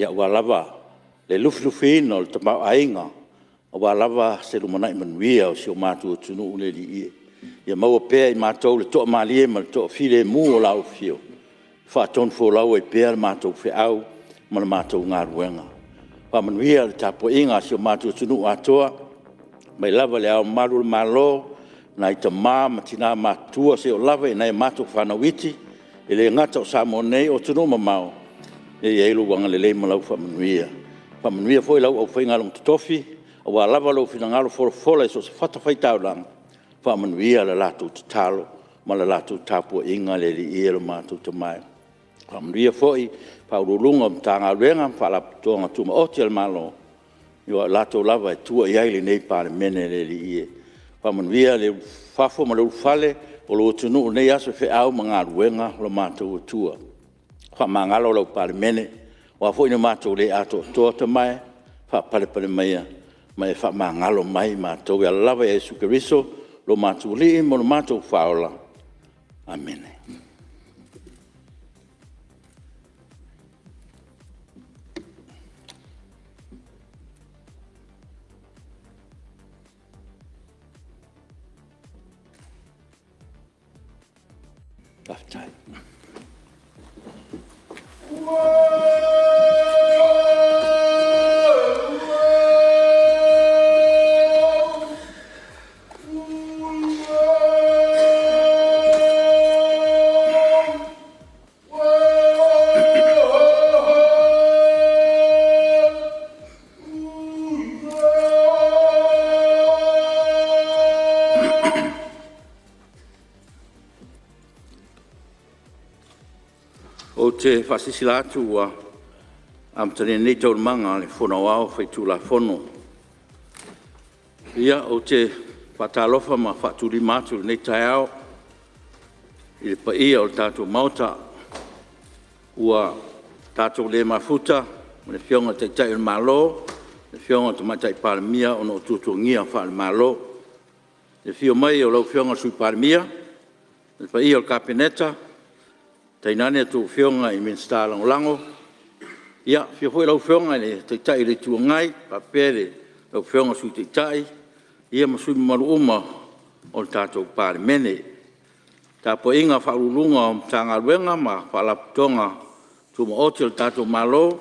aua lava le lufilufiina o le tamaoaiga aua lava se lumanai manuia o si o matou atunuu le Alii e. Ia maua pea e i matou le toamalie ma le toafilemu o lau Afio, e faatonufolau ai pea le matou feau ma le matou galuega. Faamanuia le tapuaiga a si o matou atunuu atoa, mai lava i Le Ao Mamalu o le Malo, nai tama ma tina matutua seia oo lava i nai a matou fanau iti, e le gata o Samoa nei a o atunuu mamao, ia i ai lou agalelei ma lau faamanuia. Faamanuia foi i lau aufaigaluega totofi aua lava lou finagalo folafola i so o se fatafaitaulaga, faamanuia le latou tatalo ma le latou tapuaiga le Alii e lo matou Tama e. Faamanuia foi i Ofisa Sili o Pulega o Matagaluega ma Faalapotopotoga Tumaoti a le Malo, aua o latou lava e tua i ai lenei Palemene le Alii e. Faamanuia le ulufafo ma le ulufale o lou atunuu i lenei aso i feau ma galuega lo matou Atua. Faamagalo lau Palemene, o a foi ni matou le atoatoa Tama e, faapalepale maia ma e faamagalo mai matou e ala lava ia Iesu Keriso lo matou Alii ma lo matou Faaola. Amene. Faafetai. Ou te faasilasila atu ua amatalia nei Taualumaga a le Fono Aoao Faitulafono. Ia, ou te faatalofa ma faatulima atu i lenei taeao i le paia o le tatou Maota, ua tatou le mafuta ma le Afioga i le Taitai o le Malo, le Afioga i le Tamaitai Palemia ona o tuatuagia faale-Malo. I le afio mai o lau Afioga i le Sui Palemia, le paia o le Kapeneta, tainane a outou Afioga i Minisita Lagolago. Ia, afio foi lau Afioga i le Taitai o le Itu Agai faapea lau Afioga i le Sui Taitai ma sui usufono mamalu uma o le tatou Palemene. Le tapuaiga a Ofisa Sili o Pulega o Matagaluega ma Faalapotopotoga Tumaoti a le tatou Malo,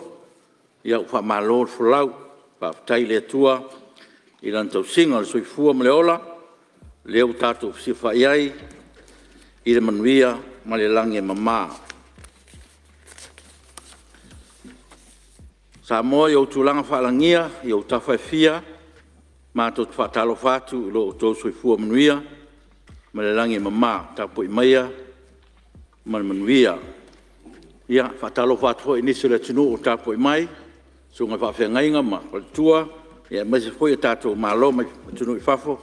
ia ua faamalo le folau, faafetai i le Atua i Lana tausiga o le soifua ma le ola lea ua tatou fesilafai ai i le manuia ma le lagi e mama. Samoa i ou tulaga faalagia i ou tafa e fia, matou te faatalofa atu i lo outou soifua manuia ma le lagi e mama. Tapuai maia ma le manuia. E faatalofa atu foi i nisi o le atunuu o tapuai mai, susuga i faafeagaiga ma faletua, aemaise foi o tatou malo mai atunuu i fafo,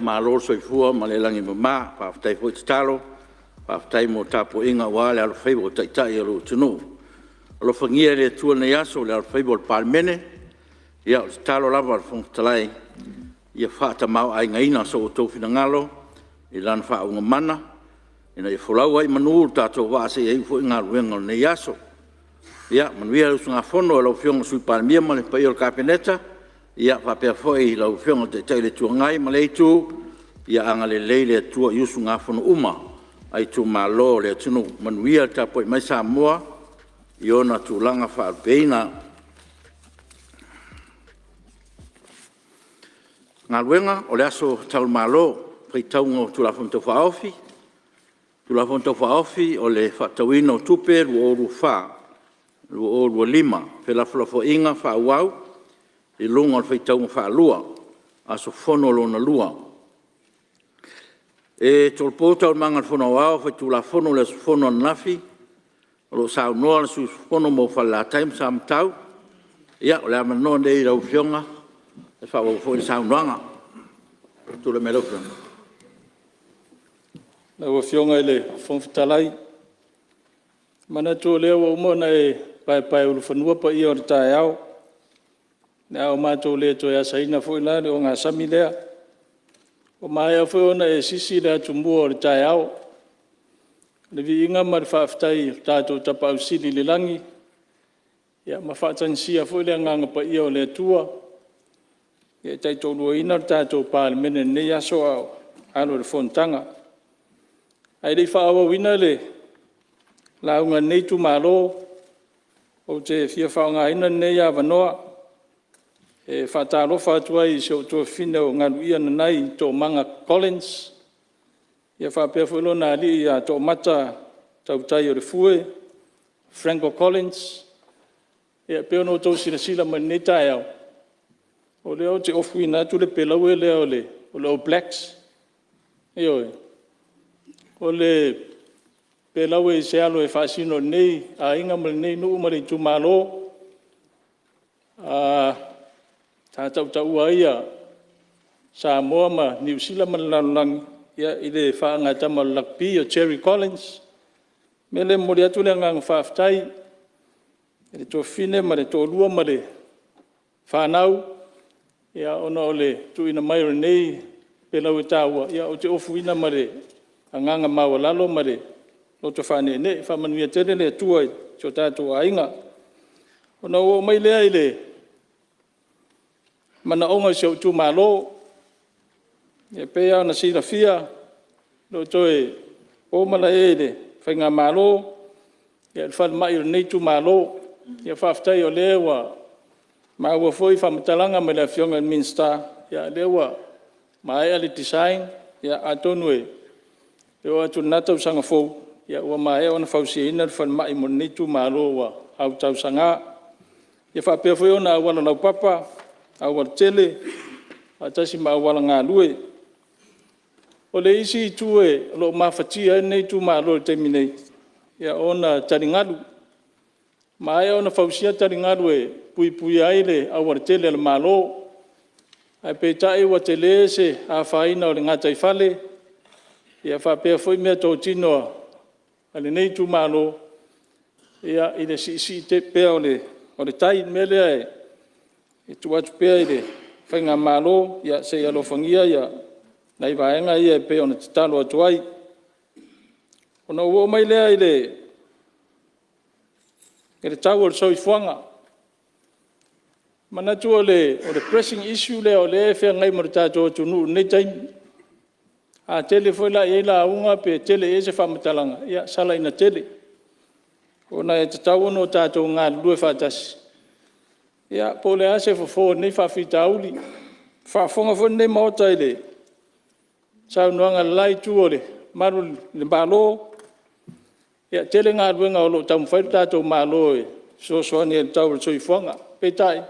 malo le soifua ma le lagi e mama, faafetai foi tatalo, faafetai mo le tapuaiga aua le alofaiva o Taitai o le atunuu. Alofagia e le Atua lenei aso le alofaiva o le Palemene. Ia o le tatalo lava a le Fofoga Fetalai ia faatamaoaigaina so outou finagalo i Lana faauuga mana ina ia folau ai i manu lo tatou vaa seia iu foi galuega o lenei aso. Ia manuia le usugafono a lau Afioga i le Sui Palemia ma le paia o le Kapeneta, faapea foi lau Afioga i le Taitai o le Itu Agai ma lea Itu, ia agalelei le Atua i usugafono uma a itumalo o le atunuu. Manuia le tapuai mai Samoa i ona tulaga faalupeina. Galuega, O le aso Tau i Malo, faitauga o Tulafono Tau Faaofi, Tulafono Tau Faaofi o le Faatatauina o Tupe 2024/2025, felafolafoaiga faaauau i luga o le faitauga faalua, aso fono lona lua. E tolopo Taualumaga a le Fono Aoao Faitulafono i le aso fono ananafi o lo o saunoa le sui usufono mo Falelatai ma Samatau. Ia, o le avanoa lenei i lau Afioga e faaauau ai foi le saunoaga. Tulai mai lau Afioga. Lau Afioga i le Fofoga Fetalai, e manatu o lea ua uma ona e paepaeulufanua paia o le taeao. O le a matou le toe asaina foi la le ogasami lea. Ua maea foi ona e sisi le atumua o le taeao. O le viiga ma le faafetai i lo tatou Tapaau Sili i le lagi Ma faatagisia foi le Agaga Paia o le Atua e taitoaluaina le tatou Palemene i lenei aso a o alo i le fonotaga. Ae le i faaauauina le lauga a lenei itumalo, ou te fia faaaogaina lenei avanoa e faatalofa atu ai i si ou tuafafine o Galuia Nanai Toomala Collins, faapea foi lona alii ia Toomata Tautaiolefue Franco Collins. E pei ona outou silasila mai i lenei taeao, o lea ou te ofuina atu le peleue lea o le All Blacks. Ioe. O le peleue i se alo e faasino i lenei aiga ma lenei nuu ma le itumalo, sa tautaua ai Samoa ma Niu Sila ma le lalolagi i le faagatama o le lakapi o Jerry Collins. O le mea lea e momoli atu le agaga faafetai i le tuafafine ma le toalua ma le fanau ona o le tuuina mai o lenei peleue taua. Ou te ofuina ma le agaga maualalo ma le loto faaneenee. Faamanuia tele le Atua i si o tatou aiga. Ona ou oo mai lea i manaoga o si ou itumalo. E pei lava ona silafia e le o toe po malae i le faigamalo le falemai o lenei itumalo. Faafetai o lea ua maua foi faamatalaga mai le Afioga i le Minisita, o lea ua maea le design, atonu e oo atu i lena tausaga fou ua maea ona fausiaina le falemai mo lenei itumalo ua autausaga. E faapea foi ona auala laupapa, aualatele faatasi ma auala galue. O le isi itu o lo o mafatia ai lenei itumalo i le taimi nei, o ona taligalu. Ua maea ona fausia taligalu e puipuia ai le aualatele a le Malo, ae peitai ua tele se afaina o le gataifale faapea foi meatotino a lenei itumalo i le siisii pea o le tai. O le mea lea e tuu atu pea i le faigamalo, se i alofagia nai vaega ia e pei ona tatalo atu ai. Ona ou oo mai lea i le tau o le soifuaga. E manatu o le pressing issue lea o lea e feagai ma le tatou atunuu i lenei taimi. A tele foi la i ai lauga pe tele i ai se faamatalaga, ia sala ina tele, ona e tatau ona tatou galulue faatasi po o le a se fofo o lenei faafitauli. Ua faafofoga foi lenei Maota i le saunoaga a le la itu o le malu o le Malo, e tele galuega o lo o taumafai le tatou Malo e fesoasoani ai i le tau o le soifuaga. Peitai,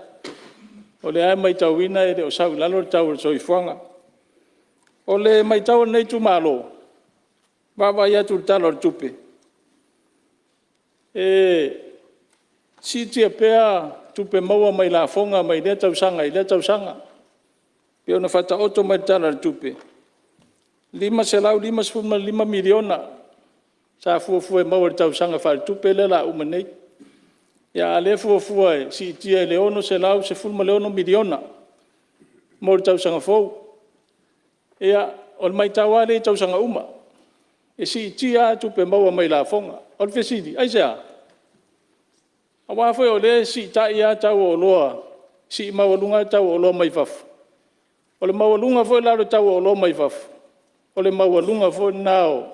o lea lava e matauina e le o sau i lalo le tau o le soifuaga. O le matau a lenei itumalo, vaavaai atu i le Tala o le Tupe, e siitia pea tupe maua mai lafoga mai lea tausaga i lea tausaga, e pei ona faataoto mai i le Tala o le Tupe, e $555 miliona sa fuafua e maua i le tausaga faaletupe lea o le a uma nei, a o lea e fuafua e siitia i le $616 miliona mo le tausaga fou. Ia, o le matau lava lea i tausaga uma, e siitia lava tupe maua mai lafoga. O le fesili, aisea? Aua foi o lea e siitai lava tau o oloa, sii maualuga lava tau o oloa mai fafo. O le maualuga foi la o le tau o oloa mai fafo, o le maualuga foi lena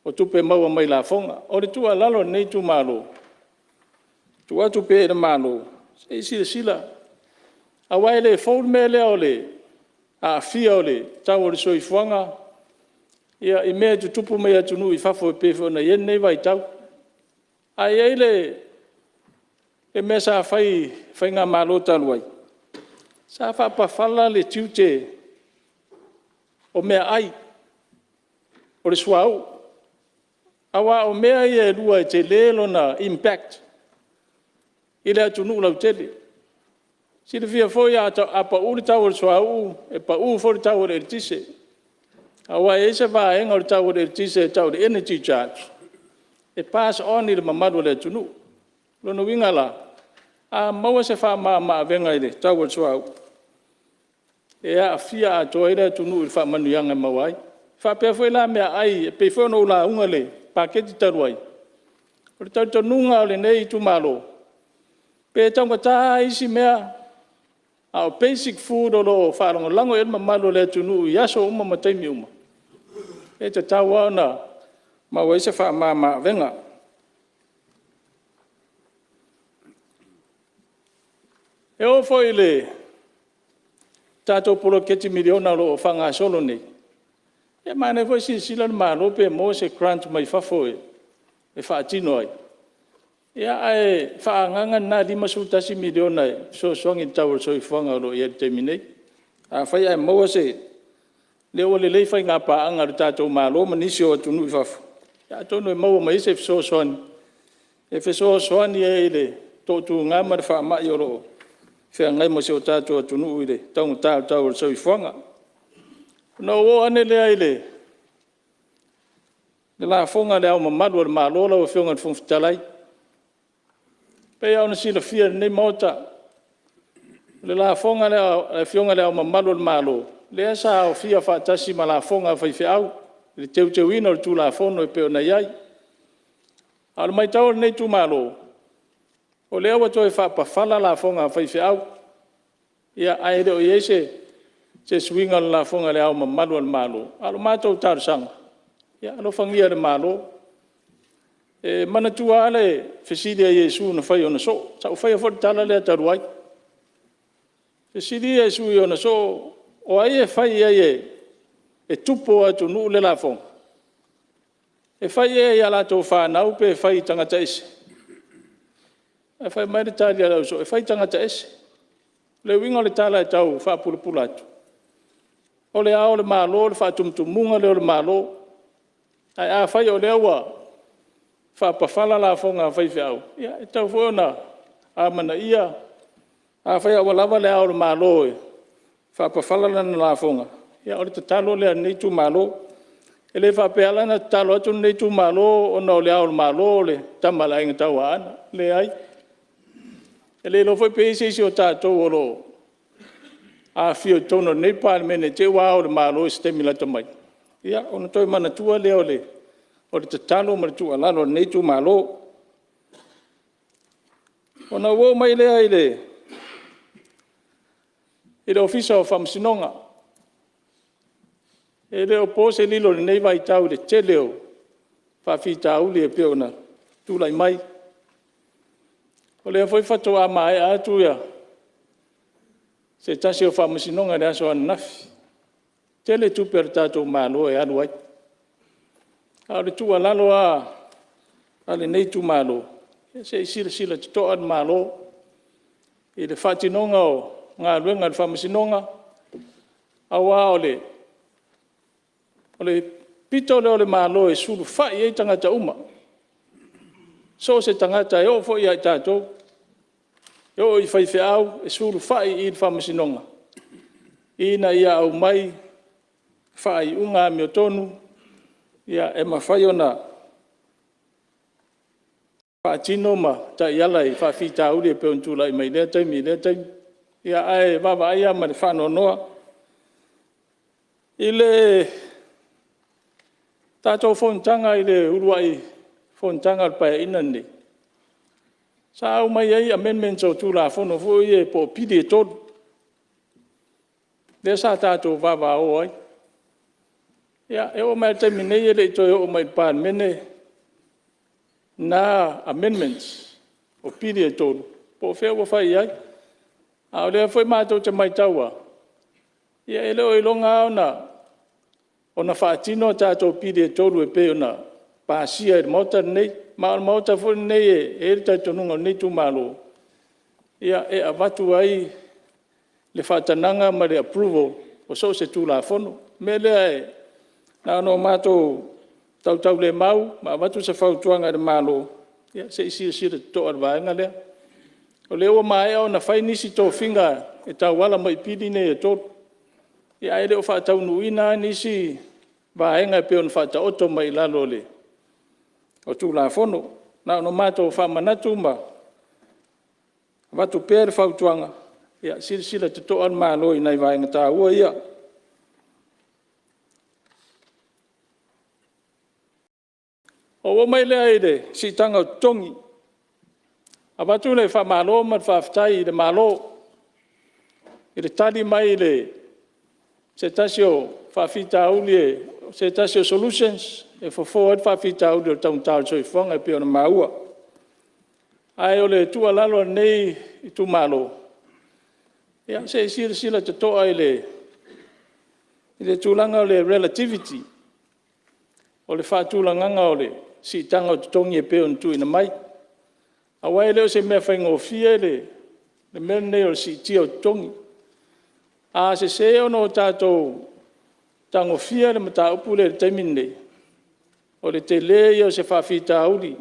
o tupe maua mai lafoga. O le tuualalo a lenei itumalo, e tuu atu pea i le Malo, se i silasila, aua e le fou le mea lea o le aafia o le tau o le soifuaga i mea e tutupu mai atunuu i fafo e pei foi ona i ai lenei vaitau. Ae i ai le mea sa fai e le faigamalo talu ai, sa faapafala le tiute o meaai, o le suauu. Aua o mea ia e lua e tele lona impact i le atunuu lautele. Silafia foi a pau le tau o le suauu, e pau foi le tau o le eletise, aua e i ai se vaega o le tau o le eletise e tau o le energy charge, e pass on i le mamalu o le atunuu. O lona uiga la, a maua se faamama avega i le tau o le suauu, e aafia atoa ai le atunuu i faamanuiaga e maua ai. E faapea foi la meaai e pei foi ona ou lauga i le paketi talu ai, o le talitonuga o lenei itumalo, Pe taugata lava isi mea, a o basic food o lo o faalagolago i ai le mamalu o le atunuu i aso uma ma taimi uma, e tatau lava ona maua ai se faamama-avega. E oo foi i le tatou poloketi miliona o lo o faagasolo nei, e manaia foi le silasila o le Malo pe maua se grant mai fafo e faatino ai, ae faaagaaga lena $51 miliona e fesoasoani i le tau o le soifuaga o lo o i ai i le taimi nei. Afai ae maua se… O lea ua lelei faigapaaga a le tatou Malo ma nisi o atunuu i fafo, atonu e maua mai ai se fesoasoani e fesoasoani ai i le toatuga ma le faamai o lo o feagai ma si o tatou atunuu i le taugata o le tau o le soifuaga. Ona ou oo ane lea i le lafoga a Le Ao Mamalu o le Malo lau Afioga i le Fofoga Fetalai. E pei lava ona silafia e lenei Maota, o le lafoga a le Afioga i Le Ao Mamalu o le Malo, lea sa aofia faatasi ma lafoga a faifeau i le teuteuina o le Tulafono e pei ona i ai. A o le matau a lenei itumalo, o lea ua toe faapafala lafoga a faifeau, ae le o i ai se suiga o le lafoga a Le Ao Mamalu o le Malo. A o le matou talosaga, ia alofagia e le Malo. E manatua lava le fesili a Iesu na fai i ona soo, sa ou faia foi le tala lea talu ai. Fesiligia Iesu i ona soo, o ai e fai i ai e tupu o atunuu le lafoga? E fai ea ia latou fanau pe fai i tagata ese? Ae fai mai le tali a le ausoo, e fai i tagata ese. O le uiga o le tala e tau faapulapula atu, o Le Ao o le Malo o le faatumutumuga lea o le Malo. Ae afai o lea ua faapafala lafoga a faifeau, ia e tatau foi ona amanaia. Afai lava ua lava Le Ao o le Malo e faapafala lana lafoga, ia o le tatalo lea a lenei itumalo. E le faapea la na tatalo atu lenei itumalo ona o Le Ao o le Malo o le Tama a le Aiga Tauaana, leai. E le iloa foi pe i ai se isi o tatou o lo o afifio i totonu o lenei Palemene i te i ua Ao o le Malo i se taimi lata mai, ia ona toe manatua lea o le tatalo ma le tuualalo a lenei itumalo. Ona ou oo mai lea i le Ofisa o Faamasinoga. E le o po se lilo i lenei vaitau i le tele o faafitauli e pei ona tulai mai. O lea foi faatoa maea atu se tasi o faamasinoga i le aso ananafi. Tele tupe a le tatou Malo e alu ai. A o le tuualalo lava a lenei itumalo, se i silasila totoa le Malo i le faatinoga o galuega a le Faamasinoga, aua o le pito lea o le Malo e sulufai i ai tagata uma, so o se tagata e oo foi ia i tatou, e oo i faifeau e sulufai i le Faamasinoga ina ia aumai faaiuga amiotonu e mafai ona faatino ma taiala i faafitauli e pei ona tulai mai i lea taimi i lea taimi. Ae vaavaai lava ma le faanoanoa. I le tatou fonotaga i le uluai fonotaga o le Paeaiga lenei, sa aumai ai amendments o Tulafono foi ia po o Pili e 3 lea sa tatou vavao ai. E oo mai lava i le taimi nei e le i toe oo mai i le Palemene na amendments o Pili e 3 po o fea ua fai i ai. A o lea foi matou te matau lava, e le o iloga lava ona faatino a tatou Pili e 3 e pei ona pasia e le Maota lenei. Ma o le Maota foi lenei e i ai le talitonuga o lenei itumalo, e avatu ai le faatagaga ma le approval o so o se Tulafono. O le mea lea na ona matou tautaulemau ma avatu se fautuaga i le Malo, ia se i silasila totoa i le vaega lea. O lea ua maea ona fai nisi tofiga e tauala mai i pili nei e 3, ae le o faataunuuina lava nisi vaega e pei ona faataoto mai i lalo o Tulafono. Na ona matou faamanatu ma avatu pea le fautuaga, ia silasila totoa le Malo i nai vaega taua ia. Ona ou oo mai lea i le siitaga o totogi. Avatu le faamalo ma le faafetai i le Malo i le tali mai i se tasi o faafitauli o se tasi o solutions e fofo ai le faafitauli o le taugata o le soifuaga e pei ona maua. Ae o le tuualalo a lenei itumalo, ia se i silasila totoa i le tulaga o le relativity o le faatulagaga o le siitaga o totogi e pei ona tuuina mai. Aua e le o se mea faigofie le mea lenei o le siitia o totogi. A sese ona tatou tagofia le mataupu lea i le taimi lenei, o le tele ia o se faafitauli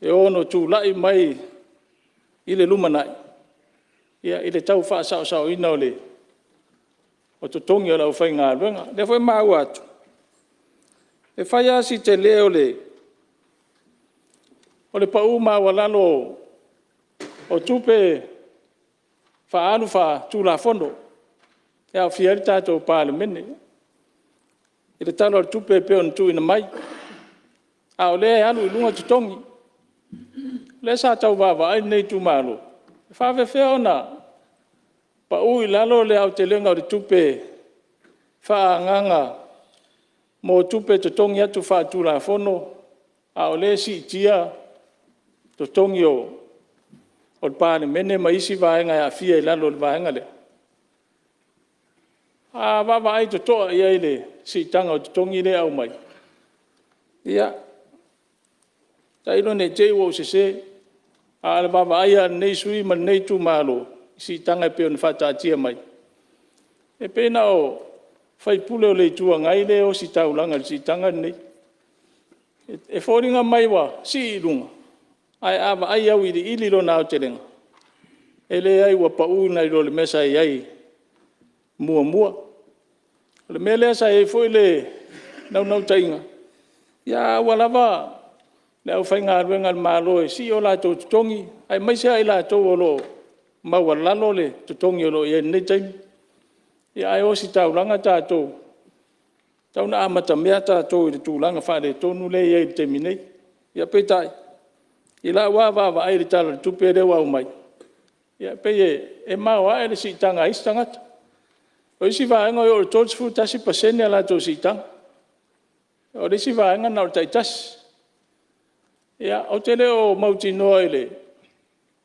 e ono tulai mai i le lumanai i le tau faasaosaoina o totogi o le aufaigaluega. O lea foi e maua atu, e fai lava si tele o le pau maualalo o tupe faaalu faatulafono e aofia ai le tatou Palemene i le Tala o le Tupe e pei ona tuuina mai, a o lea e alu i luga totogi. O lea sa tau vaavaai lenei itumalo, e faapefea ona pau i lalo le aotelega o le tupe faaagaaga mo tupe e totogi atu faale-tulafono, a o lea e siitia totogi o le Palemene ma isi vaega e aafia i lalo o le vaega lea. A vaavaai totoa i ai i le siitaga o totogi lea e aumai, ia, tailo ne i te i ua ou sese, a o le vaavaai a lenei sui usufono ma lenei itumalo i siitaga e pei ona faataatia mai, e pei na o sui usufono o le Itu Agai lea e ositaulaga i le siitaga lenei. E foliga mai ua sii i luga, ae a vaai auiliili lona aotelega, e leai ua pau nai lo le mea sa i ai muamua. O le mea lea sa i ai foi le naunautaiga, ia a ua lava le aufaigaluega a le Malo e sii o latou totogi, aemaise lava i latou o lo o maualalo le totogi o lo o i ai i lenei taimi, ae ositaulaga tatou, e tatau ona amatamea tatou i le tulaga faaletonu lea e i ai i le taimi nei. Ia peitai, i lau lava vaavaai i le Tala o le Tupe lea ua aumai, e pei e maoae le siitaga a isi tagata. O isi vaega e oo i le 31% a latou siitaga, o le isi vaega na o le taitasi. Ia, ou te le o mautinoa i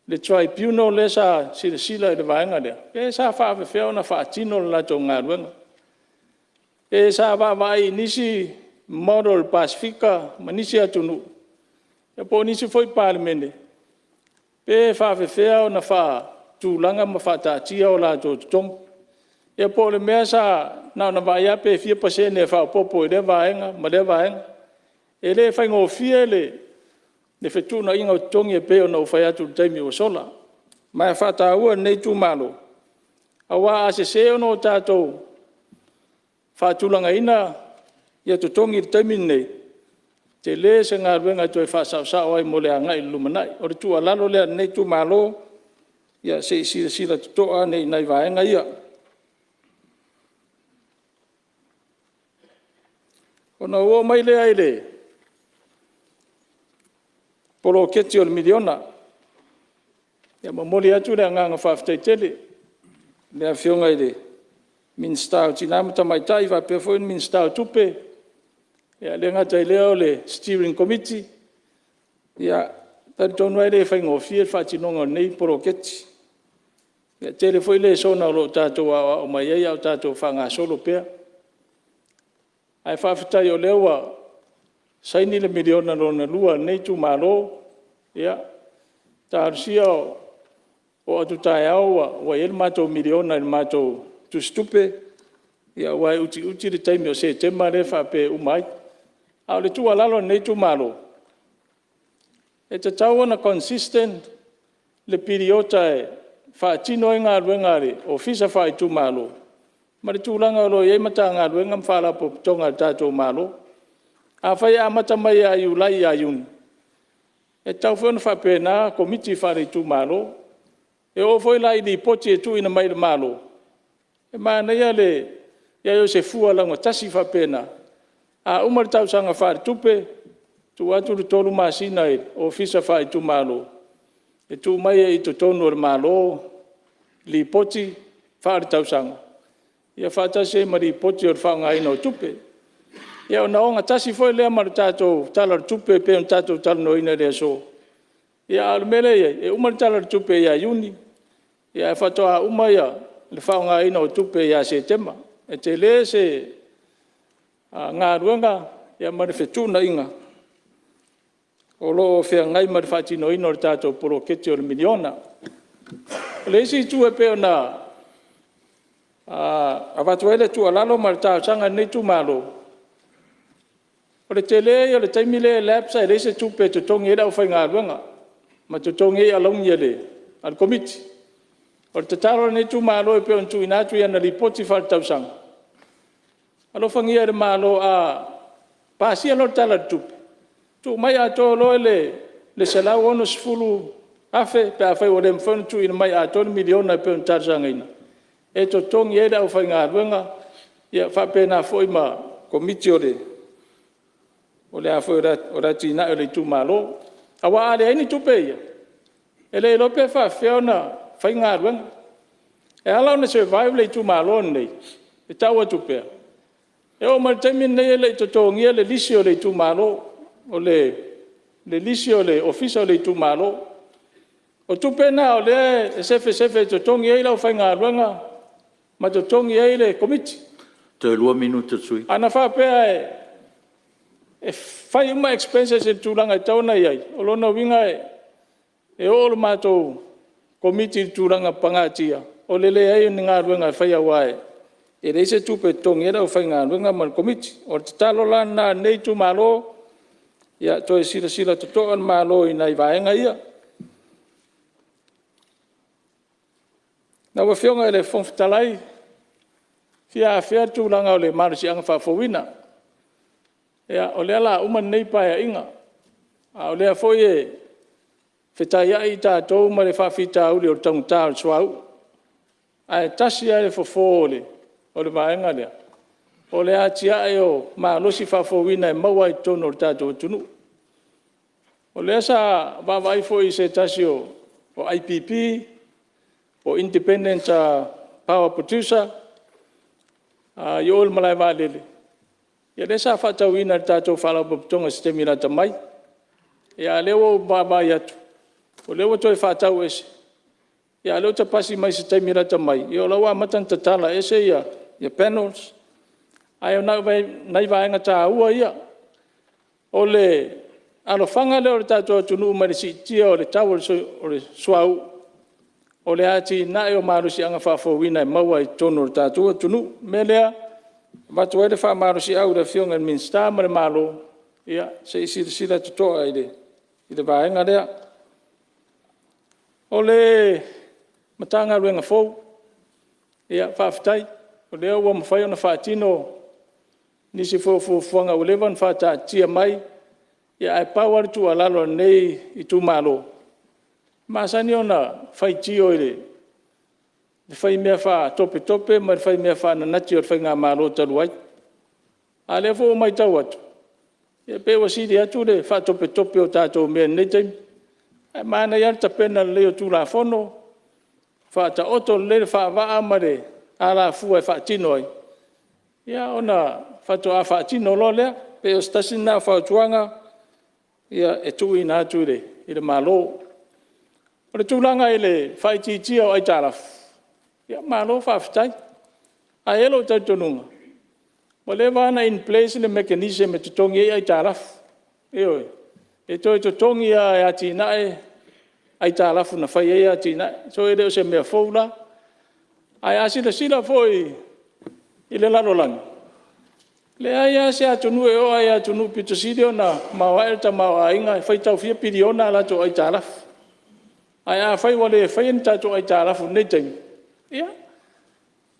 le tribunal lea sa silasila i le vaega lea, pe sa faapefea ona faatino le latou galuega. Pe sa vaavaai i nisi model o le Pasefika ma nisi atunuu po o nisi foi Palemene, pe faapefea ona faatulaga ma faataatia o latou totogi. Ia po o le mea sa na ona vaai lava pe fia pasene e faaopoopo i lea vaega ma lea vaega. E le faigofie le fetuunaiga o totogi e pei ona ou fai atu i le taimi ua sola. Ma e faataua e lenei itumalo, aua a sese ona tatou faatulagaina totogi i le taimi lenei, e tele se galuega e toe faasaosao ai mo le agai i le lumanai. O le tuualalo lea a lenei itumalo, ia se i silasila totoa ane i nai vaega ia. Ona ou oo mai lea i le poloketi o le miliona. E momoli atu le agaga faafetai tele i le Afioga i le Minisita o Tina ma Tamaitai faapea foi le Minisita o Tupe, e le gata i lea o le Steering Committee. E talitonu lava e le faigofie le faatinoga o lenei poloketi. E tele foi lesona o lo o tatou aoao mai ai a o tatou faagasolo pea. Ae faafetai o lea ua saini le miliona lona lua a lenei itumalo. Ia talosia oo atu taeao ua i ai le matou miliona i le matou tusitupe, aua e utiuti le taimi o Setema lea e faapea e uma ai. A o le tuualalo a lenei itumalo, e tatau ona consistent le piriota e faatino ai galuega a le ofisa faaitumalo ma le tulaga o lo o i ai Matagaluega ma Faalapotopotoga a le tatou Malo. Afai e amata mai ia Iulai ia Iuni, e tatau foi ona faapena Komiti faale-itumalo. E oo foi la i Lipoti e tuuina mai i le Malo, e manaia le i ai o se fua laugatasi faapena, a uma le tausaga faaletupe, tuu atu le 3 masina i le ofisa faaitumalo E tuu mai ai i totonu o le Malo Lipoti Faaletausaga faatasi ai ma Lipoti o le faaaogaina o tupe. Ia ona ogatasi foi lea ma le tatou Tala o le Tupe e pei ona tatou talanoaina i le aso. A o le mea lea e i ai, e uma le Tala o le Tupe ia Iuni ae faatoa uma le faaaogaina o tupe ia Setema. E tele se galuega ma le fetuunaiga o lo o feagai ma le faatinoina o le tatou poloketi o le miliona. O le isi itu e pei ona avatu ai le tuualalo ma le talosaga a lenei itumalo, o le tele ia o le taimi lea e lapse ai ae leai se tupe e totogi ai le aufaigaluega ma totogi ai alauni a le Komiti. O le tatalo a lenei itumalo e pei ona tuuina atu i ana Lipoti Faaletausaga, alofagia e le Malo a pasia loa le Tala o le Tupe, tuu mai atoa loa le $160,000 pe afai ua le mafai ona tuuina mai atoa le miliona e pei ona talosagaina, e totogi ai le aufaigaluega faapena foi ma Komiti o le atinae o le itumalo. Aua a leai ni tupe ia, e le iloa pe faapefea ona fai galuega. E ala ona survive le itumalo lenei e tau atu pea, e oo mai i le taimi lenei e le i totogia le lisi a le itumalo, o le lisi o le ofisa o le itumalo. O tupe na o lea e sefesefe e totogi ai le aufaigaluega ma totogi ai le Komiti. Toe lua minute o le sui usufono. Ana faapea e fai uma expenses i le tulaga e tatau ona i ai, o lona uiga e oo le matou Komiti i le tulaga pagatia o le leai o ni galuega e faia aua e leai se tupe e totogi ai le aufaigaluega ma le Komiti. O le tatalo la lena a lenei itumalo, ia toe silasila totoa le Malo i nai vaega ia. Lau Afioga i le Fofoga Fetalai, e fia afea le tulaga o le malosiaga faafouina. O lea o le a uma lenei Paeaiga, a o lea foi e fetaiai tatou ma le faafitauli o le taugata o le suauu. Ae tasi lava le fofo o le vaega lea, o le atiae o malosi faafouina e maua ai i totonu o le tatou atunuu. O lea sa vaavaai foi i se tasi o IPP po o Independent Power Producer i o i le malaevaalele, lea sa faatauina e le tatou Faalapotopotoga i se taimi lata mai. A o lea ua ou vaavaai atu o lea ua toe faatau ese, a o lea ou te pasi mai i se taimi lata mai, o la ua amata ona tatala ese ia panels. Ae o nai vaega taua ia, o le alofaga lea o le tatou atunuu mai le siitia o le tau o le suauu, o le atinae o malosiaga faafouina e maua i totonu o le tatou atunuu. O le mea lea e avatu ai le faamalosiau i le Afioga i le Minisita ma le Malo, se i silasila totoa i le vaega lea. O le Matagaluega fou, ia faafetai o lea ua mafai ona faatino nisi foi o fuafuaga ua leva ona faataatitia mai. Ae pau lava le tuualalo a lenei itumalo, e masani ona faitio i le faimea faatopetope ma le faimea faananati o le faigamalo talu ai. A o lea foi ua matau atu, e pei ua sili atu le faatopetope o tatou mea i lenei taimi. Ae manaia lava le tapena lelei o Tulafono, faataoto lelei le faavaa ma le alafua e faatino ai, ia ona faatoa faatino loa lea. E pei o se tasi lena o fautuaga e tuuina atu i le Malo. O le tulaga i le faaitiitia o aitalafu, ia malo faafetai. Ae i ai lou talitonuga, ua leva lava ona in place le mechanism e totogi ai aitalafu. Ioe. E toe totogi lava e atinae aitalafu na fai ai atinae. So e le o se mea fou la. Ae a silasila foi i le lalolagi, e leai lava se atunuu e oo lava i atunuu aupito sili ona maoae le tamaoaiga e faitau fia piliona a latou aitalafu. Ae afai ua le faia ni tatou aitalafu i lenei taimi, ia,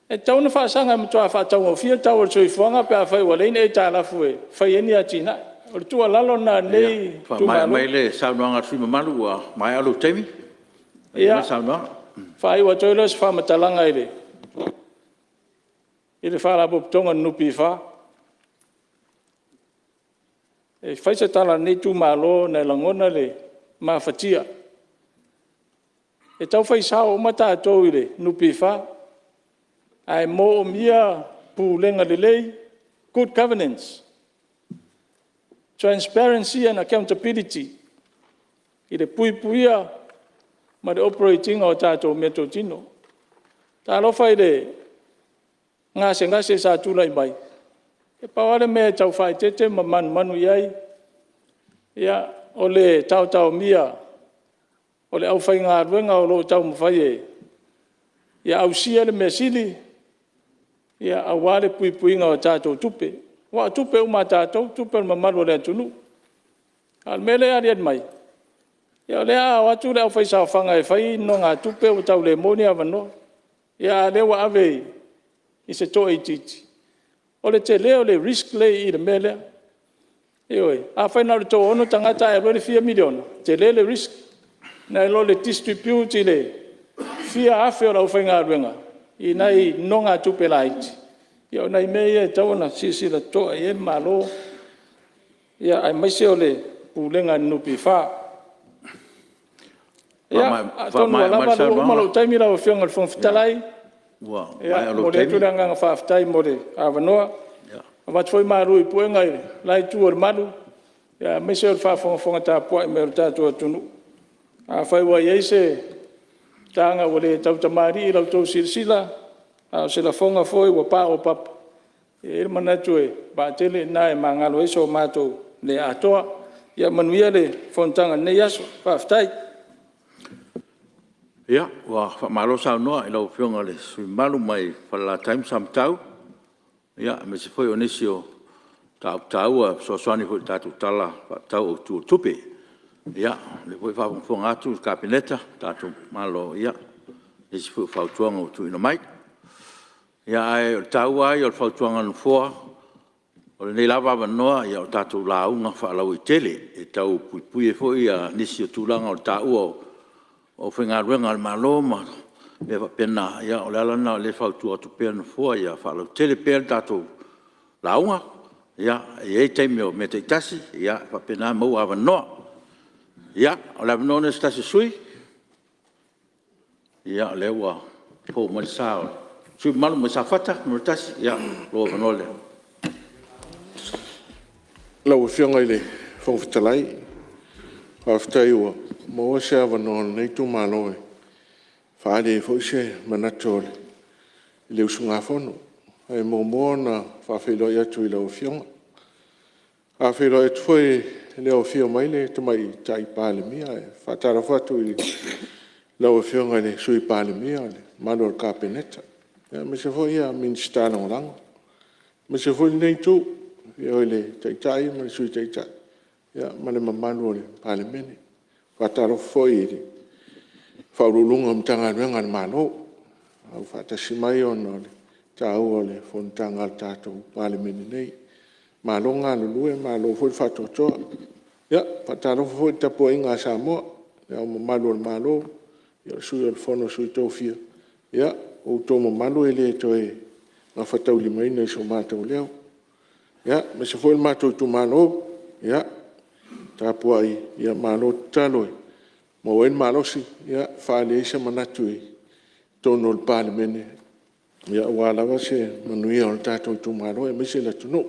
e tatau ona faasaga e matua faataugofie le tau o le soifuaga pe afai ua leai ni aitalafu e fai ai ni atinae. O le tuualalo lena a lenei itumalo. Ia, faamaea mai le saunoaga a le sui usufono mamalu ua maea lou taimi. Ia, faaiu atu ai lea o se faamatalaga i le Faalapotopotoga o le NPF. E fai se tala a lenei itumalo ona e lagona le mafatia. E tau fai sao uma tatou i le NPF, ae moomia pulega lelei, good governance, transparency and accountability i le puipuia ma le operate ina o tatou meatotino. Talofa i le gasegase sa tulai mai, e pau lava le mea e tau faaeteete ma manumanu i ai, o le taotaomia o le aufaigaluega o lo o taumafai ia ausia le mea sili aua le puipuiga o tatou tupe. Aua o tupe uma a tatou, o tupe a le mamalu o le atunuu. A o le mea lea e aliali mai, o lea a o atu le aufaisaofaga e fai nonogatupe ua tau le maua ni avanoa, a o lea ua ave i se toaitiiti. O le tele o le risk lea e i i le mea lea. Ioe. Afai na o le toaono tagata ae alu ai le fia miliona, e tele le risk nai lo le distribute i le fia afe o le aufaigaluega i nai nonogatupe laiti. Ia o nai mea ia e tatau ona silasila totoa i ai le Malo aemaise o le Pulega a le NPF. Ia, atonu ua lava, o lea ua uma lou taimi lau Afioga i le Fofoga Fetalai. E momoli atu le agaga faafetai mo le avanoa, avatu foi malu i puega i le la itu o le malu aemaise o le faafogafoga tapuai mai a le tatou atunuu. Afai ua i ai se taga ua le tautamalii i la outou silasila, a o se lafoga foi ua paopapa, e i ai le manatu e vaatele i ina e magalo ai so matou le atoa. Ia manuia le fonotaga i lenei aso. Faafetai. Ia, ua faamalo saunoa i lau Afioga i le sui usufono mamalu mai Falelatai ma Samatau, aemaise foi o nisi o mataupu taua e fesoasoani foi i le tatou Tala Faatatau Autu o le Tupe. Ia, o lea foi e faafogafoga atu le Kapeneta ma le tatou Malo i nisi foi o fautuaga ua tuuina mai. Ae o le taua lava ia o le fautuaga a le Nofoa, o lenei lava avanoa o tatou lauga faalauaitele e tau puipui ai foi nisi o tulaga ua taua o aufaigaluega a le Malo ma mea faapena. Ia o le ala lena o lea e fautua atu pea le Nofoa ia faalautele pea le tatou lauga. E i ai taimi o mea taitasi, e faapena ona maua avanoa. Ia, o le avanoa lenei o se tasi o sui usufono. Ia, o lea ua fou mai le sa o le sui usufono mamalu mai Safata 1. Ia, lou avanoa lea. Lau Afioga i le Fofoga Fetalai, faafetai ua maua se avanoa o lenei itumalo e faaali ai foi se manatu o le usugafono. E muamua ona faafeiloai atu i lau Afioga. E faafeiloai atu foi e le o afio mai le Tamaitai Palemia, ae faatalofa atu i lau Afioga i le Sui Palemia ma le mamalu o le Kapeneta, aemaise foi Minisita Lagolago. Aemaise foi lenei Itu i le afio o le Taitai ma le Sui Taitai ma le mamalu o le Palemene. E faatalofa foi i Ofisa Sili o Pulega o Matagaluega a le Malo ua faatasi mai ona o le taua o le fonotaga a le tatou Palemene nei. Malo le galulue malo foi le faatoatoa. Ia, e faatalofa foi i le tapuaiga a Samoa, Le Ao Mamalu o le Malo, le Sui o le Fono a Sui Tofia, ia, o outou mamalu e le toe gafataulimaina i so matou leo. Ia, aemaise foi le matou itumalo, ia tapuai malo tatalo e maua ai le malosi e faaali ai se manatu i totonu o le Palemene aua lava se manuia o le tatou itumalo aemaise le atunuu.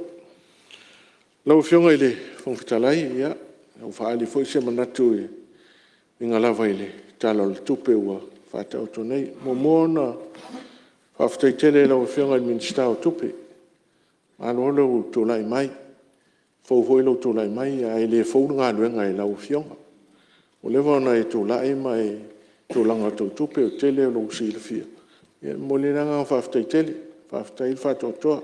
Lau Afioga i le Fofoga Fetalai, ia, ua faaali foi se manatu e uiga lava i le Tala o le Tupe ua faataoto nei. E muamua ona faafetai tele i lau Afioga i le Minisita o Tupe, malo lou tulai mai. E fou foi lou tulai mai ae le fou le galuega i lau Afioga. Ua leva ona e tulai ma le tulaga tau tupe, ua tele lou silafia. Ia e momoli ai le agaga faafetai tele, faafetai le faatoatoa.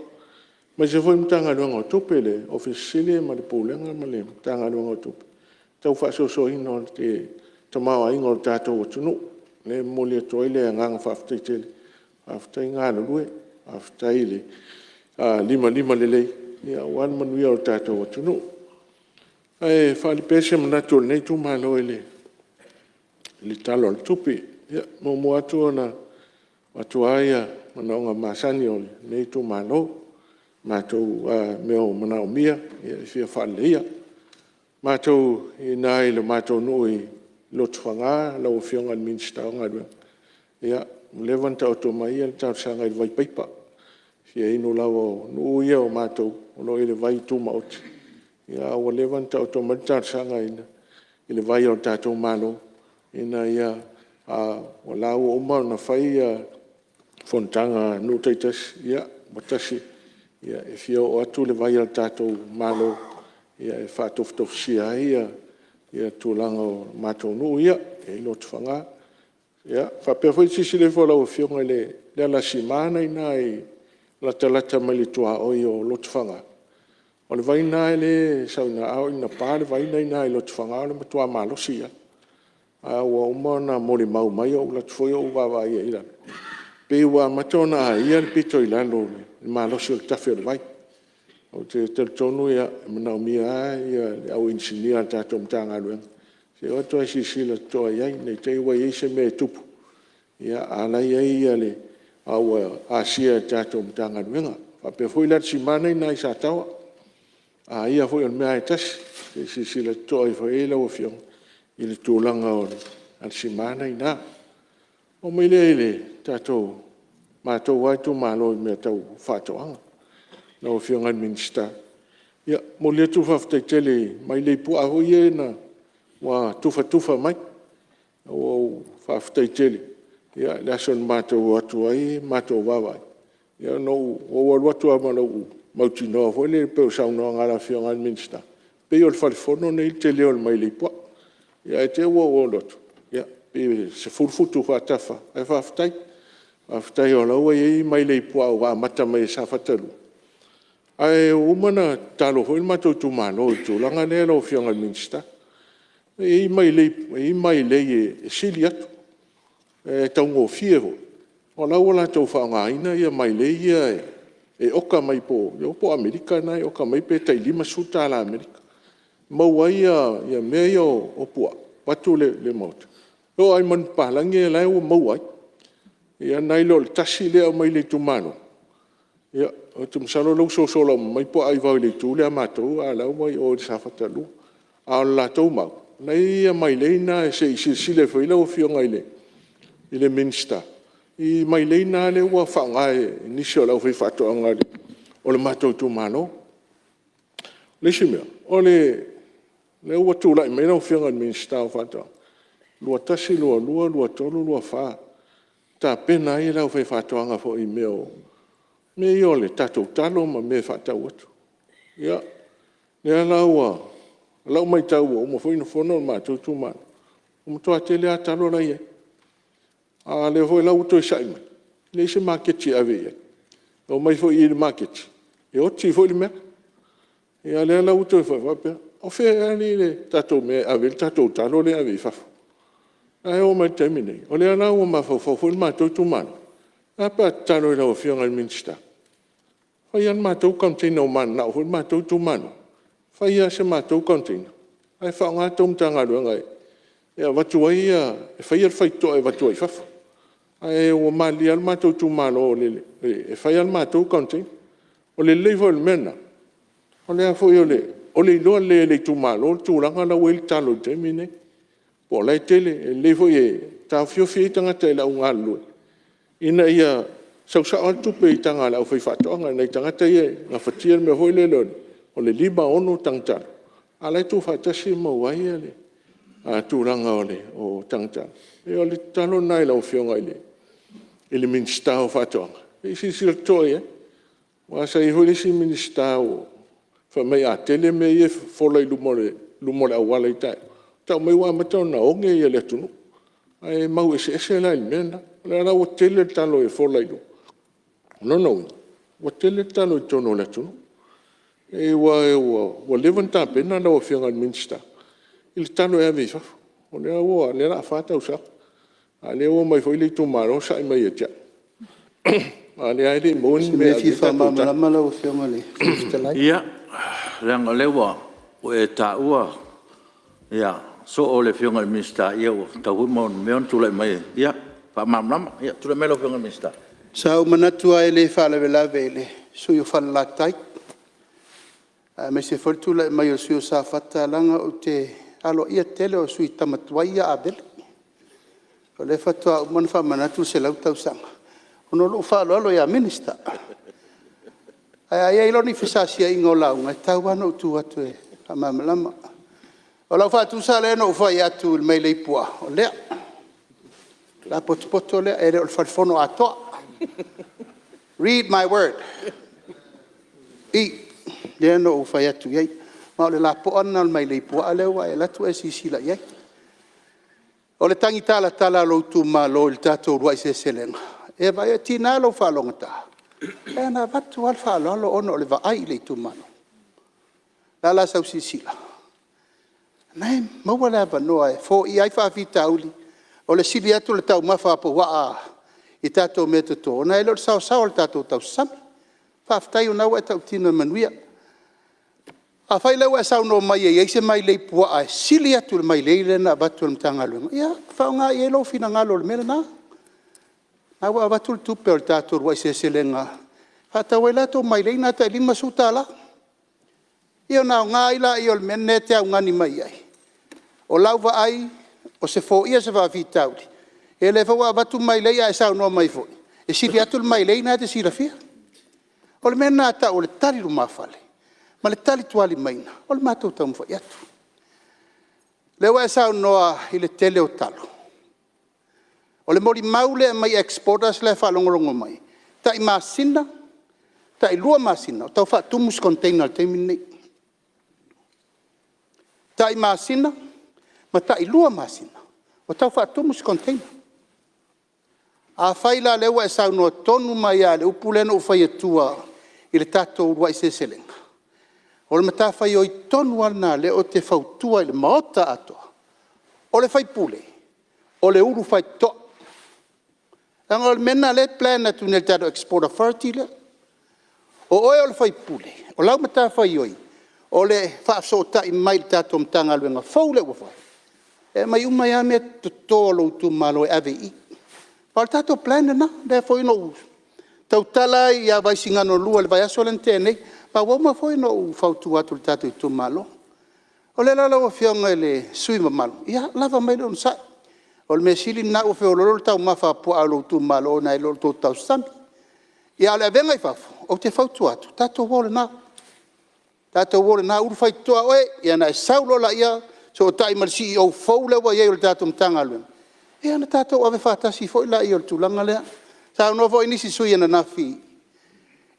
Aemaise foi le Matagaluega o Tupe, le Ofisa Sili o Pulega ma le Pulega ma le Matagaluega o Tupe i le tau faasoasoaina o le tamaoaiga o le tatou atunuu. O lea e momoli atu ai le agaga faafetai tele, faafetai galulue, faafetai le limalima lelei aua le manuia o le tatou atunuu. Ae faaali pea se manatu o lenei itumalo i le Tala o le Tupe. Ia, e muamua atu ona avatu lava manaoga masani o lenei itumalo, mea o manaomia e fia faaleleia. I ina i le matou nuu i Lotofaga lau Afioga i le Minisita o Galuega, ua leva ona taoto mai le talosaga i le vai paipa e fia inu lava. O nuu ia o matou o lo o i le vai tumaoti, ae ua leva ona taoto mai le talosaga i le vai a le tatou Malo, o la ua uma ona fai fonotaga a nuu taitasi, ua tasi e fia oo atu le vai a le tatou Malo e faatofutofusia ai le tulaga o matou nuu ia i Lotofaga. Ia faapea foi le silasila ifo a lau Afioga i le alasima lena e i ina e latalata mai i le tuaoi o Lotofaga, o le vai lena lea e sau i ina, a oo ina pa le vai lena e i ina i Lotofaga o le matua malosi lava. Ae ua uma ona molimau mai, ou alu atu foi ou vaavaai i ai i lalo, pei ua amata ona aia le pito i lalo i le malosi o le tafe o le vai. Ou te talitonu e manaomia lava le au inisinia a le tatou Matagaluega se i o atu lava e silasila totoa i ai, ne i te i ua i ai se mea e tupu, a o la e i ai a ua asia e le tatou Matagaluega. E faapea foi le alasima lena e i ina i Sataoa, a aia foi o le mea lava e tasi, se i silasila totoa ifo i ai lau Afioga i le tulaga o le alasima lena e i ina. Ona oo mai lea i le matou lava itumalo i mea tau faatoaga. Lau Afioga i le Minisita, ia e momoli atu le faafetai tele i mailei puaa foi ia ua tufatufa mai. Ua ou faafetai tele i le aso na matou o atu ai matou vaavaai, ua ou alu atu lava ma lou mautinoa foi lea pei o le saunoaga a le Afioga i le Minisita, pei o le fale fono lenei le tele o le mailei puaa. Ae te i ua ou alu atu, pei e 10 futu faatafa, ae faafetai. Faafetai o la e ua i ai mailei puaa ua amata mai e Safata 2, ae ua uma ona tatalo foi le matou itumalo i le tulaga lea lau Afioga i le Minisita. E i ai mailei e sili atu, e taugofie foi, o la e ua latou faaaogaina mailei ia e oka mai po o Amerika lena e oka mai ai pe tai $50 Amerika, maua ai mea ia o puaa vaeatu le Maota. E oo lava i manupapalagi o la e ua maua ai, ia nai lo le tasi lea e aumai le itumalo, ia ou te masalo o la e ua sosola uma mai puaa aivao i le itu lea a matou a o la e ua i o i Safata 2. A o le latou mau, o la e i ai mailei na se i silasila ifo i ai lau Afioga i le Minisita i mailei na lea ua faaaoga e nisi o le aufaifaatoaga o le matou itumalo. O le isi mea, o lea ua tulai mai lau Afioga i le Minisita o Faatoaga, 2021, 2022, 2023, 2024, tapena ai le aufaifaatoaga foi i mea ia o le tatou talo ma mea e faatau atu. Ia, o lea la ua… O lau matau ua uma foi ona fono le matou itumalo, ua matua tele lava talo la e i ai, a o lea foi la ua toe sa'i mai, e leai se maketi e ave i ai. E omai foi i i le maketi, e oti foi le mea. Ia o lea la ua toe faapea, o fea ea alii le tatou mea e ave ai le tatou talo lea e ave i fafo? Ae oo mai i le taimi lenei, o lea la ua mafaufau foi le matou itumalo, ae a pe a tatalo i lau Afioga i le Minisita, fai lava le matou container ua mananao foi le matou itumalo, fai lava se matou container ae faaaoga le tou Matagaluega e avatu ai, e faia le faitotoa e avatu ai i fafo. Ae ua malilie lava le matou itumalo e fai lava le matou container. O le lelei foi o le mea lena, o le iloa lelei e le itumalo le tulaga la ua i ai le talo i le taimi lenei, po o la e tele. E lelei foi e taofiofi ai tagata i le au galulue ina ia sau sao lava le tupe i taga a le aufaifaatoaga, nai tagata ia e gafatia le mea foi lele o le 5, 6 taga talo, a o la e tuufaatasi ma maua ai le tulaga o taga talo. Ia o le tatalo lena i lau Afioga i le Minisita o Faatoaga, se i silasila totoa i ai, aua sa i ai foi le isi Minisita fai mai a tele mea ia e fofola i luma o le auala i taeao, tau mai ua amata ona oge le atunuu. Ae mau eseese la i le mea lena. O lea la ua tele le talo e fola i luga, o lona uiga, ua tele le talo i totonu o le atunuu. Aua ua leva ona tapena lau Afioga i le Minisita i le talo e ave i fafo, o lea o le a fa tausaga, a o lea ua omai foi le itumalo sa'i mai ia te au, a o lea lava e le i maua ni O se mea e mea e ave ai fia le tatou talo. faamalamalama lau Afioga i le Fofoga Fetalai. Ia, leaga o lea ua e taua soo le Afioga i le Minisita, ia ua tatau foi ona tulai mai e faamalamalama. Ia, tulai mai lau Afioga i le Minisita. Sa ou manatu lava e le faalavelave i le sui usufono o Falelatai, aemaise foi le tulai mai o le sui usufono mo Safata, leaga ou te aloaia tele o sui tama tuai ia a Avele. O lea faatoa uma ona faamanatu le 100 tausaga, ona o lou faaaloalo ia Minister. Ae a i ai loa ni fesasiaiga o lauga, e tatau lava ona ou tu atu e faamalamalama. O lau faatusa lea na ou fai atu i le mailei puaa, o lea. O le lapotopoto lea, e le o le fale fono atoa. Read my word, i, lea na ou fai atu i ai. Ma o le lapoa lena o le mailei puaa lea ua e alu atu e silasila i ai. O le tagitalatala a lou itumalo i le tatou uluai seleselega, e tiga lou faalogogata, ae na avatu lava le faaaloalo ona o le vaai i le itumalo. O le a la sau silasila? O lena e maua le avanoa e foia ai faafitauli, o le sili atu o le taumafa a puaa i tatou meatoto, nai lo le saoasaoa o le tatou tausasami. Faafetai o lena ua e tautino i le manuia. Afai la ua e saunoa mai e i ai se mailei puaa e sili atu i le mailei lea na avatu e le Matagaluega, ia faaaoga i ai lou finagalo i le mea lena. O lena ua avatu le tupe o le tatou uluai seleselega e faatau ai la outou mailei lena tai $50. Ia ona aoga ai lea o le mea lena e te augani mai ai. O lau vaai, o se foia o se faafitauli, ia o lea foi ua avatu mailei ae e saunoa mai foi, e sili atu le mailei lena e te silafia. O le mea lena e tau o le tali lumafale ma le talitualimaina o le matou taumafai atu. O lea ua e saunoa i le tele o talo. O le molimau lea e aumai e exporters la e faalogologo mai, tai masina, tai 2 masina o tau faatumu se container i le taimi lenei. Tai masina ma tai 2 masina o tau faatumu se container. Afai la o lea ua e saunoa tonu mai lava i le upu lea na ou fai atua i le tatou uluai seleselega, o le matafaioi tonu lava lena o lea ou te fautua i le Maota atoa, o le sui usufono, o le ulu faitotoa. Leaga o le mea lena o lea e plan atu nei e le tatou Export Authority lea. O oe o le sui usufono, o lau matafaioi, o le faafesootai mai i le tatou Matagaluega fou lea ua fai, e aumai uma ai lava meatoto a lou itumalo e ave i i. Aua o le tatou plan lena, lea foi na ou tautala ai ia Vaisigano 2 i le vaiaso lea na tea nei, ma ua uma foi ona ou fautua atu i le tatou itumalo. O lea la lau Afioga i le sui usufono mamalu, ia lava mai le onosai. O le mea sili lena ua feoloolo le taumafa a puaa a lou itumalo nai lo le tou tausasami. A o le avega i fafo, ou te fautua atu, tatou o lena, tatou o lena, ulu faitotoa oe, ia ona e sau loa lea fesootai ma le Ofisa Sili fou lea ua i ai o le tatou Matagaluega, ia ona tatou ave faatasi foi lea o le tulaga lea. Saunoa foi nisi sui usufono ananafi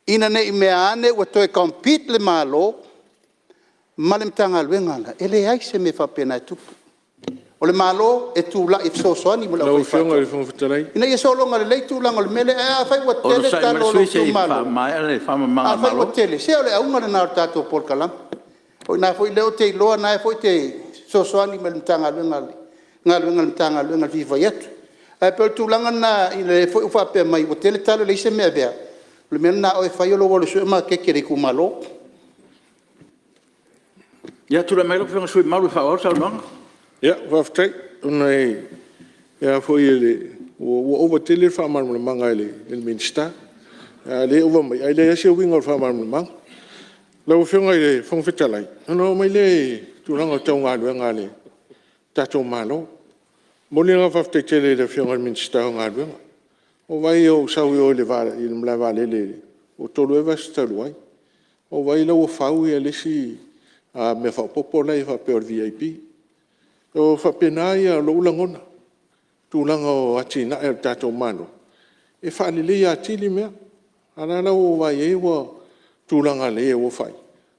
ina ne i meaane ua toe compete le Malo ma le Matagaluega le la, e leai se mea faapena e tupu. O le Malo e tulai e fesoasoani mo le Lau Afioga i le Fofoga Fetalai… aufaifaatoaga ina ia sologa lelei tulaga o le mea lea. Ae afai ua tele Onosai mai talo le a lou sui usufono se i itumalo, faamaea le faamalamalamaga a le afai ua Malo. tele, se o le auga lena o le tatou polokalame. O i ina foi lea ou te iloa o lena foi e te fesoasoani mai i le Matagaluega i le galuega a le Matagaluega i le fia fai atu. Ae pei o le tulaga lena i le foi ua faapea mai ua tele talo e leai se mea e avea, o le mea lena a oe e fai o lou alu e sue maketi a le itumalo. Ia tulai mai lau Afioga i le sui usufono mamalu e faaauau le saunoaga. Faafetai. Ona ua ova tele le faamalamalamaga a le Minisita, a o lea e ova mai ae leai lava se uiga o le faamalamalamaga. Lau Afioga i le Fofoga Fetalai, ona oo mai lea i tulaga tau galuega a le tatou Malo. E momoli le agaga faafetai tele i le Afioga i le Minisita o Galuega. Ua ou vaai ua ou sau i o i le malaevaalele po ua 3 ea vaiaso talu ai, ua ou vaai o la ua fau le isi mea faaopoopo la e faapea o le VIP. E faapena lou lagona i tulaga o atinae a le tatou Malo, e faaleleia atili mea. A o lea la ua ou vaai i ai ua tulaga lelei ua fai,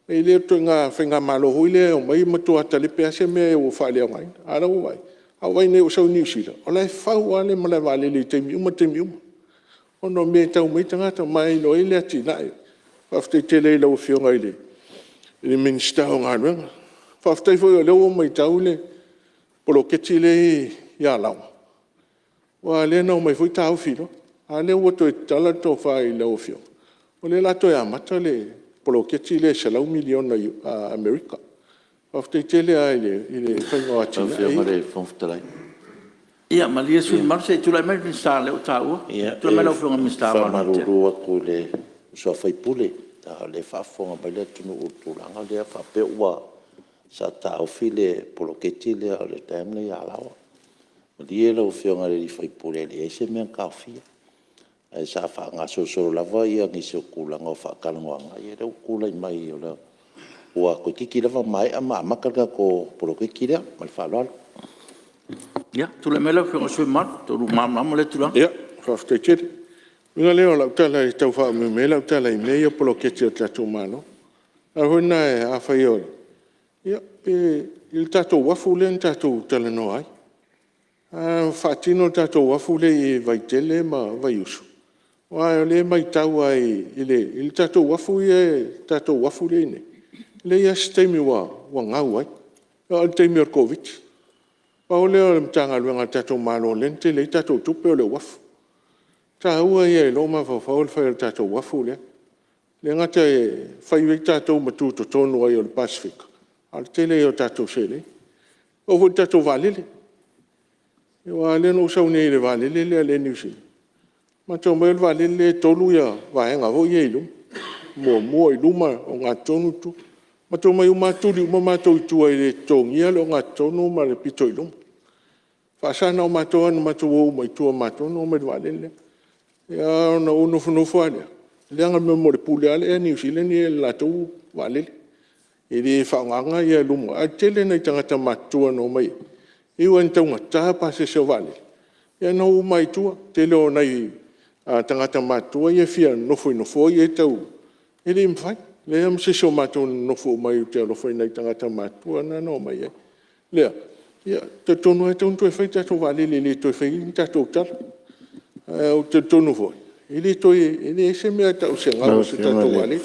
e le o le ituaiga faigamalo foi lea e omai matua talepe lava se mea ua faaleaogaina. A o lea ua ou vaai, a ou vaai nei ua ou sau i Niu Sila, o la e fau lava le malaevaalele i taimi uma taimi uma, ona o mea e tau mai ai tagata ma e iloa ai le atinae. Faafetai tele ai i lau Afioga i le Minisita o Galuega. Faafetai foi o lea ua ou matau i le poloketi lea e i Alaoa, aua o lea na omai foi taofi loa, a o lea ua toe tatala le tofa i lau Afioga, o lea o le a toe amata le poloketi lea e $100 miliona Amerika. Faafetai tele lava i le faiga o atinae ia. Ia malie le sui usufono mamalu se i tulai mai le Minisita o lea ua taua. Tulai mai lau Afioga i le Minisita E faamalulu atu i le uso a sui usufono, a o lea e faafofoga mai le atunuu i le tulaga lea faapea ua Sa taofi le poloketi lea o le dam lea i Alaoa. Malie lau Afioga i le sui usufono e leai se mea na taofia, ae sa faagasolosolo lava nisi o tulaga o faatalanoaga, ia lea ua tulai mai ua toeitiiti lava maea ma amata le tatou poloketi lea. Ma le faaaloalo. Ia, tulai mai lau Afioga i le sui usufono mamalu, atonu ua malamalama lea tulaga. Ia, faafetai tele. O le uiga lea o lau tala e tau faaomeomea ai lau tala i mea ia o poloketi a le tatou Malo. O le ala foi lena afai o… ia i le tatou uafu lea na tatou talanoa ai. A faatino le tatou uafu lea i Vaitele ma Vaiusu, aua o lea e matau lava i le tatou uafu lea e i ai nei, e leai lava se taimi ua gau ai, e oo lava i le taimi o le Koviti-19. Pau lea o le Matagaluega a le tatou Malo o lea na tele ai tatou tupe o le uafu. O le taua ia i lou mafaufau o le fai o le tatou uafu lea. E le gata e fai ai tatou ma tutotonu ai o le Pasefika, a o le tele ia o tatou seleni. E oo foi i le tatou vaalele, aua o lea na ou sau nei i le vaalele lea a le Air New Zealand, matou omai o le vaalele lea e 3 vaega foi ia i luma, muamua i luma, ogatotonu tua. Matou omai uma lava tuli uma matou i tua e le totogia le ogatotonu ma le pito i luma. E faasa na o matou lava na matou o uma i tua o matou na omai i le vaalele lea. Ona ou nofonofo lava lea, leaga o le pule lava a le Air New Zealand ia i le latou vaalele, e le faaaogaina luma, ae toatele nai tagata matutua na omai i ai, e ui lava ina taugata pasese o vaalele, ae na o uma lava i tua. Tele o nai tagata matutua ia e fia nonofo i nofoa ia e tau… E le mafai, leai lava ma se isi o matou na nonofo uma ai ou te alofa i nai tagata matutua na na omai ai. O lea, e talitonu lava e tatau ona toe fai le tatou vaalele e le toe fai ai ni tatou tala. Ae ou te talitonu foi, e leai se mea e tau o se gau i se tatou vaalele.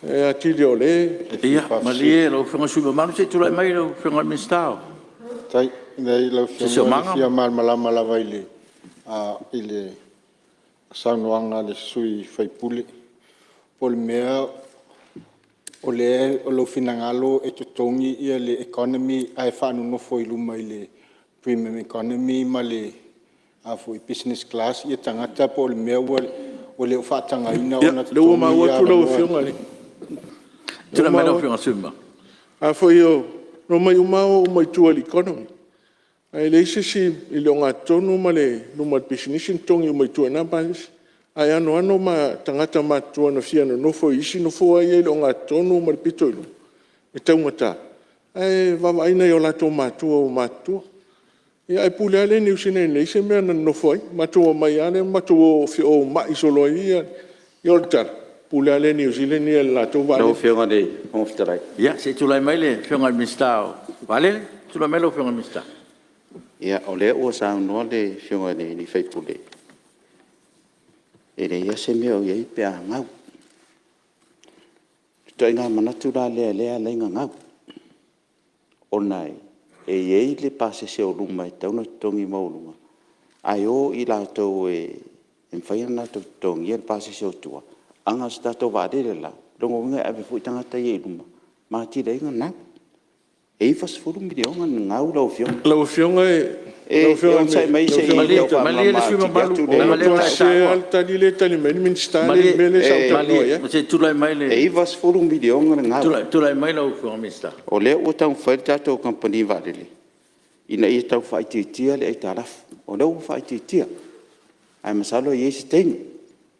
E atili o lea e… Ia malie lau Afioga i le sui usufono mamalu, se i tulai mai lau Afioga i le Minisita o Leai lau Afioga e fia malamalama lava i le saunoaga a le sui usufono. Po o le mea o lou finagalo e totogi le economy ae faanonofo i luma i le Premium Economy ma le Business Class tagata po o le mea ua le o faatagaina Ia, ona o lea ua totogi maua atu lau Afioga. Afai na omai uma lava o uma i tua i le economy, ae leai se isi i le ogatotonu ma luma o le pisinisi na totogi uma i tua i na pasese. Ae anoano tagata matutua na fia nonofo i isi nofoa ia i le ogatotonu ma le pito i luma e taugata, ae vaavaai nai o latou matua ua matutua. Ia ae pule lava le Air New Zealand e leai se mea na nonofo ai. Matou omai lava lea ma matou feomai solo ai ia. O le tala, e pule lava le Air New Zealand ia i le latou vaalele. Lau Afioga i le Fofoga Fetalai… Ia se i tulai mai le Afioga i le Minisita o Vaalele. Tulai mai lau Afioga i le Minisita. Ia, o lea ua saunoa le Afioga i le sui usufono, e leai lava se mea o i ai pe a gau. O le ituaiga manatu la lea o lea e ala ai ona gau, ona e i ai le pasese o luma e tatau ona totogi maualuga, ae o i latou e mafai ona latou totogiina le pasese o tua. A na o se tatou vaalele la, o lona uiga e ave foi tagata ia i luma ma atili ai ona gau. E $90 miliona le gau lau Afioga. Lau Afioga… E onosai mai se i Malie le sui usufono mamalu leaga o lea Ua matua sese lava le tali lea e tali mai ai le Minisita lea i le mea lea sa ou talanoa i ai. Se i tulai mai le… E $90 miliona le gau. Tulai mai lau Afioga i le Minisita. O lea ua taumafai le tatou kamupani vaalele ina ia tau faaitiitia le aitalafu. O lea ua faaitiitia, ae masalo e i ai se taimi,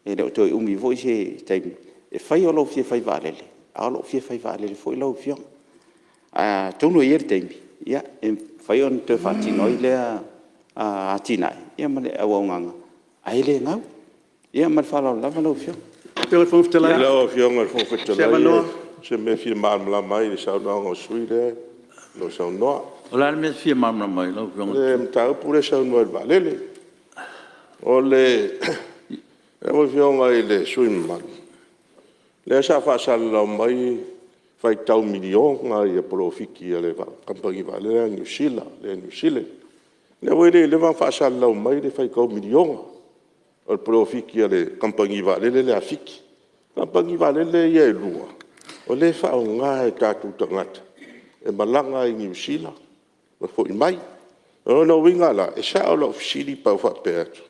e le o toe umi foi se taimi. E fai o lou fia fai vaalele, a o lou fia fai vaalele foi lau Afioga. Ae atonu e i ai le taimi e mafai ona toe faatino ai lea atinae ma le auaunaga, ae le gau. Ia ma le faaaloalo lava lau Afioga. Lau Afioga i le Fofoga Fetalai o se mea e fia malamalama ai i le saunoaga a le sui usufono lea o lo o saunoa. O le a le mea e te fia malamalama ai lau Afioga? Le mataupu lea e saunoa ai i le vaalele. Lau Afioga i le sui usufono mamalu, lea sa faasalalau mai e faitau miliona polofiti a le kamupani vaalele lea a Niu Sila, le Air New Zealand. O lea ua leva ona faasalalau mai le faitau miliona o le polofiti a le kamupani vaalele lea a Fiti. O kamupani vaalele ia e lua, o lea e faaaoga e tatou tagata e malaga ai i Niu Sila ma foi mai. O lona uiga la, e sao lau fesili pe a ou faapea atu,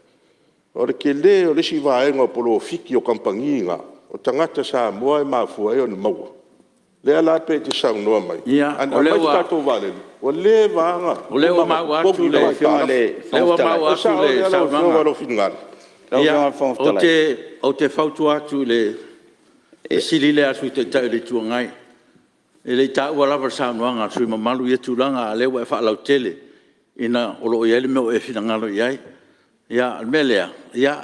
o le tele o le isi vaega o polofiti o kamupani na, o tagata Samoa e mafua ai ona maua. Lea la pei e te saunoa mai, ana aumai se tatou vaalele, ua leva lava O lea ua maua atu le saunoaga. Ou te fautua atu i le fesili lea a le Sui Taitai o le Itu Agai, e le i taua lava i le saunoaga a le sui usufono mamalu ia tulaga, a o lea ua e faalautele ina o lo o i ai le mea ua e finagalo i ai. O le mea lea,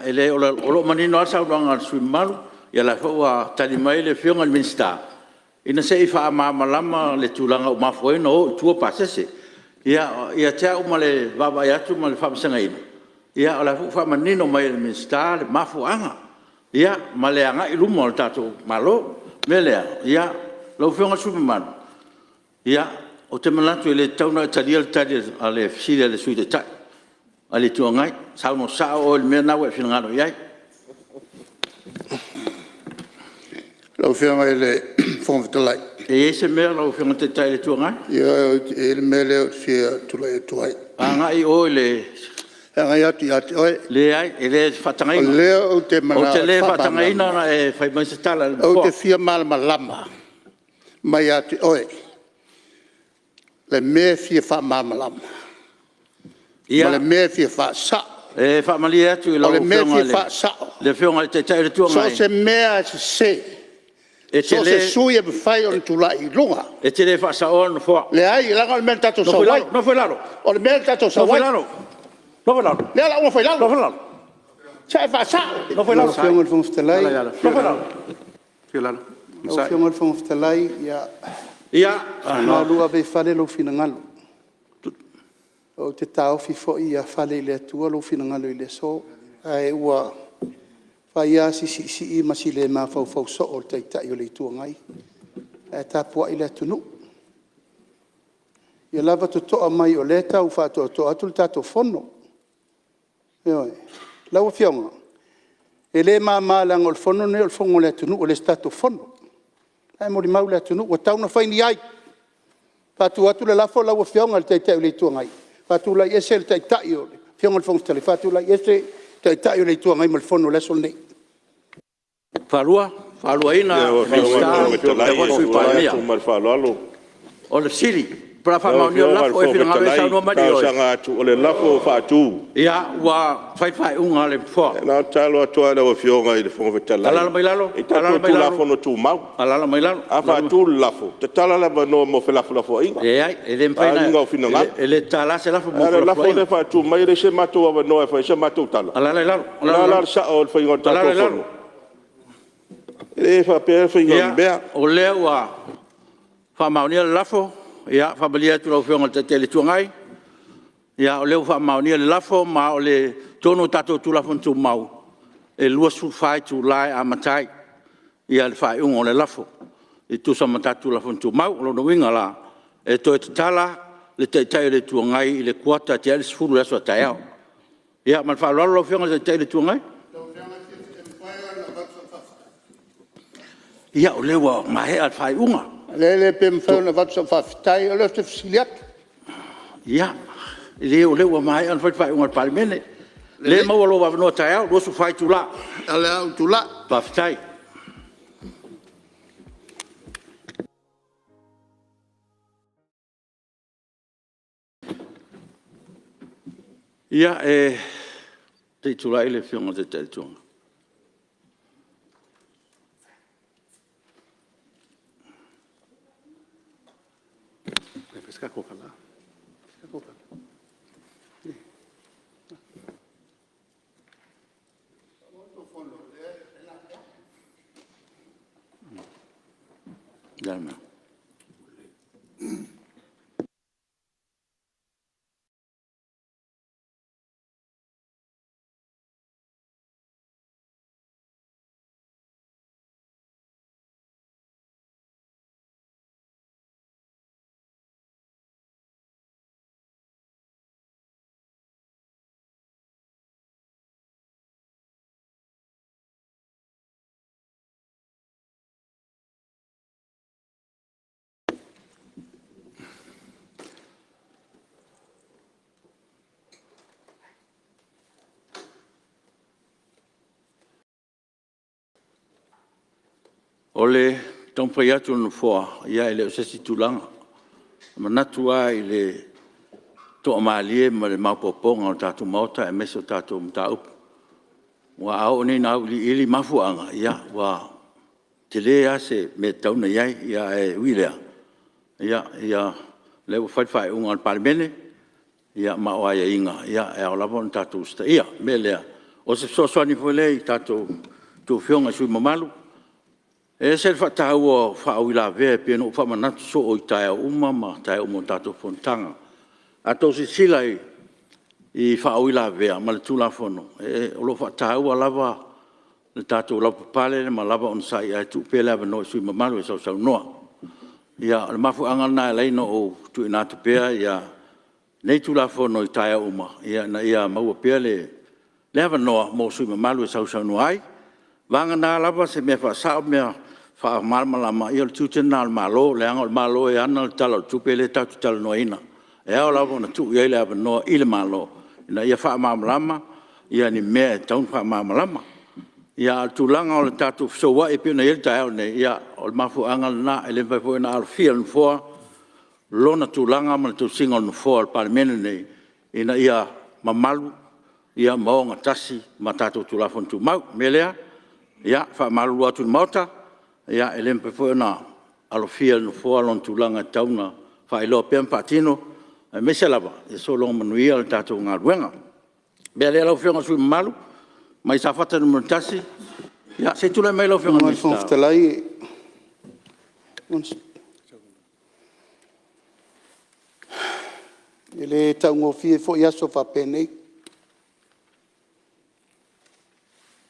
e leai o lo o manino lava le saunoaga a le sui usufono mamalu, o lea foi ua tali mai le Afioga i le Minisita, ina se i faamalamalama le tulaga ua mafua ai ona o i tua pasese. Ia te au ma le vaavaai atu ma le faavasegaina, o lea foi ua faamanino mai e le Minisita le mafuaaga ma le agai i luma o le tatou Malo. O le mea lea, lau Afioga i le sui usufono mamalu, ou te manatu e le tatau ona e talia le tali a le fesili a le Sui Taitai a le Itu Agai. Saunoa sao oe i le mea lena ua e finagalo i ai. Lau Afioga i le Fofoga Fetalai… E i ai se mea lau Afioga i le Taitai o le Itu Agai? Ioe, e i ai le mea lea ou te fia tulai atu ai. Agai oi i le… E agai atu ia te oe. Leai, e le faatagaina. O lea ou te manao Ou te e le faamalamalama. faatagaina ona e fai mai se tala i le Ou Nofoa. te fia malamalama mai ia te oe le mea e fia faamalamalama ma le mea e fia faasao. E faamalie atu i O lau le mea e Afioga fia faasao, i le Afioga i le Taitai o le Itu so o Agai, se mea lava e sese, so o se sui usufono e mafai ona tulai i luga. E te le faasaoa le Nofoa. Leai, leaga o le mea na tatou sau ai. Nofo i lalo. O le mea na tatou sau Nofo i ai. lalo. Nofo i lalo. O lea o le a ou nofo i lalo. Nofo i lalo. Se i faasao. Nofo i lalo. Lau Afioga i le Fofoga Fetalai, ia malu ave i fale lou finagalo. Ou te taofi foi ia fale i le Atua lou finagalo i le aso. Ae ua fai lava si siisii ma si le mafaufau soo o le Taitai o le Itu Agai, ae tapuai le atunuu. Ia lava totoa mai o lea e tau faatoatoa atu le tatou Fono. Ioe. Lau Afioga, e le mama leaga o le Fono lenei o le Fono a le atunuu e le o se tatou Fono. O la e molimau le atunuu, ua tatau ona fai ni ai. Faatu atu le lafo lau Afioga i le Taitai o le Itu Agai, faatulai ese le Afioga i le Fofoga Fetalai, faatulai ese le Taitai o le Itu Agai ma le Fono i le aso lenei. O le fesili, pe o le a Lau faamaonia le Afioga i le lafo, o e Fofoga finagalo ai e Fetalai, saunoa e mai i le ioe. talosaga atu, o le lafo ua faatu. Ia, ua fai le faaiuga a le Nofoa. Na ona tatalo atu lava i lau Afioga i le Fofoga Fetalai, Alaala mai lalo. e i ai tatou Tulafono Tumau. Alaala mai lalo. A faatu le lafo, tatala le avanoa mo felafolafoaiga, Leai, e le mafai faaaliga o finagalo. E le tatala se lafo mo A o le lafo felafolafoaiga. lea e faatu mai, e leai so matou avanoa e fai ai se matou tala. Alaala i lalo. O le a la le sao o le faiga o le tatou Fono? E le faapea le faiga o le mea. Ia, o lea ua faamaonia le lafo. E faamalie atu i lau Afioga i le Taitai o le Itu Agai, o lea ua faamaonia le lafo, ma o totonu o tatou Tulafono Tumau, e 24 itula e amata ai le faaiuga o le lafo e tusa ma tatou Tulafono Tumau. O lona uiga la, e toe tatala le Taitai o le Itu Agai i le kuata tea i le 10:00 i le aso a taeao. Ia ma le faaaloalo lau Afioga i le Taitai o le Itu Agai. Ia, o lea ua maea le faaiuga. Lele, pe mafai ona avatu sau faafetai? O lea ou te fesili atu. Ia, leai o lea ua maea ona fai le faaiuga a le Palemene. O lea e maua lou avanoa taeao, 24 itula. O le a ou tulai. Faafetai. Ia, se i tulai le Afioga i le Taitai o le Itu Agai. O le taumafai atu o le Nofoa, e le o se isi tulaga. E manatu lava i le toamalie ma le maopoopoga o le tatou Maota aemaise o tatou mataupu. Aua a oo nei ina auiliili mafuaaga, ia ua tele lava se mea e tatau ona i ai. Ae ui i lea, o lea ua fai le faaiuga a le Palemene ma o aiaiga e ao lava ona tatou usitaia. O le mea lea, o se fesoasoani foi lea i a outou Afioga i sui usufono mamalu. E ese le faataua o faauilavea e pei ona ou faamanatu soo i taeao uma ma taeao uma o tatou fonotaga. A outou silasila i faauilavea ma le Tulafono, o lo o faataua lava le tatou lavapapale ma lava onosai ae tuu pea le avanoa i sui usufono mamalu e sausaunoa. Ia, o le mafuaaga lena e ala ai ona ou tuuina atu pea nei Tulafono i taeao uma ina ia maua pea le avanoa mo sui usufono mamalu e sausaunoa ai. Vagana lava se mea faasao ma mea faamalamalama, ia o le tiute lena o le Malo, leaga o le Malo e ana le Tala o le Tupe lea tatou te talanoaina. E ao lava ona tuu i ai le avanoa i le Malo ina ia faamalamalama ni mea e tatau ona faamalamalama. A o le tulaga o le tatou fesouai e pei ona i ai le taeao lenei, ia o le mafuaaga lena. E le mafai foi ona alofia e le Nofoa lona tulaga ma le tausiga o le Nofoa o le Palemene lenei ina ia mamalu ma ogatasi ma tatou Tulafono Tumau. O le mea lea, e faamalulu atu i le Maota, e le mafai foi ona alofia e le Nofoa lona tulaga e tatau ona faailoa pea ma faatino, aemaise lava ia sologa manuia le tatou galuega. O le mea lea lau Afioga i le sui usufono mamalu mai Safata 1, ia se i tulai mai lau Afioga i le Minisita. E le taugofie foi aso faapenei,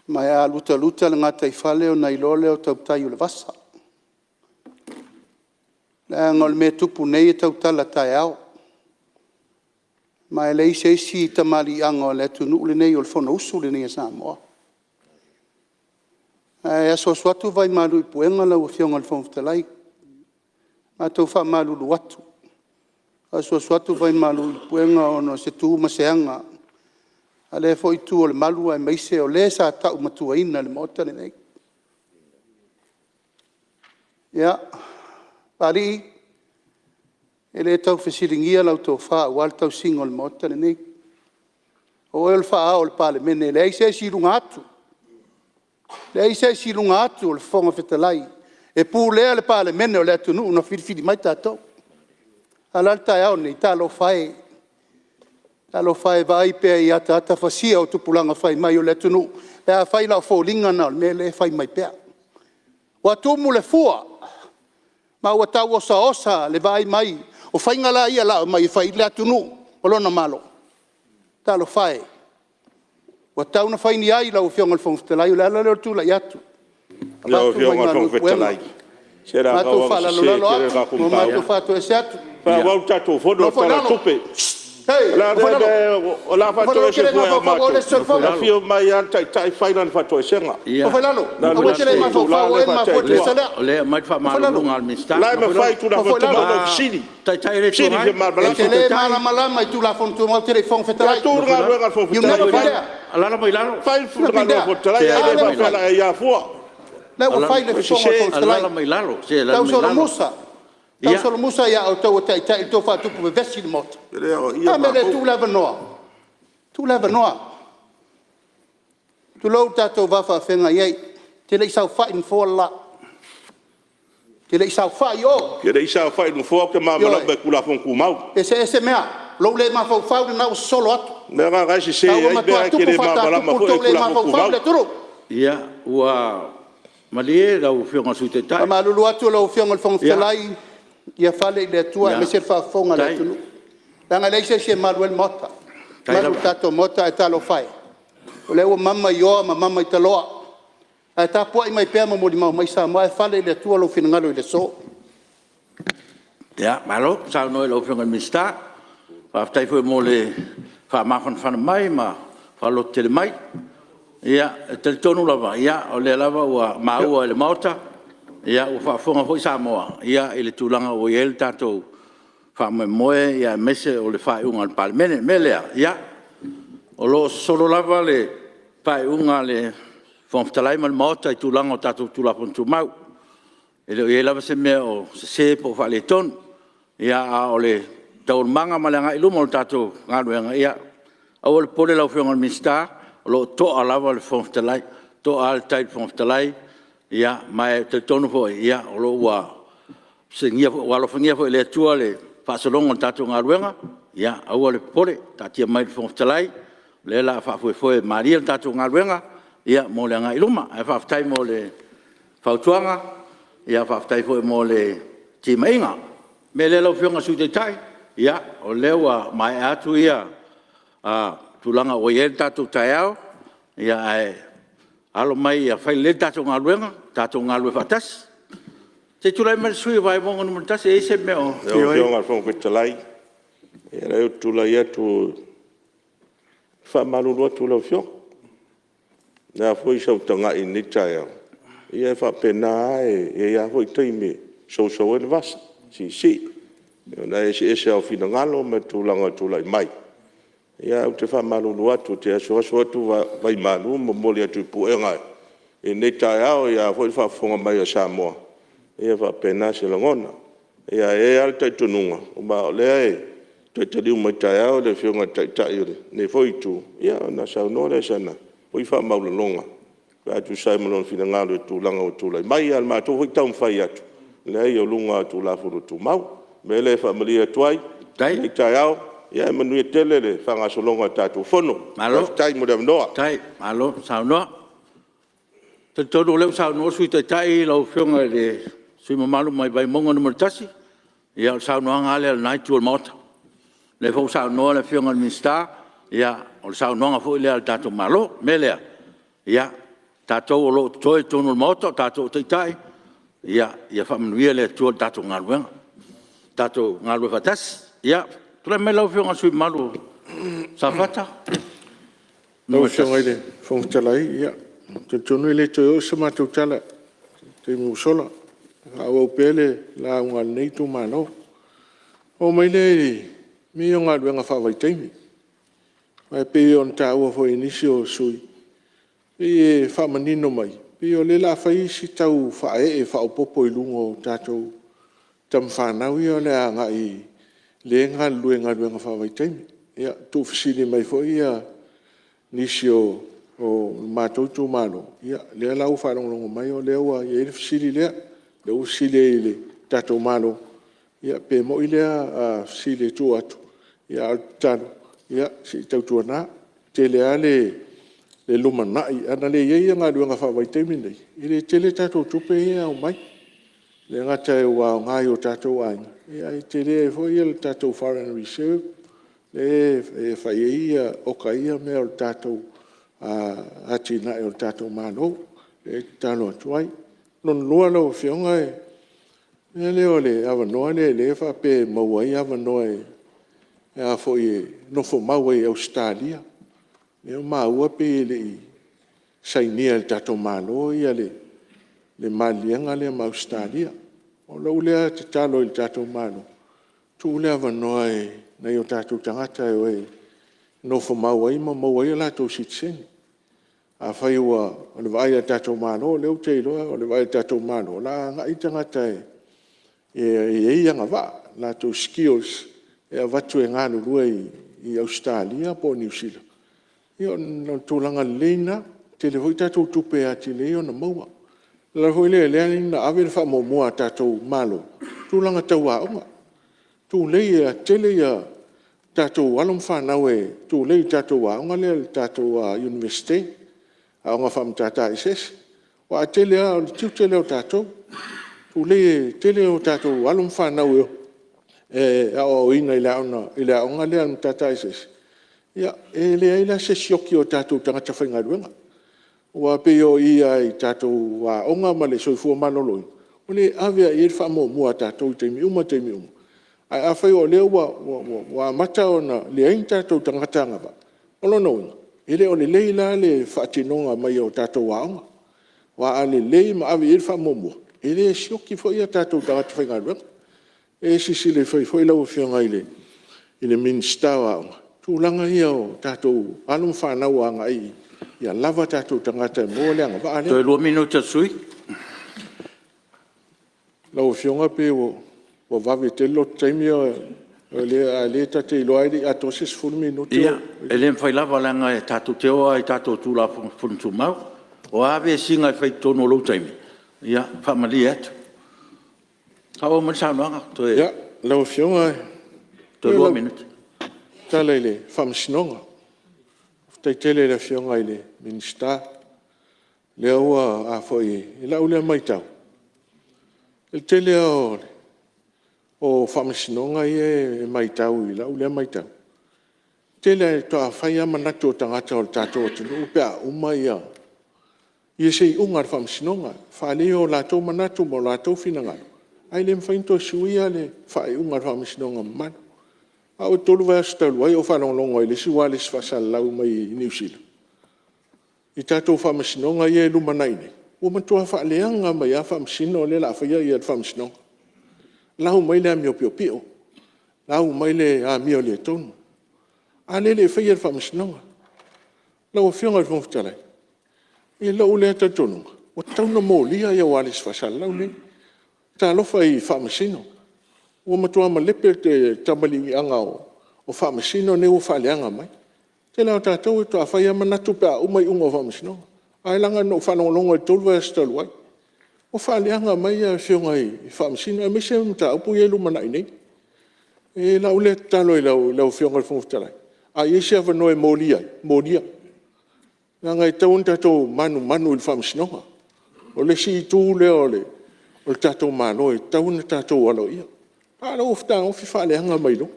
ma a lutaluta le gataifale ona iloa lea o tautai o le vasa. Leaga o le mea e tupu nei e tautala taeao, ma e leai se isi tamaliiaga o le atunuu lenei, o le Fonousu lenei a Samoa. Ae asuasu atu vai malu i puega lau Afioga i le Fofoga Fetalai. Matou te faamalulu atu, asuasu atu vai malu i puega ona o se tu ma se aga a lea foi Itu o le Malu aemaise o le sa taumatuaina i le Maota lenei. Ia, Papalii, e le tau fesiligia lau tofa aua le tausiga o le Maota lenei. O oe o le faa-ao o le Palemene e leai se isi i luga atu, leai se isi i luga atu o le Fofoga Fetalai e pulea le Palemene o le atunuu na filifili mai tatou. A o le a le taeao lenei? Talofa e, talofa e, vaai pea i ataata fasia o tupulaga fai mai o le atunuu pe afai la o foliga na o le mea lea e fai mai pea. Ua tumu le fua ma ua tau osaosa le vaai mai o faiga la ia o le a aumai e fai ai le atunuu ma lona Malo? Talofa e, ua tatau ona fai ni ai lau Afioga i le Fofoga Fetalai, o le ala lea o le tulai atu, Lau avatu Afioga i le maumau Fofoga i puega, Fetalai, se o le a matou tauau ina sese faalalolalo tele le atu tatou ma matou mataupu. faatoese atu. Faaauau le tatou Fono i Nofo le i Tala o le lalo, Tupe. hei, O le a nofo i le lalo. mea o le a Nofo i lalo, ou te faatoese le fua ia mafaufau o oe matou? le isi E soli Fono. afio mai lava le Taitai fai lana faatoesega. Ia, Nofo i lalo, O le a le aua mea e te le o le se itula mafaufau o lea oe na e faatea mafua ai ai le tua. toese lea. O lea e aumai le Nofo i lalo. faamalamalamaga a le Minisita. O la e Nofo i mafai lalo. i Tulafono Nofo i Tumau lalo. ona ou fesili, Taitai o le Itu fesili Agai. fia E malamalama. te le malamalama i Tulafono Tumau, e te le i Fofoga Ia Fetalai. tu le Nofo i lalo. galuega a le Fofoga You Fetalai never e been fai. there. Alaala mai lalo. Fai le Never been galuega a le there. Fofoga Fetalai A ae le lea ua faapea o fai? le a e aia fua. Lea ua fai le Ua fofoga o le sese. Fofoga Fetalai. Alaala mai lalo. Se alaala mai lalo. Tausolomusa, tausolomusa ia outou o Taitai i le tou faatupu vevesi i le Maota. E le aoaia O le a le mea e le matou. tuu le avanoa? Tuu le avanoa. Tulou le tatou va faafeagai ai, e te le i saofai i le nofoa le la. E te le i saofai i o. Ou te le i saofai i le nofoa ou te malamalama Ioe. i Tulafono Tumau. E eseese mea, o lou le mafaufau lena ua sosolo atu. O le mea lena o lena e sese A ua ai mea matua e te tupu le malamalama faatatupu le foi i tou le Tulafono mafaufau i Tumau. le atunuu. Ia, ua malie lau Afioga i le Sui Taitai. Faamalulu atu lau Afioga i le Fofoga Fetalai, ia fale i le Atua aemaise le faafofoga a le atunuu, leaga e leai se isi e malu ai le Maota. E malu le tatou Maota, ae talofa e, o lea ua mama i oa ma mama i taloa, ae tapuai mai pea ma molimau mai Samoa, ae fale i le Atua lou finagalo i le aso. Ia, malo saunoa i lau Afioga i le Minisita, faafetai foi mo le faamafanafana mai ma le faalototele mai. E talitonu lava, o lea lava ua maua e le Maota, ua faafofoga foi Samoa i le tulaga ua i ai le tatou faamoemoe aemaise o le faaiuga a le Palemene. O le mea lea, ia, o lo o sosolo lava le faaiuga a le Fofoga Fetalai ma le Maota i tulaga o tatou Tulafono Tumau. E le o i ai lava se mea o sese po o faaletonu. Ia a o taualumaga ma le agai i luma o le tatou galuega, ia aua le popole lau Afioga i le Minisita, o lo o to'a lava le Fofoga Fetalai, e to'a lava le tai a le Fofoga Fetalai, ma e talitonu foi o lo o ua alofagia foi e le Atua le faasologa o le tatou galuega. Ia aua le popole, taatia mai i le Fofoga Fetalai, o lea o le a faafoefoe malie le tatou galuega mo le agai i luma. Ae faafetai mo le fautuaga, faafetai foi mo le timaiga. O le mea lea lau Afioga i le Sui Taitai, ia o lea ua maea atu ia tulaga ua i ai le tatou taeao, ae alo mai ia fai lelei le tatou galuega, tatou galulue faatasi. Se i tulai mai le sui usufono mo Vaimauga 1, e i ai se mea o… Lau Afioga i le Fofoga Fetalai, leai ou te tulai atu e faamalulu atu i lau Afioga. O le a foi sau tagai i lenei taeao, ia e faapena lava, e i ai lava foi taimi e sousou ai le vasa, siisii, ona eseese lava o finagalo ma tulaga e tulai mai. Ae ou te faamalulu atu, ou te asuasu atu vai malu ma momoli atu i puega i lenei taeao. A foi le faafofoga mai a Samoa, ia e faapena se lagona. Ae i ai lava le talitonuga, ma o lea e toe taliu mai taeao le Afioga i le Taitai o lenei foi Itu, ia ona saunoa lea i sana foi faamaualaloga pe a tusa ai ma lona finagalo i le tulaga ua tulai mai. A o le matou foi taumafai atu, leai o luga lava o Tulafono Tumau. O le mea lea e faamalie atu ai i lenei taeao, ia manuia tele le faagasologa o le tatou Fono. Faafetai mo le avanoa. Faafetai, malo saunoa. Ou te talitonu o lea ua saunoa le Sui Taitai lau Afioga i le sui usufono mamalu mai Vaimauga 1, ia o le saunoaga lava lea a lena Itu o le Maota. O lea foi ua saunoa le Afioga i le Minisita, ia o le saunoaga foi lea a le tatou Malo. O le mea lea, ia, o tatou o lo o totoe i totonu o le Maota o tatou o Taitai, ia faamanuia le Atua i le tatou galuega, tatou galulue faatasi. Ia, tulai mai lau Afioga i le sui usufono mamalu mo Safata Lau 1. Afioga i le Fofoga Fetalai, ia, ou te talitonu e le toe oo se matou tala i le taimi ua sola, ae faaauau pea le lauga a lenei itumalo. Ona oo mai lea i mea ia o galuega faavaitaimi. Aua e pei ona taua foi e nisi o sui usufono, pei e faamanino mai, pei o lea o le a fai si tau faaee faaopoopo i luga o tatou tama fanau ia o le a agai lea e galulue i galuega faavaitaimi. Ia, tuufesili mai foi nisi o le matou itumalo, ia lea la ua faalogologo mai o lea ua i ai le fesili lea, lea ua fesili ai i le tatou Malo, pe moni lea fesili e tuu atu, a o le tatalo, se i tautuana, tele lava le lumanai. A na leai galuega faavaitaimi nei, e le tele tatou tupe ia e ao mai. E le gata ua aoga i o tatou aiga, ae tele ai foi le tatou foreign reserve lea e fai ai oka ai mea o le tatou atinae o le tatou Malo. Lea e tatalo atu ai. Lona lua lau Afioga o le mea lea o le avanoa lea e faapea e maua ai avanoa e nofomau ai i Ausetalia. O lea ua maua pei e le i sainia e le tatou Malo le maliega lea ma Ausetalia. O lau lea tatalo i le tatou Malo, tuu le avanoa i nai o tatou tagata e o e nofomau ai ma maua ai o latou sitiseni. Afai o le vaai a le tatou Malo, o lea ou te iloa o le vaai a le tatou Malo, o le a agai tagata e i ai agavaa, latou skills e avatu e galulue i Ausetalia po o Niu Sila, ia o le tulaga lelei lena. E tele foi tatou tupe e atili ai ona maua. O le ala foi lea e ala ai ona ave le faamuamua a le tatou Malo i tulaga tau aoga. Tulei, e toatele tatou alo ma fanau e tulei i le tatou aoga lea le tatou Iunivesite, aoga faa-Matata Eseese. Aua a tele lava, o le tiute lea o tatou, tulei, e toatele tatou alo ma fanau e aoaoina i le aoga lea a le Matata Eseese, ia e leai la se sioki o tatou tagata faigaluega. Aua e pei o i lava i tatou aoga ma le soifua maloloina, o lea e ave lava i ai le faamuamua a tatou i taimi uma taimi uma. Ae afai o lea ua amata ona leai ni tatou tagata agavaa, o lona uiga, e le o lelei la le faatinoga mai o tatou aoga. Aua a lelei ma ave i ai le faamuamua, e le sioki foi a tatou tagata faigaluega. Se i silasila ifo i ai lau Afioga i le Minisita o Aoga, i tulaga ia o tatou alo ma fanau agai ia lava tatou tagata e maua le agavaa lea. Toe lua minute o le sui usufono. Lau Afioga pei ua vave tele lota taimi a o lea ta te iloa lava e le i atoa se 10 minute. Ia, e le mafai lava leaga tatou te o lava i tatou Tulafono Tumau. O a vesiga e fai i totonu o lou taimi, ia, e faamalie atu. Faaauau mai le saunoaga, toe Lau Afioga, 2 minute. O le tala i le Faamasinoga. Faafetai tele i le Afioga i le Minisita lea ua… I lau lea matau, o le tele lava o Faamasinoga ia e matau i lau lea matau, e tele lava faatoa fai manatu o tagata o le tatou atunuu pe a uma se iuga a le Faamasinoga, faaali o latou manatu ma o latou finagalo, ae le mafai ona toe suia le faaiuga a le Faamasinoga mamalu. O au e 3 vaiaso talu ai o ou faalogologo i le isi ualesi faasalalau mai Niu Sila i tatou Faamasinoga ia e lumanai nei, ua matua faaleaga mai lava Faamasino lea o le a faia le Faamasinoga, lau mai le amio piopio, lau mai le amio le tonu, a lea e le i faia e le Faamasinoga. Lau Afioga i le Fofoga Fetalai, i lou lea talitonuga, ua tatau ona molia ualesi faasalalau nei. Talofa i Faamasino, ua matua malepe le tamaliiaga o Faamasino nei ua faaleaga mai. O le tele lava o tatou faatoa fai lava manatu pe a uma iuga o Faamasinoga. Ae leaga na ou faalogologo i le 3 vaiaso talu ai, ua faaleaga mai afioga i Faamasino aemaise mataupu ia e lumanai nei. E i ai lau lea tatalo i lau Afioga i le Fofoga Fetalai, a i ai se avanoa e molia ai, molia. Leaga e tatau ona tatou manumanu i le Faamasinoga. O le isi itu lea o le tatou Malo e tatau ona tatou aloaia. A o lea ua fetagofi faaleaga mai loa.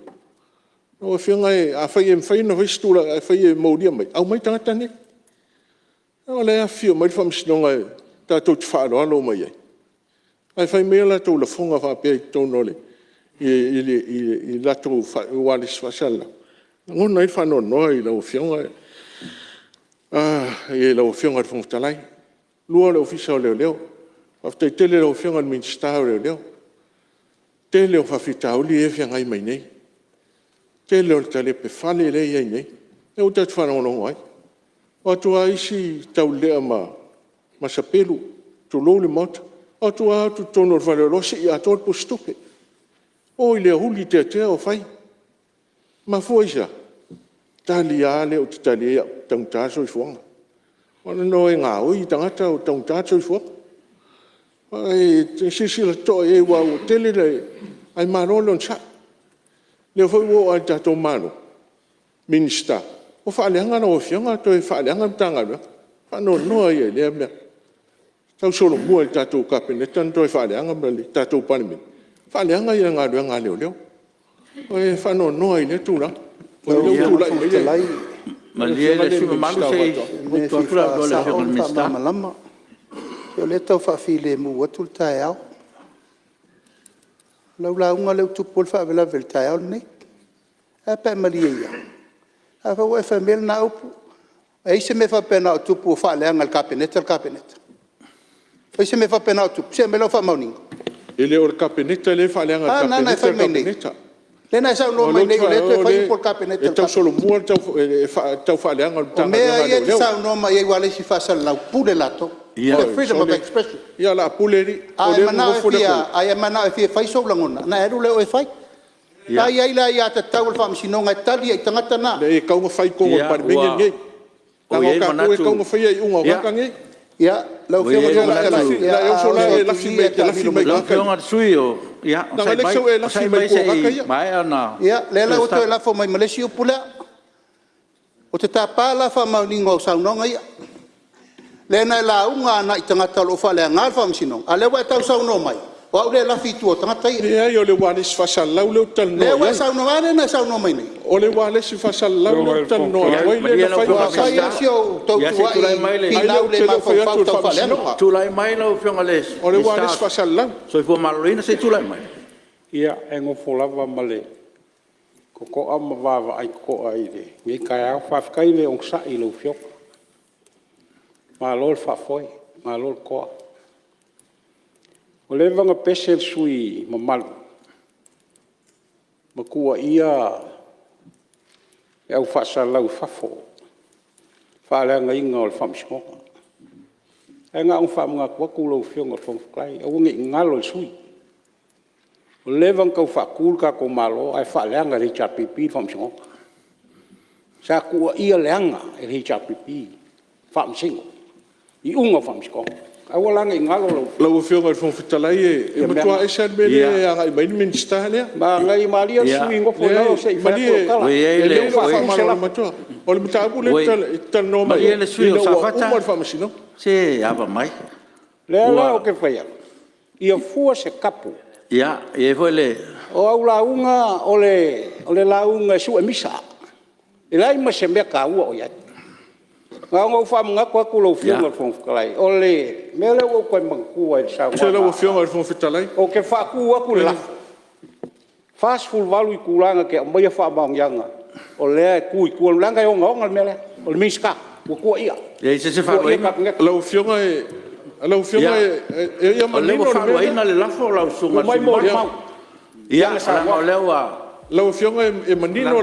Lau Afioga afai e mafai ona fai se tulaga e fai e molia mai, aumai tagata nei. O la e afifio mai le Faamasinoga tatou te faaaloalo uma i ai, ae fai mai a latou lafoga faapea i totonu o latou ualesi faasalalau, e lagona ai le faanoanoa i lau Afioga i le Fofoga Fetalai. Lua o le Ofisa o Leoleo. Faafetai tele i lau Afioga i le Minisita o Leoleo. Tele o faafitauli lea e feagai mai nei, tele o le talepe fale lea e i ai nei, lea ua tatou faalogologo ai. O atu lava isi taulelea ma sapelu, tulou le Maota, o atu lava o atu i totonu o le faleoloa sii atoa le pusitupe, o i le aoauli tea tea o fai. E mafua i se a? O le tali lava lea ou te tali ai au, ua taugata le soifuaga. Ua na ona o e gaoi tagata ua taugata le soifuaga. Silasila totoa i ai aua ua tele le… ae malo le onosai. O lea foi ua oo lava i le tatou Malo, Minisita, ua faaleaga lau Afioga toe faaleaga le Matagaluega. O le faanoanoa ia i lea mea. Tausolomua i le tatou Kapeneta ona toe faaleaga ma le tatou Palemene, faaleaga galuega a leoleo. E faanoanoa i lea tulaga, o lea ua tulai mai le Lau Afioga i le Fofoga Fetalai, o le mea e fia faasao ma faamalamalama. Se o lea e tau faafilemu atu le taeao. O lau lauga lea ua tupu ai le faalavelave i le taeao lenei. Ae a pe a e malie ia? A foi ua e fai maia lena upu. E i ai se mea faapena o tupu ua faaleaga e le Kapeneta le Kapeneta? O i ai se mea faapena o tupu? Se i aumai lau faamaoniga. E le o le Kapeneta lea e faaleaga e le A Kapeneta le Kapeneta. Lena na e saunoa mai nei o lea e toe fai upu a le Kapeneta i O lea ou te… E tausolomua le taufaaleaga o le O mea ia e te saunoa mai ai i ualesi faasalalau, pule latou. Freedom of expression. Ia o le a pule alii, o lea e A e manao e fia fai sou lagona, ona e alu lea o oe e fai. O la e i ai le aiatatau a le Faamasinoga e tali ai i tagata na. Leai e tatau ona fai i totonu o le Palemene lenei. Ua i Leaga ai o tatou e le manatu tatau ona faia iuga o tagata nei. Lau Ua i Afioga i le E Fofoga le Fetalai, o le a e oso la e lafi mai e te lafi mai i Lau tagata Afioga i le sui usufono, ia ia. Leaga o lea e te sau e lafi onosai mai mai tua se o tagata i ia. maea ona Ia, lea la ua toe lafo mai ma le isi upu lea. Ou te tapa la faamaoniga o saunoaga ia. Lea na e lauga agai tagata o lo o faaleagaina le Faamasinoga, a o lea ua e tau saunoa mai, o au lea e lafi i tua o tagata ia. Leai o le ualesi faasalalau lea ou te talanoa Lea ua i e ai. saunoa mai… A lea na e saunoa mai nei. O le ualesi faasalalau lea ou te talanoa atu ai Malie lea na lau fai Afioga Ua i le fai lava si ou tau Minisita, ia se i tulai tuuai, mai le Ae finau ou le te le o fai mafaufau atu i i le le tau faaleaga. Faamasinoga. Tulai mai lau Afioga i le O le Minisita ualesi o le faasalalau. Soifua Maloloina, se i tulai mai. Ia, e nofo lava ma le totoa ma vaavaai totoa i lenei taeao. Faafetai le onosai i lau Afioga, malo le faafoe, malo le toa. Ua leva ona pese le sui usufono mamalu ma tuuaia le au faasalalau i fafo i le faaleagaina o le Faamasinoga. Ae na ona faamanatu atu lau Afioga i le Fofoga Fetalai, aua ne i galo i le sui Ua leva ona tau faatu le tatou Malo ae faaleaga e le HRPP le Faamasinoga. Sa tuuaia leaga e le HRPP Faamasino, iuga o Faamasinoga. Aua la ne i galo lau Afioga. Lau Afioga i le Fofoga Fetalai e matua ese lava le mea lea e agai mai ai le Minisita lea. Malie le sui usufono nofo i lalo se i fai atu lau tala. Malie, o le mataupu lea e te talanoa mai Malie ai le sui ina usufono o ua Safata, uma le Faamasinoga. se ava mai. O lea la ou te fai atu, ia fua se tapu. Ia, e i ai foi le… O au lauga o le lauga e sue misa, e leai ma se mea taua o i ai. Na ona ou faamanatu atu i lau Afioga i le Fofoga Fetalai, o le mea lea ua ou toe manatua i le Lau saunoaga Afioga i le Fofoga Fetalai… Ou te faatu atu le lafo, E 48 itula na te aumaia faamaoniaga o lea e tu i tua, leaga e ogaoga le mea lea. O le Minisita ua tuuaia, E leai se isi e tuuaia le faaluaina. Kapeneta. Lau Afioga ia O lea manino ua le mea faaluaina lea. le lafo lau susuga i le Ua sui aumai usufono mamalu. molimau i Ia ana leaga o saunoaga. lea ua… Lau Afioga e manino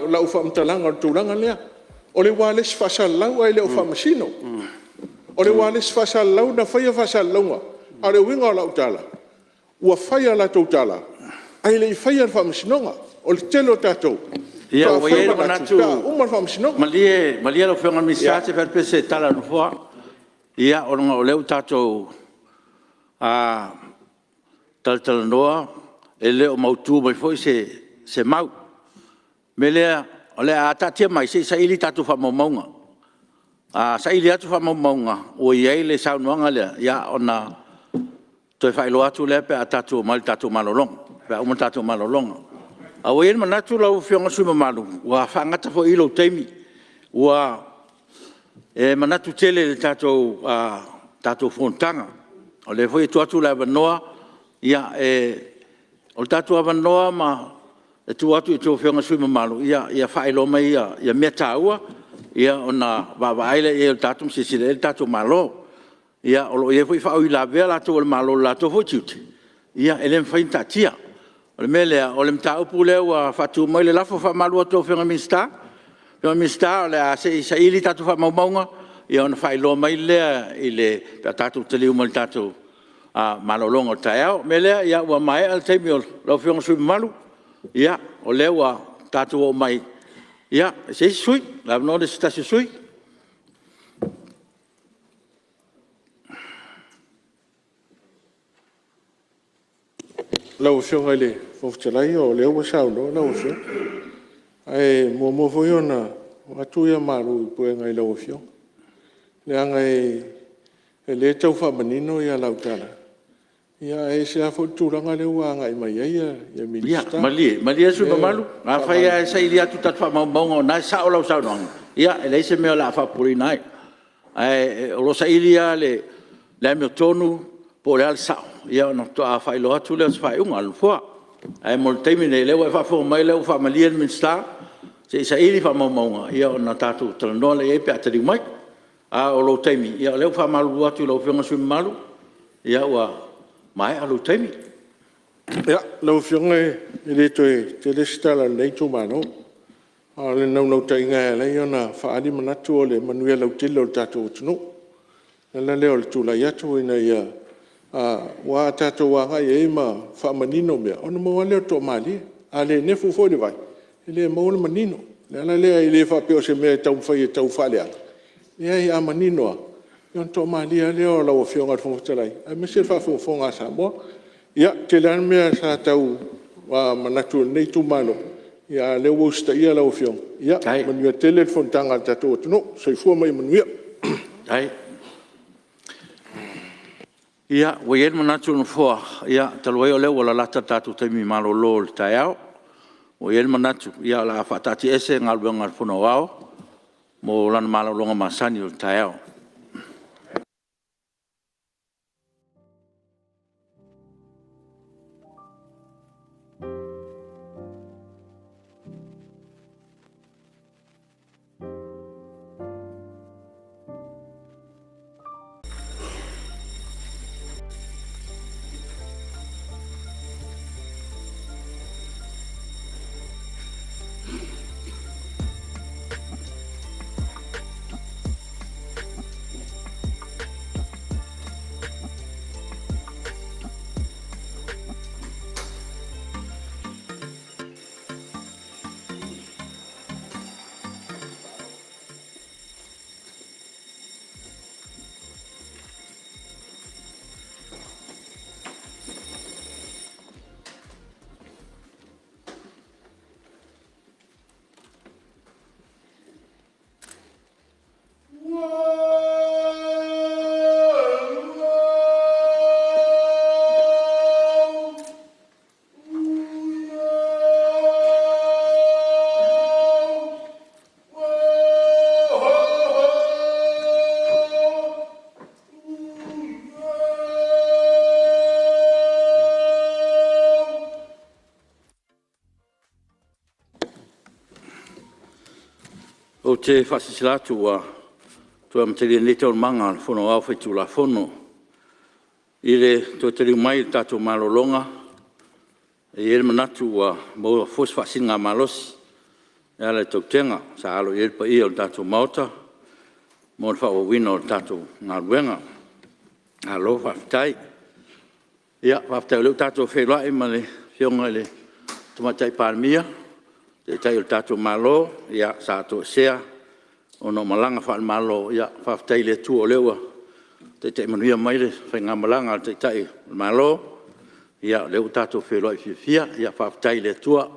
lau faamatalaga o le tulaga lea. O le ualesi faasalalau ae le o faamasino. O le ualesi faasalalau na faia faasalalauga, a o le uiga o lau tala, ua fai a latou tala ae le i faia le Faamasinoga. O le tele o tatou Ia faatoa ua i fai ai le manatu manatu, pe a uma le Faamasinoga. malie lau Afioga i le Minisita se i fai atu pea se tala a le Nofoa. Ia ona o lea ua tatou talatalanoa e le o mautu mai foi se mau. O le mea lea o le a taatia mai se i saili a tatou faamaumauga. A saili atu faamaumauga ua i ai le saunoaga lea, ia ona toe faailoa atu lea pe a tatou omai i le tatou malologa, pe a uma le tatou malologa. Ae ua i ai le manatu lau Afioga i le sui usufono mamalu, ua faagata foi i i lou taimi. Ua e manatu tele i le tatou fonotaga. O lea foi e tuu atu le avanoa, o le tatou avanoa e tuu atu i a outou Afioga i sui usufono mamalu, ia faailoa mai mea taua ona vaavaai lea i ai o le tatou ma silasila i ai le tatou Malo. Ia o lo o i ai foi faauilavea a latou a le Malo i lo latou foi tiute, ia e le mafai ona taatia. O le mea lea, o le mataupu lea ua faatu mai le lafo, E faamalulu atu i lau Afioga i le Minisita, Lau Afioga i le Minisita o le a se i saili a tatou faamaumauga ona faailoa mai lea pe a tatou taliu mai i le tatou malologa o le taeao. O le mea lea ua maea le taimi o lau Afioga i le sui usufono mamalu, o lea ua tatou oo mai i se isi sui usufono. O le avanoa lenei o se tasi o sui usufono. Lau Afioga i le Fofoga Fetalai o lea ua saunoa lau Afioga. Ae muamua foi ona avatu malu i puega i lau Afioga, leaga o lea e tau faamanino lau tala, ae ese lava foi le tulaga lea ua agai mai ai le Minisita. Ia malie le sui usufono mamalu, afai lava e saili atu tatou faamaumauga o lena e sao lau saunoaga, ia e leai se mea o le a faapopoleina ai. Ae o lo o saili lava le amiotonu po o le a le sao ona faatoa faailoa atu lea o se faaiuga a le Nofoa. Ae mo le taimi nei, o lea ua e faafofoga mai o lea ua faamalie le Minisita se i saili faamaumauga ona tatou talanoa lea i ai pe a taliu mai. A o lou taimi, ia o lea ua faamalulu atu i lau Afioga i le sui usufono mamalu, ia ua maea lou taimi. Lau Afioga e le toe tele se tala a lenei itumalo. A o le naunautaiga e ala ai ona faaali manatu o le manuia lautele o le tatou atunuu. O le ala lea o le tulai atu ina ia… aua a tatou agai i ai ma faamanino mea, ona maua lava lea o le toamalie. A le nefu foi le vai, e le maua le manino. O le ala lea, e le faapea o se mea e taumafai e tau faaleaga, e leai a manino lava, ona toamalie lava lea o lau Afioga i le Fofoga Fetalai aemaise le faafogafoga a Samoa. Ia, e tele lava mea sa tau manatu o lenei itumalo, a o lea ua usitaia lau Afioga. Ia manuia tele le fonotaga a le tatou atunuu. Soifua ma ia manuia. Faafetai. Ia, ua i ai le manatu o le Nofoa, talu ai o lea ua lalata le tatou taimi malolo o le taeao, ua i ai le manatu o le a faataatiaese Galuega a le Fono Aoao mo lana malologa masani o le taeao. Ou te faasilasila atu ua toe amatalia nei Taualumaga a le Fono Aoao Faitulafono. I le toe taliu mai i le tatou malologa, e i ai le manatu ua maua foi se faasiligamalosi e ala i tautega sa alo i ai le paia o le tatou Maota mo le faaauauina o le tatou galuega. Malo faafetai. Ia faafetai o lea ua tatou feiloai ma le Afioga i le Tamaitai Palemia, le Taitai o le tatou Malo sa toesea ona o malaga faale-Malo. Faafetai i le Atua o lea ua taitai manuia mai le faigamalaga a le Taitai o le Malo, o lea ua tatou feiloai fiafia. Faafetai i le Atua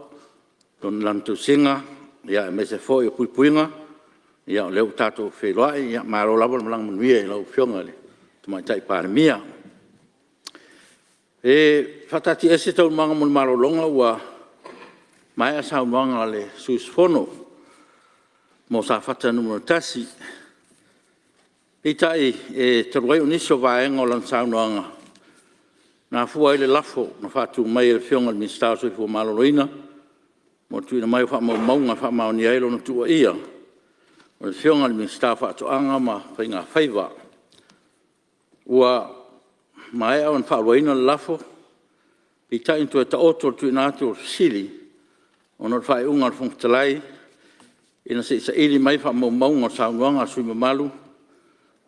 i Lana tausiga aemaise foi o puipuiga o lea ua tatou feiloai. Malo lava le malaga manuia i lau Afioga i le Tamaitai Palemia. E faataatiaese Taualumaga mo le malologa ua maea saunoaga a le sui usufono mo Safata 1. Peitai, e talu ai o nisi o vaega o lana saunoaga na afua ai le lafo na faatu mai e le Afioga i le Minisita o le Soifua Maloloina mo le tuuina mai o faamaumauga e faamaonia ai lona tuuaia o le Afioga i le Minisita o Faatoaga ma Faiga Faiva. Ua maea ona faaluaina le lafo, peitai na toe taoto le tuuina atu o le fesili ona o le faaiuga a le Fofoga Fetalai ina se i saili mai faamaumauga o le saunoaga a le sui usufono mamalu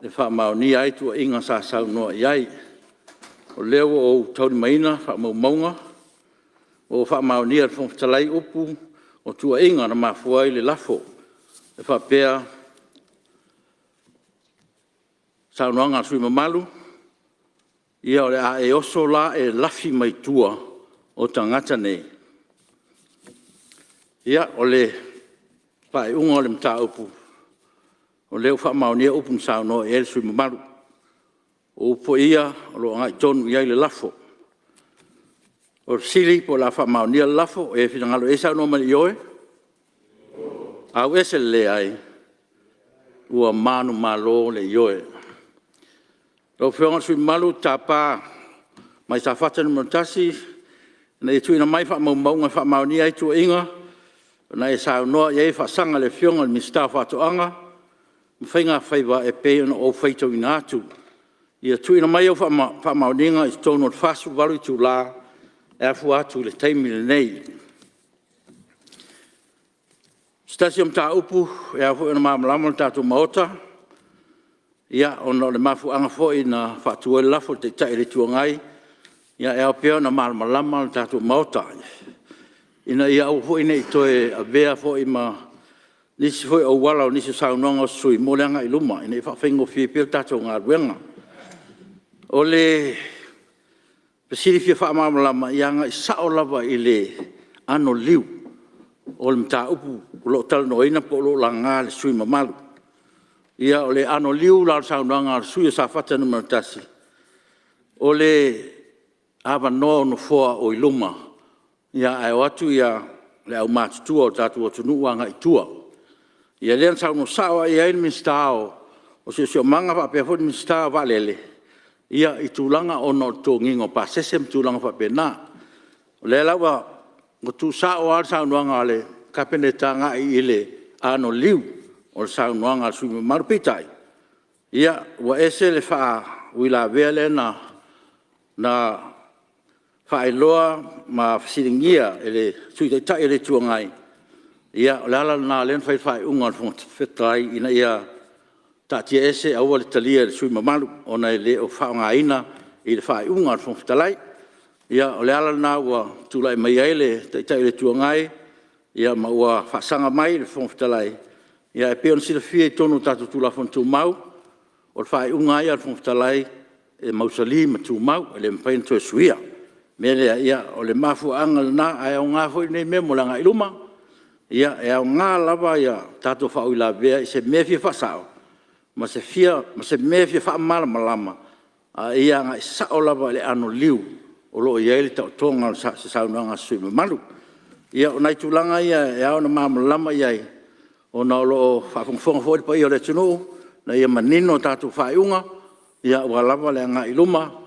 e faamaonia ai tuuaiga sa saunoa i ai. O lea ua ou taulimaina faamaumauga ua faamaonia e le Fofoga Fetalai upu o tuuaiga na mafua ai le lafo e faapea; Saunoaga a le sui usufono mamalu, “Ia o le a e oso la e lafi mai tua o tagata nei.” Ia, o le faaiuga o le mataupu, o lea ua faamaonia upu na saunoa i ai le sui usufono mamalu. O upu foi ia o lo o agai tonu i ai le lafo. O le fesili po o le a faamaonia le lafo. O e finagalo i ai saunoa mai i le ioe. Auese le leai. Ua manumalo le ioe. Lau Afioga i le sui usufono mamalu tapa mai Safata 1 ina ia tuuina mai faamaumauga e faamaonia ai tuuaiga na e saunoa i ai e faasaga i le Afioga i le Minisita o Faatoaga ma Faiga Faiva e pei ona ou faitauina atu. Ia tuuina mai au faamaoniga i totonu o le 48 itula e afua atu i le taimi lenei. O se tasi o mataupu e ao foi ona malamalama le tatou Maota, ona o le mafuaaga foi na faatu ai le lafo e le Taitai o le Itu Agai, e ao pea ona malamalama le tatou Maota ina ia aua foi ne i toe avea foi ma nisi foi auala o nisi o saunoaga a sui usufono mo le agai i luma ina ia faafaigofie ai pea le tatou galuega. O le fesili fia faamalamalama, ia agai sao lava i le anoliu o le mataupu o lo o talanoaina po o lo o laga e le sui usufono mamalu. Ia, o le anoliu la o le saunoaga a le sui usufono mo Safata 1, o le avanoa o nofoa o i luma ae o atu le aumatutua o le tatou atunuu agai i tua. Ia lea na saunoa sao lava i ai le Minisita o le Siosiomaga faapea foi le Minisita o Vaalele i tulaga ona o le totogiina o pasese ma tulaga faapena. O lea la ua tuusao lava le saunoaga a le Kapeneta agai i le anoliu o le saunoaga a le sui usufono mamalu. Peitai, ua ese le faauilavea lea na faailoa ma fesiligia e le Sui Taitai o le Itu Agai. Ia o le ala lena lea na fai ai le faaiuga a le Fofoga Fetalai ina ia taatia ese e aua le talia e le sui usufono mamalu ona e le o faaaogaina i le faaiuga a le Fofoga Fetalai. Ia o le ala lena ua tulai mai ai le Taitai o le Itu Agai ma ua faasaga mai i le Fofoga Fetalai. Ae pei ona silafia i totonu o tatou Tulafono Tumau, o le faaiuga lava ia a le Fofoga Fetalai e mausali ma tumau, e le mafai ona toe suia. O le mea lea, o le mafuaaga lena, ae aoga foi lenei mea mo le agai i luma. E aoga lava tatou faauilavea i se mea e fia faasao ma se mea e fia faamalamalama, a ia agai sao lava i le anoliu o lo o i ai le taotoga o se saunoaga a se sui usufono mamalu. Ia o nai tulaga ia e ao ona malamalama i ai ona o lo o faafogafoga foi le paia o le atunuu ina ia manino a tatou faaiuga aua lava le agai i luma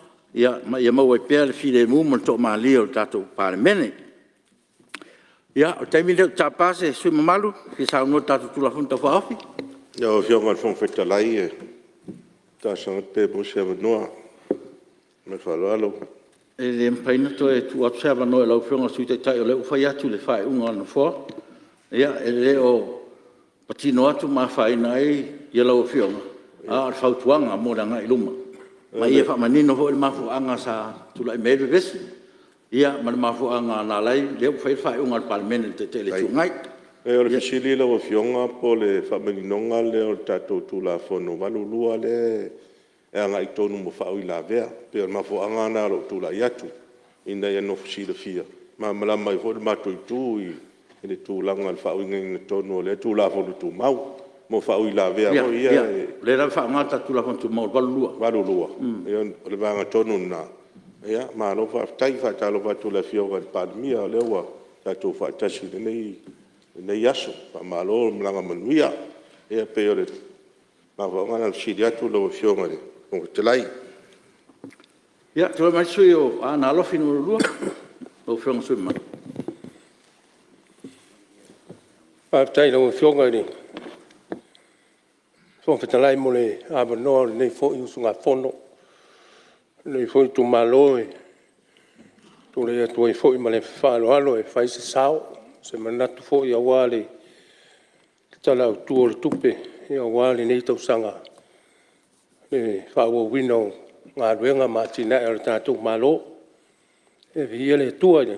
ma ia maua ai pea le filemu ma le toamalie o le tatou Palemene. Ia, o le taimi lenei ou te tapa se sui usufono mamalu e fia saunoa i le tatou Tulafono Tau Faaofi. Lau Afioga i le Fofoga Fetalai e talosaga atu pe maua se avanoa. Ma le faaaloalo. E le mafai ona toe tuu atu se avanoa i lau Afioga i le Sui Taitai o lea ua fai atu le faaiuga a le Nofoa. E le o patino atu ma afaina ai lau Afioga, a o le fautuaga mo le agai i luma, ma ia faamanino foi le mafuaaga sa tulai mai ai le vevesi ma le mafuaaga na ala ai lea ua fai le faaiuga a le Palemene i le Taitai o le Itu Agai. O le fesili lau Afioga po o le faamaninoga lea o le tatou Tulafono 82 lea e agai tonu mo faauilavea. E pei o le mafuaaga lena o lou tulai atu ina ia nofo silafia e malamalama ai foi le matou itu i le tulaga o le faauigaina tonu o lea Tulafono Tumau mo faauilavea foi ia. Ia, o lea lava e faaaoga le tatou Tulafono Tumau 82. 82, o le vaega tonu lena. Ia malo faafetai. E faatalofa atu i le Afioga i le Palemia o lea ua tatou faatasi i lenei aso. Faamalo le malaga manuia. Ia pei o le mafuaaga lena o le fesili atu lau Afioga i le Fofoga Fetalai. Ia, tulai mai le sui usufono mo Aana Alofi 2, lau Afioga i le sui usufono mamalu. Faafetai i lau Afioga i le Fofoga Fetalai mo le avanoa o lenei foi usugafono a lenei foi itumalo e tulai atu ai foi ma le faaaloalo e fai se sao, se manatu foi aua le Tala Autu o le Tupe aua lenei tausaga i le faaauauina o galuega ma atinae a le tatou Malo. Ia viia le Atua, e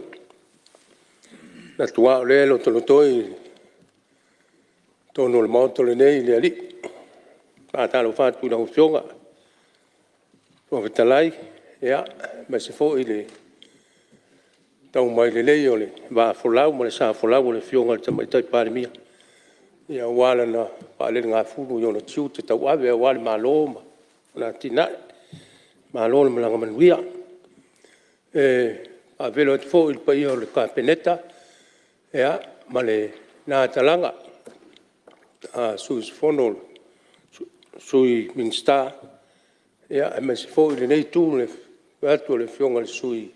manatu lava o lea e lotolotoi i totonu o le Maota lenei le Alii. E faatalofa atu i lau Afioga i le Fofoga Fetalai, aemaise foi le tau mai lelei o le vaafolau ma le sa folau o le Afioga i le Tamaitai Palemia aua lana faalelegafulu i ona tiute tauave aua le Malo ma ana atinae. Malo le malaga manuia. E faafeiloai atu foi i le paia o le Kapeneta ma lena talaga i sui usufono, Sui Minisita, aemaise foi lenei Itu i le afio atu o le Afioga i le Sui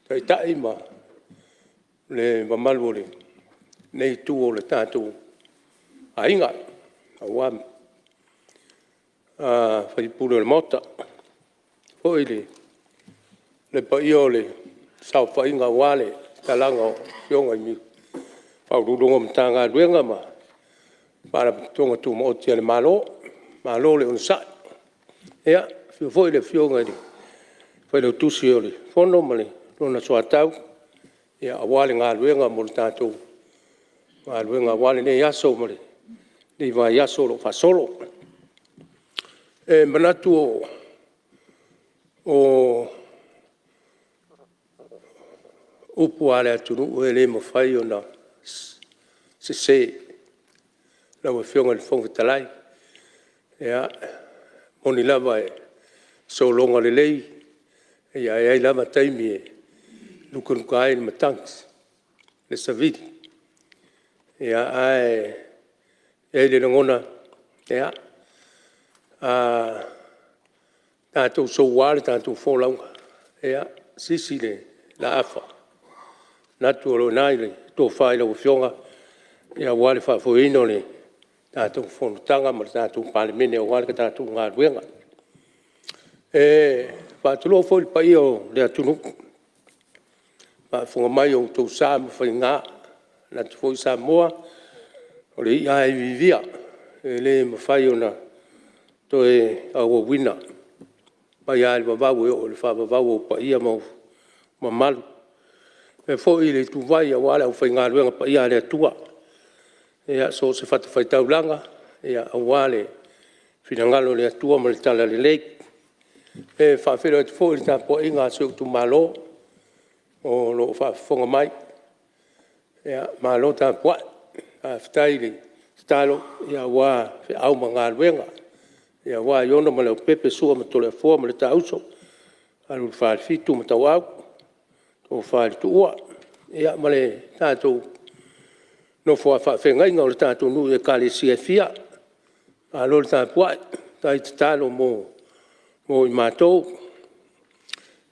Taitai ma le mamalu o lenei Itu o le tatou aiga aua sui usufono o le Maota. E faapea foi le paia o le saofaiga aua le talaga o Afioga i Ofisa Sili o Pulega o Matagaluega ma Faalapotopotoga Tumaoti a le Malo, malo le onosai. Ia, afio foi le Afioga i le Failautusi o le Fono ma lona soatau aua le galuega mo le tatou galuega aua lenei aso ma lenei vaiaso o lo o faasolo. E manatu o upu lava a le atunuu e le mafai ona sese lau Afioga i le Fofoga Fetalai. E moni lava e sologa lelei ae i ai lava taimi e lukaluka ai le matagi, le savili. Ae i ai le lagona, ia, a tatou soua le tatou folauga, ia, sisi le laafa, manatu o lo o i ina le tofa i lau Afioga aua le faafoeina o le tatou fonotaga ma le tatou Palemene aua le tatou galuega. E faatulou foi i le paia o le atunuu o faafofoga mai i o outou sa ma faiga. E manatu foi Samoa, o le i'a lava e iviivia e le mafai ona toe auauina mai lava i le vavau e oo i le faavavau ou paia ma ou mamalu. E faapea foi le ituvai aua le aufaigaluega paia a le Atua i so o se fatafaitaulaga aua le finagalo o le Atua ma le talalelei. E faafeiloai atu foi i le tapuaiga a si ou itumalo o lo o faafofoga mai, malo tapuai, faafetai le tatalo aua feau ma galuega aua Iono ma Leaupepe, Sua ma Toleafoa ma le Taauso, Alo o le Falefitu ma Tauau, le Tofa i le Tuua ma le tatou nofo a faafeagaiga o le tatou nuu i Ekalesia e fia. Malo le tapuai, faafetai tatalo mo i matou.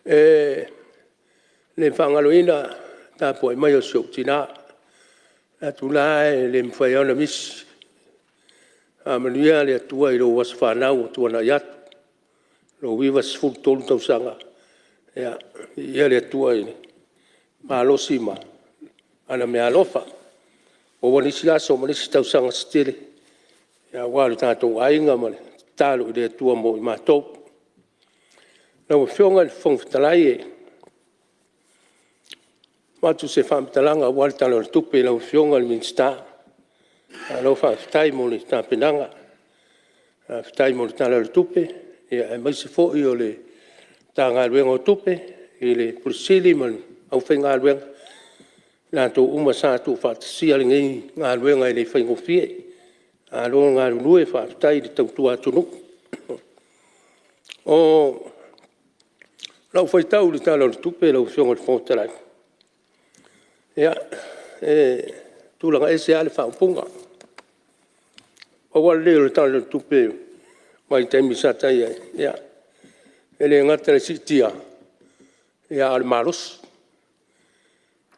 E le faagaloina le tapuai mai a si ou tina. atu la e le mafai lava ona misi. Faamanuia le Atua i lou aso fanau ua tuanai atu, lou 93 tausaga, ia viia le Atua i le malosi ma ana meaalofa, maua nisi aso ma nisi tausaga se tele aua lo tatou aiga ma le tatalo i le Atua mo i matou. Lau Afioga i le Fofoga Fetalai e avatu se faamatalaga aua le Tala o le Tupe i lau Afioga i le Minisita, malo faafetai mo le tapenaga, faafetai mo le Tala o le Tupe, aemaise foi o le Matagaluega o Tupe i le Ofisa Sili o Pulega ma le aufaigaluega, i latou uma sa tuufaatasia lenei galuega e le faigofie. Malo le galulue faafetai le tautua atunuu. O lau faitau i le Tala o le Tupe lau Afioga i le Fofoga Fetalai, ia, e tulaga ese lava le faaupuga. Pau lava lenei o le Tala o le Tupe i le vaitaimi sa i ai, ia, e le gata i le siitia, a o le malosi.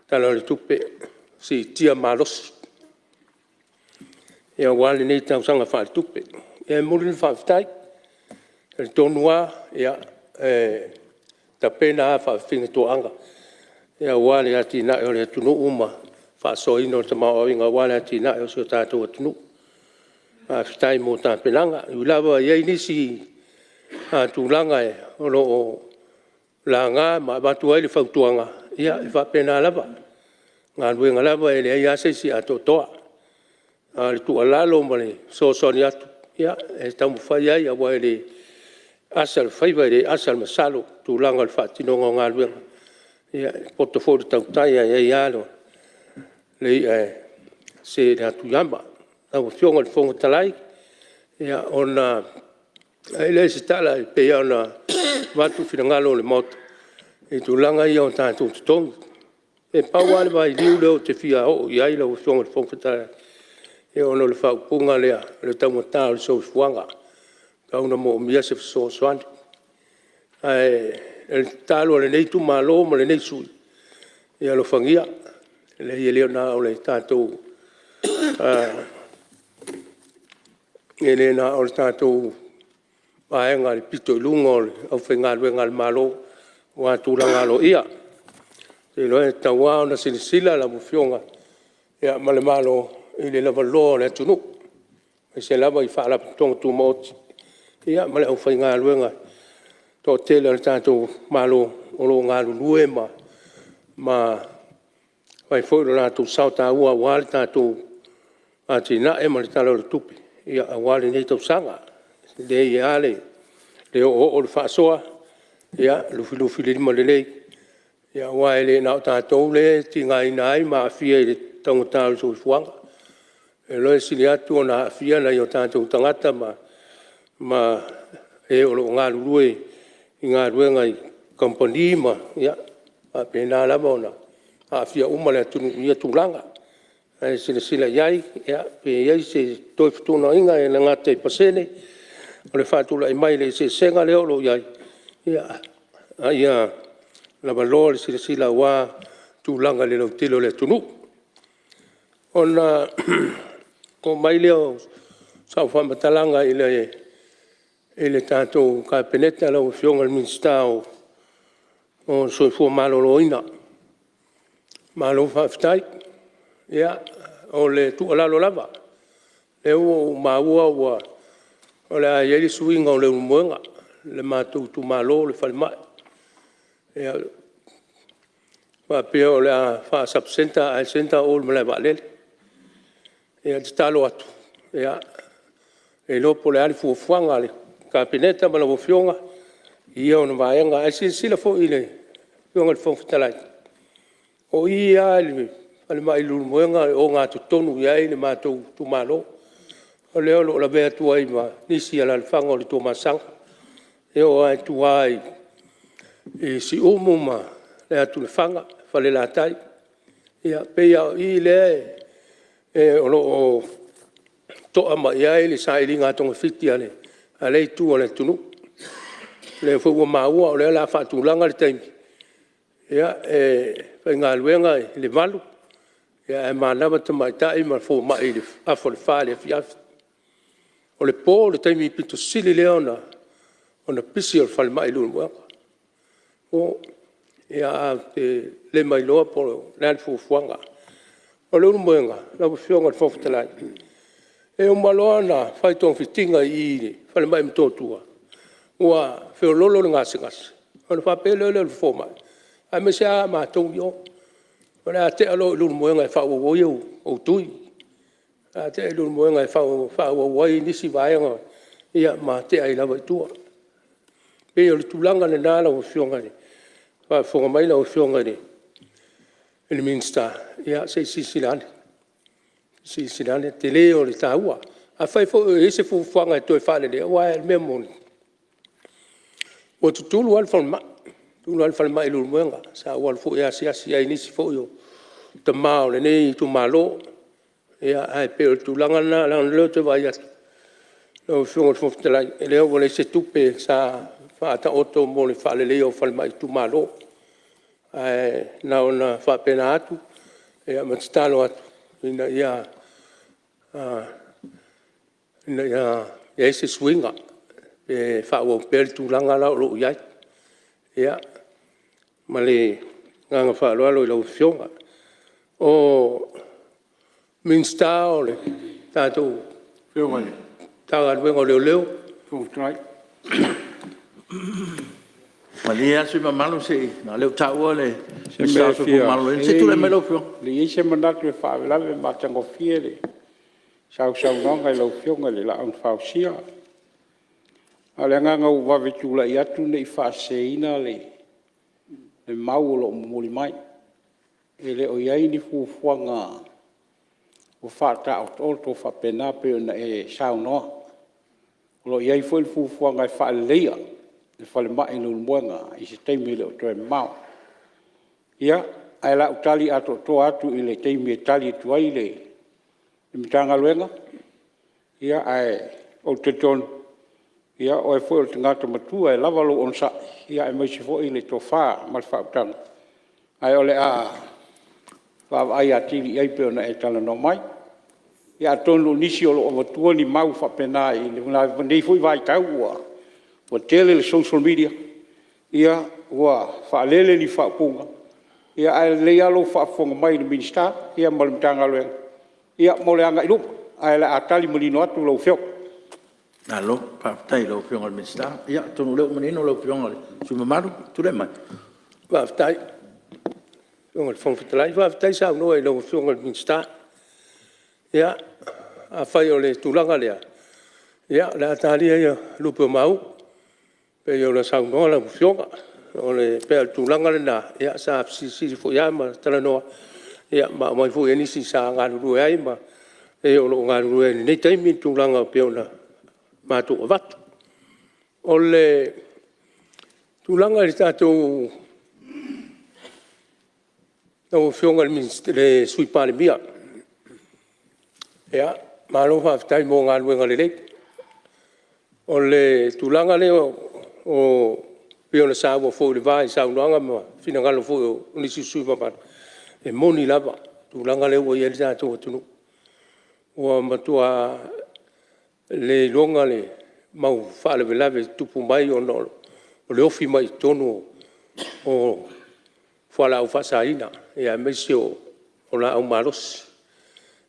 Tala o le Tupe, siitia malosi aua lenei tausaga faaletupe. Ia e momoli le faafetai. E talitonu lava e tapena lava faafigatoaga aua le atinae o le atunuu ma le faasoaina o le tamaoaiga aua le atinae o si o tatou atunuu. Faafetai mo tapenaga. E ui lava e i ai nisi tulaga o lo o laga ma avatu ai le fautuaga, ia e faapena lava. O galuega lava e leai lava se isi e atoatoa. A o le tuualalo ma le fesoasoani atu, ia e taumafai i ai aua e le asa le faiva e le asa le masalo i le tulaga o le faatinoga o galuega. Ia e poto foi le tautai ae i ai lava le i'a e sese i le atu i ama. Lau Afioga i le Fofoga Fetalai, ia ona fai lea o se tala e pei lava ona avatu finagalo o le Maota i tulaga ia o tatou totogi. E pau lava le vailiu lea ou te fia oo i ai lau Afioga i le Fofoga Fetalai, ia ona o le faaupuga lea o le taugata o le soifuaga, e tatau ona moomia se fesoasoani. Ae o le tatalo a lenei itumalo ma lenei sui usufono, ia alofagia, e leai e le na o le tatou vaega i le pito i luga o le aufaigaluega a le Malo aua tulaga aloaia. Ou te iloa e tatau lava ona silasila lau Afioga ma le Malo i le lavaloa o le atunuu, aemaise lava i Faalapotopotoga Tumaoti ma le aufaigaluega toatele a le tatou Malo o lo o galulue ma fai foi lo latou sao taua aua le tatou atinae ma le Tala o le Tupe aua lenei tausaga. E lelei lava le oooo o le faasoa, ia lufilufilima lelei, aua e le na o tatou lea e tigaina ai ma aafia i le taugata o le soifuaga. Ou te iloa e sili atu ona aafia nai o tatou tagata ma e o lo o galulue i galuega i kamupani ma… ia e faapena lava ona aafia uma le atunuu i ia tulaga. Ae silasila i ai pe i ai se toe fetuunaiga e le gata i pasene o le faatulai mai i le eseesega lea o lo o i ai, a ia lavaloa le silasila aua tulaga i le lautele o le atunuu. Ona oo mai lea o sau faamatalaga i le tatou Kapeneta lau Afioga i le Minisita o le Soifua Maloloina, malo faafetai. Ia, o le tuualalo lava, o lea ua ou maua o le a i ai le suiga o Leulumoega, le matou itumalo le falemai. E faapea o le a faa-sub centre ae centre o i le malae vaalele. Ia e tatalo atu, e le iloa po o le a le fuafuaga a le Kapeneta ma lau Afioga i ia ona vaega. Ae silasila foi lau Afioga i le Fofoga Fetalai, o i lava i le falemai i Leulumoega e ogatotonu i ai le matou itumalo, o lea o lo o lavea atu ai ma nisi alaalafaga o le Tuamasaga, e oo lava i tua i Siumu ma le atu Lefaga, Falelatai. Ia pei lava o i lea o lo o to'a mai i ai le sailiga togafiti a lea itu o le atunuu. O lea foi ua maua o lea o le a faatulaga le taimi e faigaluega i le 8:00 Ae manava tamaitai ma fomai i le afa o le 4 i le afiafi. O le po o le taimi aupito sili lea ona pisi o le falemai i Leulumoega, po. Ae ou te le mailoa po o le a le fuafuaga. O Leulumoega lau Afioga i le Fofoga Fetalai, e uma loa ona fai togafitiga i i le falemai i Motootua ua feoloolo le gasegase, ona faapea loa lea o le fomai, aemaise lava matou i o, o le a tea loa oe i Leulumoega e faaauau ai ou tui, o le a tea i Leulumoega e faaauau ai nisi vaega ma tea ai lava i tua. E pei o le tulaga lena lau Afioga a o faafofoga mai lau Afioga i le Minisita, ia se i silasila ane, silasila ane. O le tele o le taua. Afai foi o i ai se fuafuaga e toe faaleleia, aua o le mea moni, ua tutulu lava le falemai, tutulu lava le falemai i Leulumoega. Sa ou alu foi e asiasi i ai i nisi foi o tama o lenei itumalo. Ae pei o le tulaga lena leaga o lea ou te vaai atu lau Afioga i le Fofoga Fetalai, o lea ua leai se tupe sa faataoto mo le faaleleia o falemai itumalo. Ae na ona faapena atu ma tatalo atu ina ia i ai se suiga, pe faaauau pea le tulaga la o lo o i ai. Ia, ma le agaga faaaloalo i lau Afioga. O le Minisita o le tatou Matagaluega o Leoleo. Malie lava le sui usufono mamalu leaga o lea ua taua le Minisita o le Soifua Maloloina. Se i tulai mai lau Afioga. E leai se manatu e faalavelave, e matagofie le sausaunoaga i lau Afioga i le Laau na Fausia. A o le agaga ua vave tulai atu ne i faaseseina le mau o lo o momoli mai. E le o i ai ni fuafuaga o faataotooto faapena pei ona e saunoa. O lo o i ai foi le fuafuaga e faaleleia le falemai i Leulumoega i se taimi e le o toe mamao. Ia, ae o le a ou tali atoatoa atu i le taimi e tali atu ai le Matagaluega, ae ou te talitonu o oe foi o le tagata matua e lava lou onosai aemaise foi le tofa ma le faautaga, ae o le a vaavaai atili i ai pei ona e talanoa mai. Ia atonu o nisi o lo o avatua ni mau faapena i lenei foi vaitau ua tele le social media, ua faalele ni faaupuga, ae lelei lava lou faafofoga mai i le Minisita ma le Matagaluega mo le agai i luma, ae o le a tali manino atu lau Afioga. Malo faafetai i lau Afioga i le Minisita. Ia atonu o lea ua manino lau Afioga i le sui usufono mamalu. Tulai mai. Faafetai i lau Afioga i le Fofoga Fetalai, faafetai saunoa i lau Afioga i le Minisita. Ia, afai o le tulaga lea, ia o le a talia ia lupe o maunu pei ona saunoa lau Afioga. E pei o le tulaga lena sa fesilisili foi lava ma talanoa ma aumai foi e nisi sa galulue ai ma e o lo o galulue ai i lenei taimi tulaga pei ona matou avatu. O le tulaga i le tatou lau Afioga i le Sui Palemia, ia malo faafetai mo galuega lelei. O le tulaga lea pei ona saua foi i le va i saunoaga ma finagalo foi o nisi sui usufono mamalu, e moni lava le tulaga lea ua i ai le tatou atunuu, ua matua le iloga le mau faalavelave e tutupu mai ona o le ofi mai i totonu o fualaau faasaina, aemaise o laau malosi.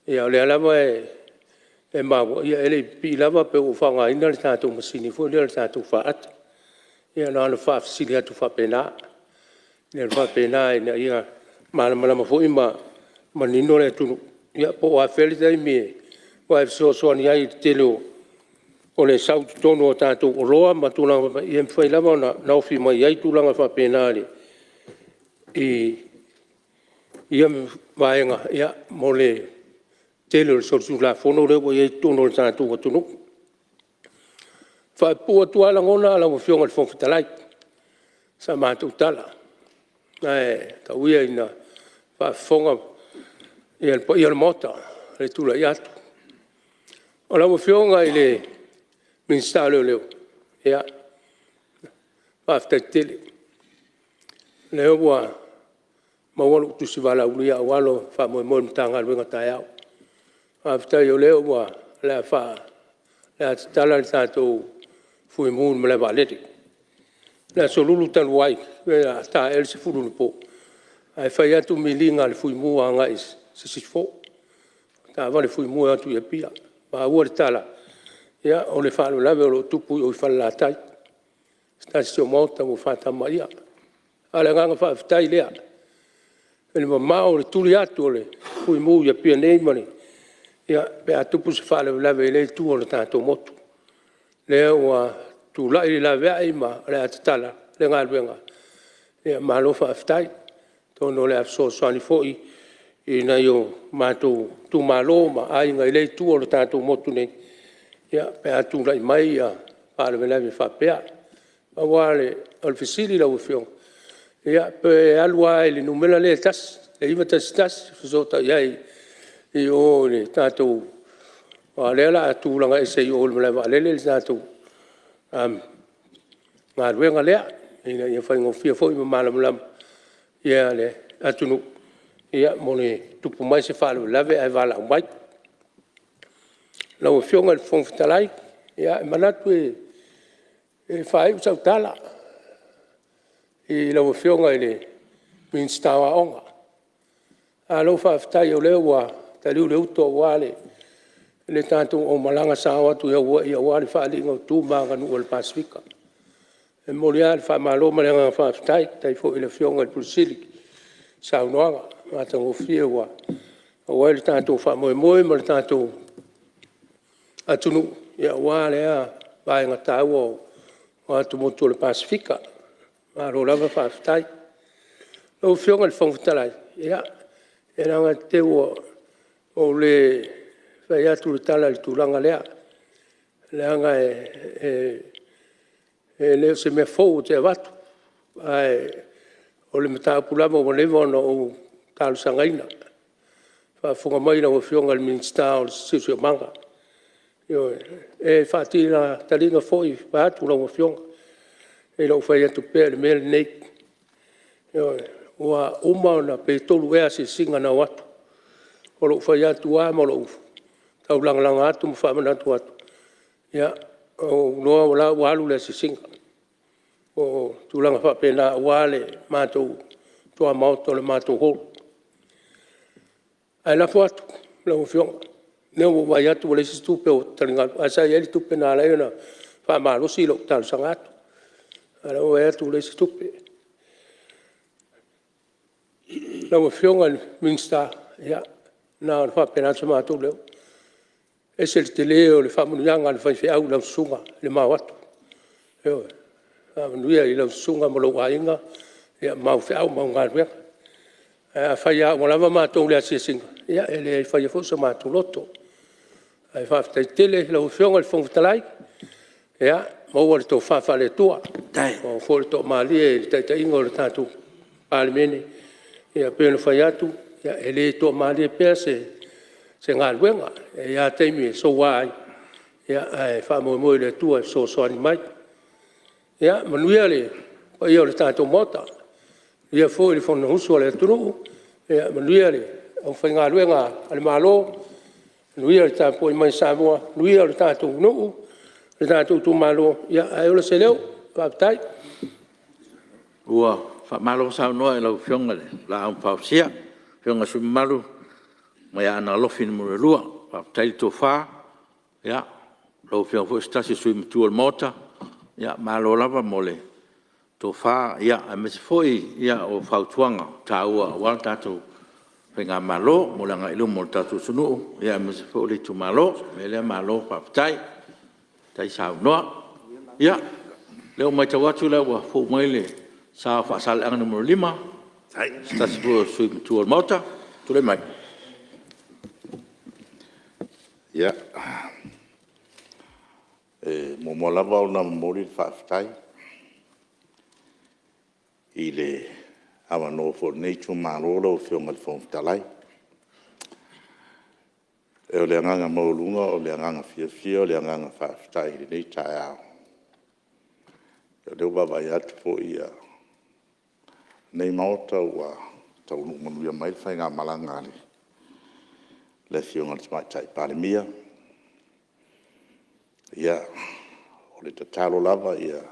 Ia o lea lava e maua, e le i pipii lava pe ua faaaogaina le tatou masini foi lea le tatou faata. Ia na ona faafesili atu faapena, ina ia malamalama foi ma manino le atunuu, ia po o afea le taimi e fesoasoani ai i le tele o le sau i totonu o tatou oloa ma tulaga faapena, ia e mafai lava ona ofi mai ai tulaga faapena i ia vaega mo le tele o le solitulafono lea ua i ai i totonu o le tatou atunuu. E faapupuu atu lava lagona lau Afioga i le Fofoga Fetalai, i sa matou tala, ae tau ia ina faafofoga le paia o le Maota i le tulai atu. O lau Afioga i le Minisita o Leoleo, ia, faafetai tele. O lea ua maua lou tusi valaaulia aua lou faamoemoe i le Matagaluega taeao. Faafetai o lea o le a tatala le tatou Fuimu i le malae vaalele. O le Aso Lulu talu ai pe ta ea le 10 i le po, ae fai atu miliga a le Fuimu agai i sisifo, taavale fuimu e o atu i Apia. Maua le tala, ia o le faalavelave o lo o tupu i Falelatai, i se tasi o maota ua fata maia. A o le agaga faafetai lea i le mamao o le tuli atu o le Fuimu i Apia nei pe a tupu se faalavelave i lea itu o le tatou motu. Lea ua tulai le laveai ma o le a tatala le galuega, ia malo faafetai. Atonu o le a fesoasoani foi i nai o matou itumalo ma aiga i lea itu o le tatou motu nei pe a tulai mai faalavelave faapea. Pau lava o le fesili lau Afioga, ia pe alu lava i le numera lea e tasi le 911 e fesootai ai i o i le tatou… aua o lea o le a tulaga ese i o i le malae vaalele le tatou galuega lea ina ia faigofie foi ma malamalama le atunuu mo le tupu mai se faalavelave ae valaau mai. Lau Afioga i le Fofoga Fetalai, ia e manatu e faaiu sau tala i lau Afioga i le Minisita o Aoga, malo faafetai o lea ua taliu le utu aua le tatou aumalaga sa o atu i Hawaii aua le faaaliga o tu ma aganuu a le Pasefika. E momoli lava le faamalo ma le agaga faafetai, faafetai foi i le Afioga i le Ofisa Sili i saunoaga matagofie ua maua ai le tatou faamoemoe ma le tatou atunuu aua lea vaega taua o atumotu o le Pasefika. Malo lava faafetai. Lau Afioga i le Fofoga Fetalai, ia leaga te i ua ou le fai atu le tala i le tulaga lea, leaga e le o se mea fou ou te avatu, ae o le mataupu lava ua leva ona ou talosagaina. Faafofoga mai lau Afioga i le Minisita o le Siosiomaga, ioe, e faatina taliga foi vaeatu lau Afioga i lou fai atu pea i le mea lenei. Ioe, ua uma ona… pe 3 ea asiasiga na o atu, o lou fai atu lava ma lou taulagalaga atu ma faamanatu atu, ia ua ou iloa o la ua alu le asiasiga. O tulaga faapena aua le matou tuamaota o le matou hall. Ae lafo atu i lau Afioga, o lea ua ou vaai atu ua leai se tupe o taligalu, ae sa i ai le tupe na ala ai ona faamalosi lau talosaga atu, a o lea ua ou vaai atu ua leai se tupe. Lau Afioga i le Minisita, ia na ona faapena atu se matou leo, e ese le tele o le faamanuiaga a le faifeau i lau susuga i le ma o atu, ioe, faamanuia i lau susuga ma lou aiga ma au feau ma au galuega. Ae afai lava ua lava matou i le asiasiga, ia e le faia foi so matou loto. Ae faafetai tele i lau Afioga i le Fofoga Fetalai, ia maua le tofa faale-Atua, maua foi le toamalie i le taitaiga o le tatou Palemene. Ia pei ona fai atu, e le toamalie pea se galuega, e i ai lava taimi e soua ai, ae faamoemoe i le Atua e fesoasoani mai. Ia manuia le paia o le tatou Maota, manuia foi le Fonousu a le atunuu, manuia le aufaigaluega a le Malo, manuia le tapuai mai a Samoa, manuia le tatou nuu, le tatou itumalo, ae ola se leo. Faafetai. Ua faamalo saunoa i lau Afioga i le Laau na Fausia, lau Afioga i le sui usufono mamalu mai Aana Alofi 2. Faafetai le tofa, o lau Afioga foi o se tasi o sui usufono matua o le Maota, malo lava mo le tofa aemaise foi o fautuaga taua aua le tatou faigamalo mo le agai i luma o le tatou atunuu aemaise foi o le itumalo. O le mea lea malo faafetai, faafetai saunoa. Ia, o lea ua maitau atu o lea ua fou mai le sa o Faasaleleaga 5, o se tasi foi o sui usufono matua o le Maota. Tulai mai. Ia, e muamua lava ona momoli le faafetai i le avanoa foi o lenei itumalo lau Afioga i le Fofoga Fetalai. O le agaga maualuga o le agaga fiafia o le agaga faafetai i lenei taeao, o lea ua vaavaai atu foi lenei Maota ua taunuu manuia mai le faigamalaga a le Afioga i le Tamaitai Palemia. Ia, o le tatalo lava ia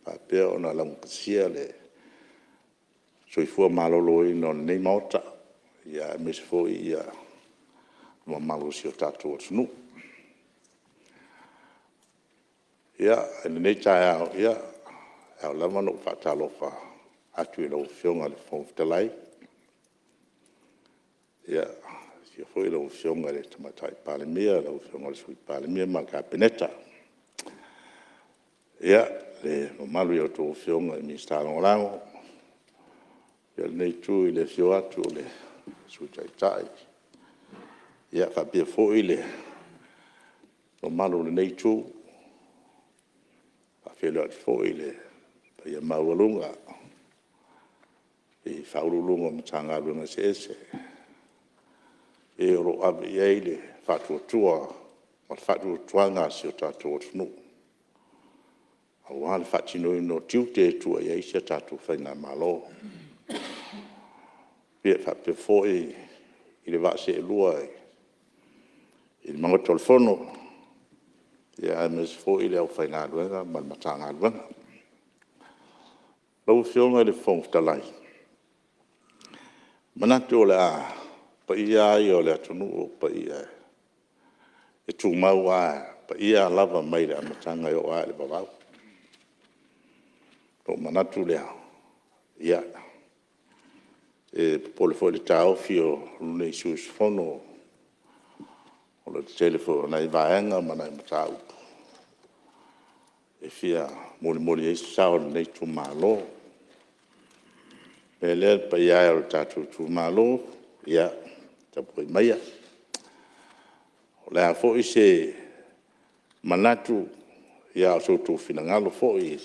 faapea ona laugatasia le soifua maloloina o lenei Maota, aemaise foi le mamalu o si o tatou atunuu. Ia, i lenei taeao, e ao lava ona ou faatalofa atu i lau Afioga i le Fofoga Fetalai, afio foi lau Afioga i le Tamaitai Palemia, lau Afioga i le Sui Palemia ma le Kapeneta, le mamalu i a outou Afioga i Minisita Lagolago. Ia, lenei Itu i le afio atu o le Sui Taitai faapea foi le mamalu o lenei Itu. E faafeiloai atu foi i le paia maualuga i Ofisa Sili o Pulega o Matagaluega eseese, e o lo o ave i ai le faatuatua ma le faatuatuaga a si o tatou atunuu, aua le faatinoina o tiute e tua i ai si a tatou faigamalo. E faapea foi i le vaa seelua i le Maota o le Fono, aemaise foi le aufaigaluega ma le Matagaluega. Lau Afioga i le Fofoga Fetalai, e manatu o paia lava ia o le atunuu o paia e tumau lava, o paia lava mai le amataga e oo lava i le vavau. Ona ou manatu lea, ia, e popole foi i le taofi o lou nei sui usufono, o le tele foi o nai vaega ma nai mataupu e fia molimoli ai se sao o lenei itumalo. O le mea lea le paia e o le tatou itumalo, ia tapuai maia, o le a foi se manatu, a o so outou finagalo foi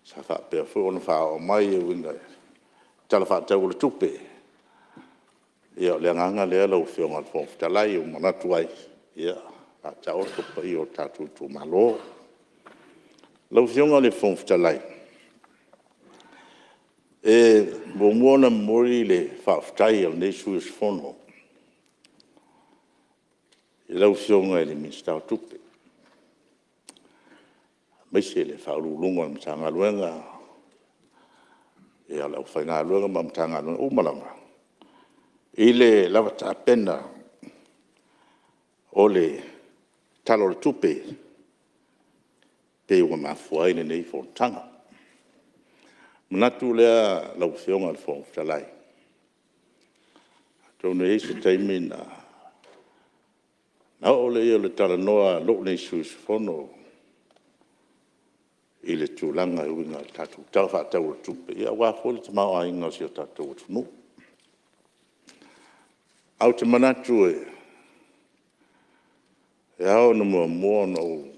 sa faapea foi ona faaoo mai e uiga i le Tala Faatatau o le Tupe. Ia o le agaga lea lau Afioga i le Fofoga Fetalai ua manatu ai, o le a taoto paia o le tatou itumalo. Lau Afioga i le Fofoga Fetalai, e muamua ona momoli le faafetai a lenei sui usufono i lau Afioga i le Minisita o Tupe, aemaise le Ofisa Sili o Pulega o le Matagaluega, le aufaigaluega ma Matagaluega uma lava i le lava tapena o le Tala o le Tupe pei ua mafua ai lenei fonotaga. Ona manatu lea lau Afioga i le Fofoga Fetalai, atonu e i ai se taimi ona oo lea o le talanoa a lou nei sui usufono i le tulaga e uiga i le tatou Tala Faatatau o le Tupe, aua foi le tamaoaiga o si o tatou atunuu. Ae ou te manatu e ao ona muamua ona ou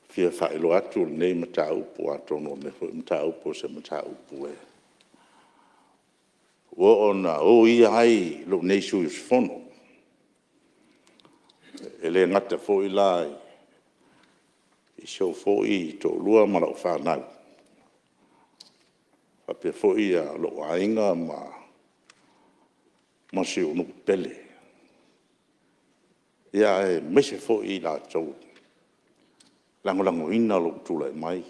fia faailoa atu lenei mataupu, atonu o lenei foi mataupu o se mataupu ua oo ina oia ai lou nei sui usufono. E le gata foi la i si ou foi toalua ma lau fanau, faapea foi lou aiga ma si ou nuu pele, aemaise foi i latou e lagolagoina lou tulai mai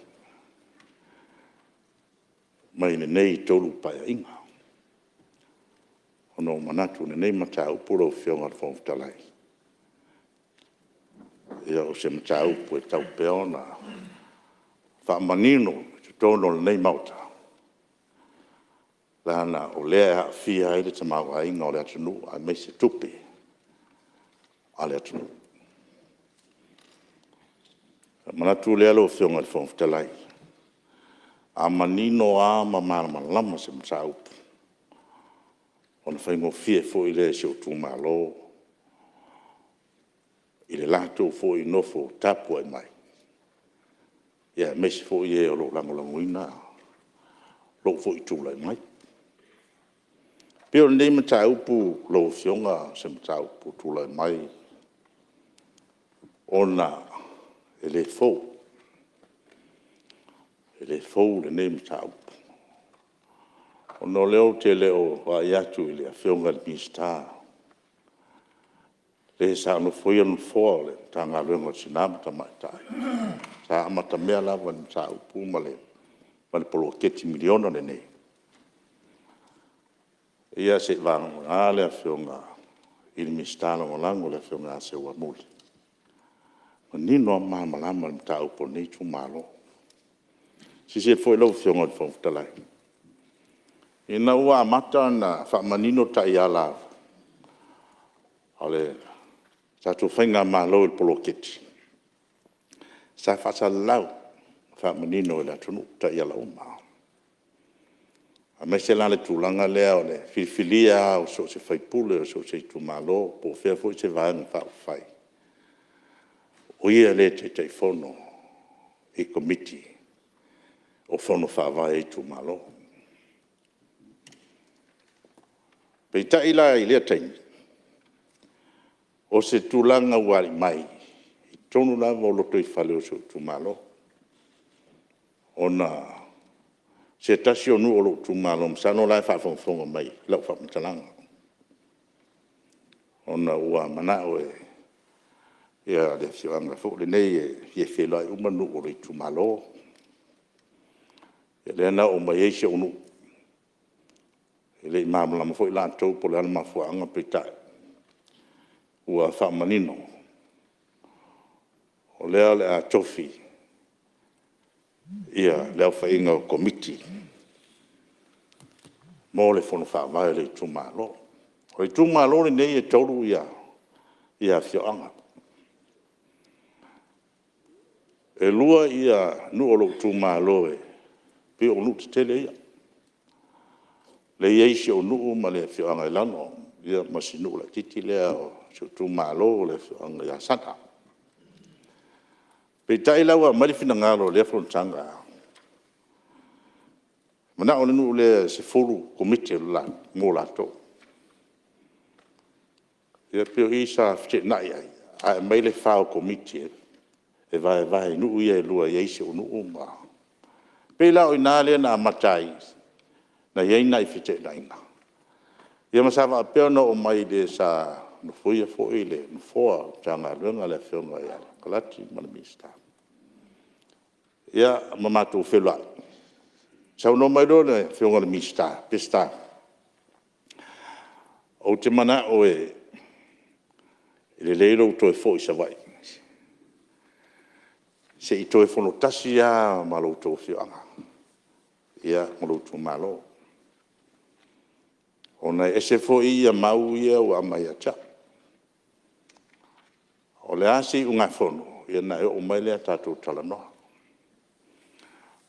mai lenei 3 Paeaiga. Ona ou manatu i lenei mataupu lau Afioga i le Fofoga Fetalai, o se mataupu e tatau pea ona faamanino i totonu o lenei Maota, leaga o lea e aafia ai le tamaoaiga o le atunuu aemaise tupe a le atunuu. Ona manatu lea lau Afioga i le Fofoga Fetalai, a manino lava ma malamalama se mataupu, ona faigofie foi lea i si ou itumalo i le latou foi nofo tapuai mai, aemaise foi e o lo o lagolagoina lou foi tulai mai. E pei o lenei mataupu lau Afioga o se mataupu ua tulai mai ona e le fou, e le fou lenei mataupu. Ona o lea ou te le o vaai atu i le Afioga i le Minisita, le sa nofoia le nofoa o le Matagaluega o Tina ma Tamaitai, sa amatamea lava i le mataupu ma le poloketi miliona lenei. Ia seivagana le Afioga i le Minisita Lagolago le Afioga ia Seuamuli, e manino lava ma malamalama le mataupu a lenei itumalo. Silasila foi lau Afioga i le Fofoga Fetalai, ina ua amata ona faamanino taiala a le tatou faigamalo i le poloketi, sa faasalalau, faamanino i le atunuu taiala uma, aemaise la le tulaga lea o le filifilia lava o so o se sui usufono o so o se itumalo po o fea foi se Vaega Faaupufai, o ia lea e Taitaifono i Komiti o Fono Faavae a itumalo. Peitai la i lea taimi, o se tulaga ua aliae mai i totonu lava o lotoifale o si ou itumalo, ona o se tasi o nuu o lou itumalo, masalo o la e faafogafoga mai i lau faamatalaga, ona ua manao le afioaga foi lenei e fia feiloai uma nuu o le itumalo. Ia lea na oo mai ai si ou nuu, e le i malamalama foi latou po o le a le mafuaaga, peitai ua faamanino, o lea o le a tofi le aofaiga o Komiti mo le Fono Faavae o le itumalo. O le itumalo lenei e 3 afioaga, e 2 nuu o lou itumalo e pei o nuu tetele ia, lea e i ai si ou nuu ma le afioaga i Lano, ma si nuu laitiiti lea o si ou itumalo le afioaga i Asaga. Peitai la ua aumai le finagalo i lea fonotaga, manao le nuu lea e 10 Komiti mo latou. Ia pei o i sa feteenai ai, ae aumai le 4 o Komiti e vaevae i nuu ia e 2 e i ai si ou nuu ma… E pei la o i ina lea na amata ai ona i ai nai feteenaiga, ia ma sa faapea ona oo mai i le sa nofoia foi le nofoa o le Matagaluega le Afioga ia Leti ma le Minisita, ia ma matou feiloai, saunoa mai loa le Afioga i le Minisita, Peseta, ou te manao e lelei lou toe foi i Savaii se i toe fonotasi lava ma le tou afioaga ma lou itumalo, ona e ese foi mau ia ua aumai ia te au. O le a se iugafono, ia ona e oo mai lea tatou talanoa.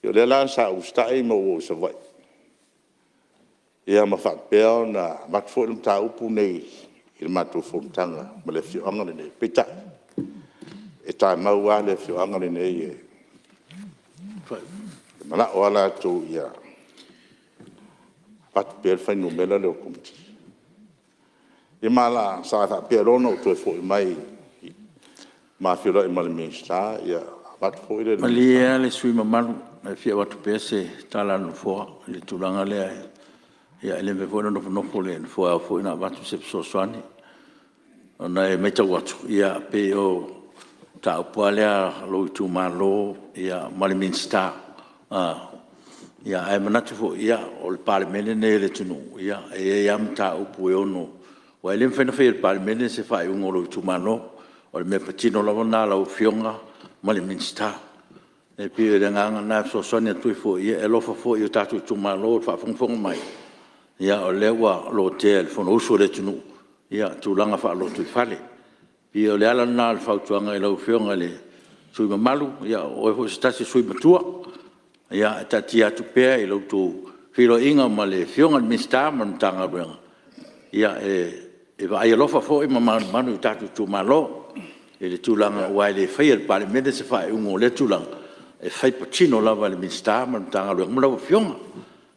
Ia o lea la sa ou usitai ma ou oo i Savaii, ia ma faapea ona avatu foi le mataupu lenei i le matou fonotaga ma le afioaga lenei, peitai, e tamau lava le afioaga lenei e manao lava latou ia avatu pea le fuainumera lea o le Komiti. Ia ma sa faapea loa ona ou toe foi mai ma feiloai ma le Minisita, avatu foi le… Malie lava le sui usufono mamalu, e fia avatu pea se tala a le Nofoa i le tulaga lea. E le mafai foi ona nofonofo le Nofoa, e ao foi ona avatu se fesoasoani. Ona e matau atu, e pei o le mataupu lava lea a lou itumalo ma le Minisita. Ae manatu foi, o le Palemene lenei o le atunuu, e i ai lava mataupu e ono… Aua e le mafai ona faia e le Palemene se faaiuga o lou itumalo. O le mea patino lava lena a lau Afioga ma le Minisita. E pei o le agaga lena e fesoasoani atu ai foi, ia e alofa foi i o tatou itumalo i le faafogafoga mai, o lea ua lotea e le Fonousu a le atunuu tulaga faalotoifale. E pei o le ala lena o le fautuaga i lau Afioga i le sui usufono mamalu, o oe foi o se tasi o sui usufono matua. Ia taatia atu pea i la outou feiloaiga ma le Afioga i le Minisita ma le Matagaluega, e vaai alofa foi ma manumanu i tatou itumalo i le tulaga, aua e le faia e le Palemene se faaiuga o lea tulaga, e fai patino lava e le Minisita ma le Matagaluega ma lau Afioga.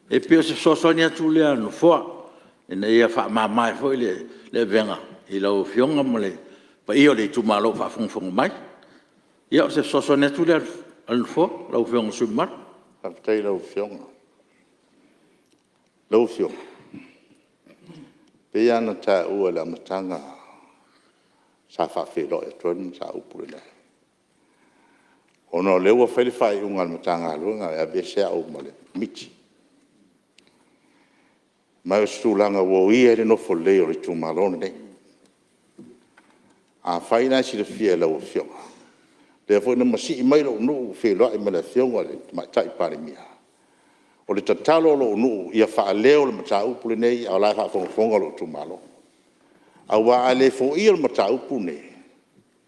E pei o se fesoasoani atu lea a le Nofoa ina ia faamama ai foi le avega i lau Afioga ma le paia o le itumalo o faafogafoga mai. Ia o se fesoasoani atu lea a le Nofoa lau Afioga i le sui usufono mamalu. Faafetai i lau Afioga. Lau Afioga, e pei lava ona taua i le amataga sa faafeiloai atu ai le mataupu lenei, ona o lea ua fai le faaiuga a le Matagaluega e aveese au ma le Komiti. Ma o se tulaga ua oia ai le nofo lelei o le itumalo lenei. Afai la e silafia e lau Afioga, o lea foi na masii mai lou nuu feiloai ma le Afioga i le Tamaitai Palemia, o le tatalo a lou nuu ia faaleo le mataupu lenei a o la e faafogafoga lou itumalo. Aua a le foia le mataupu lenei,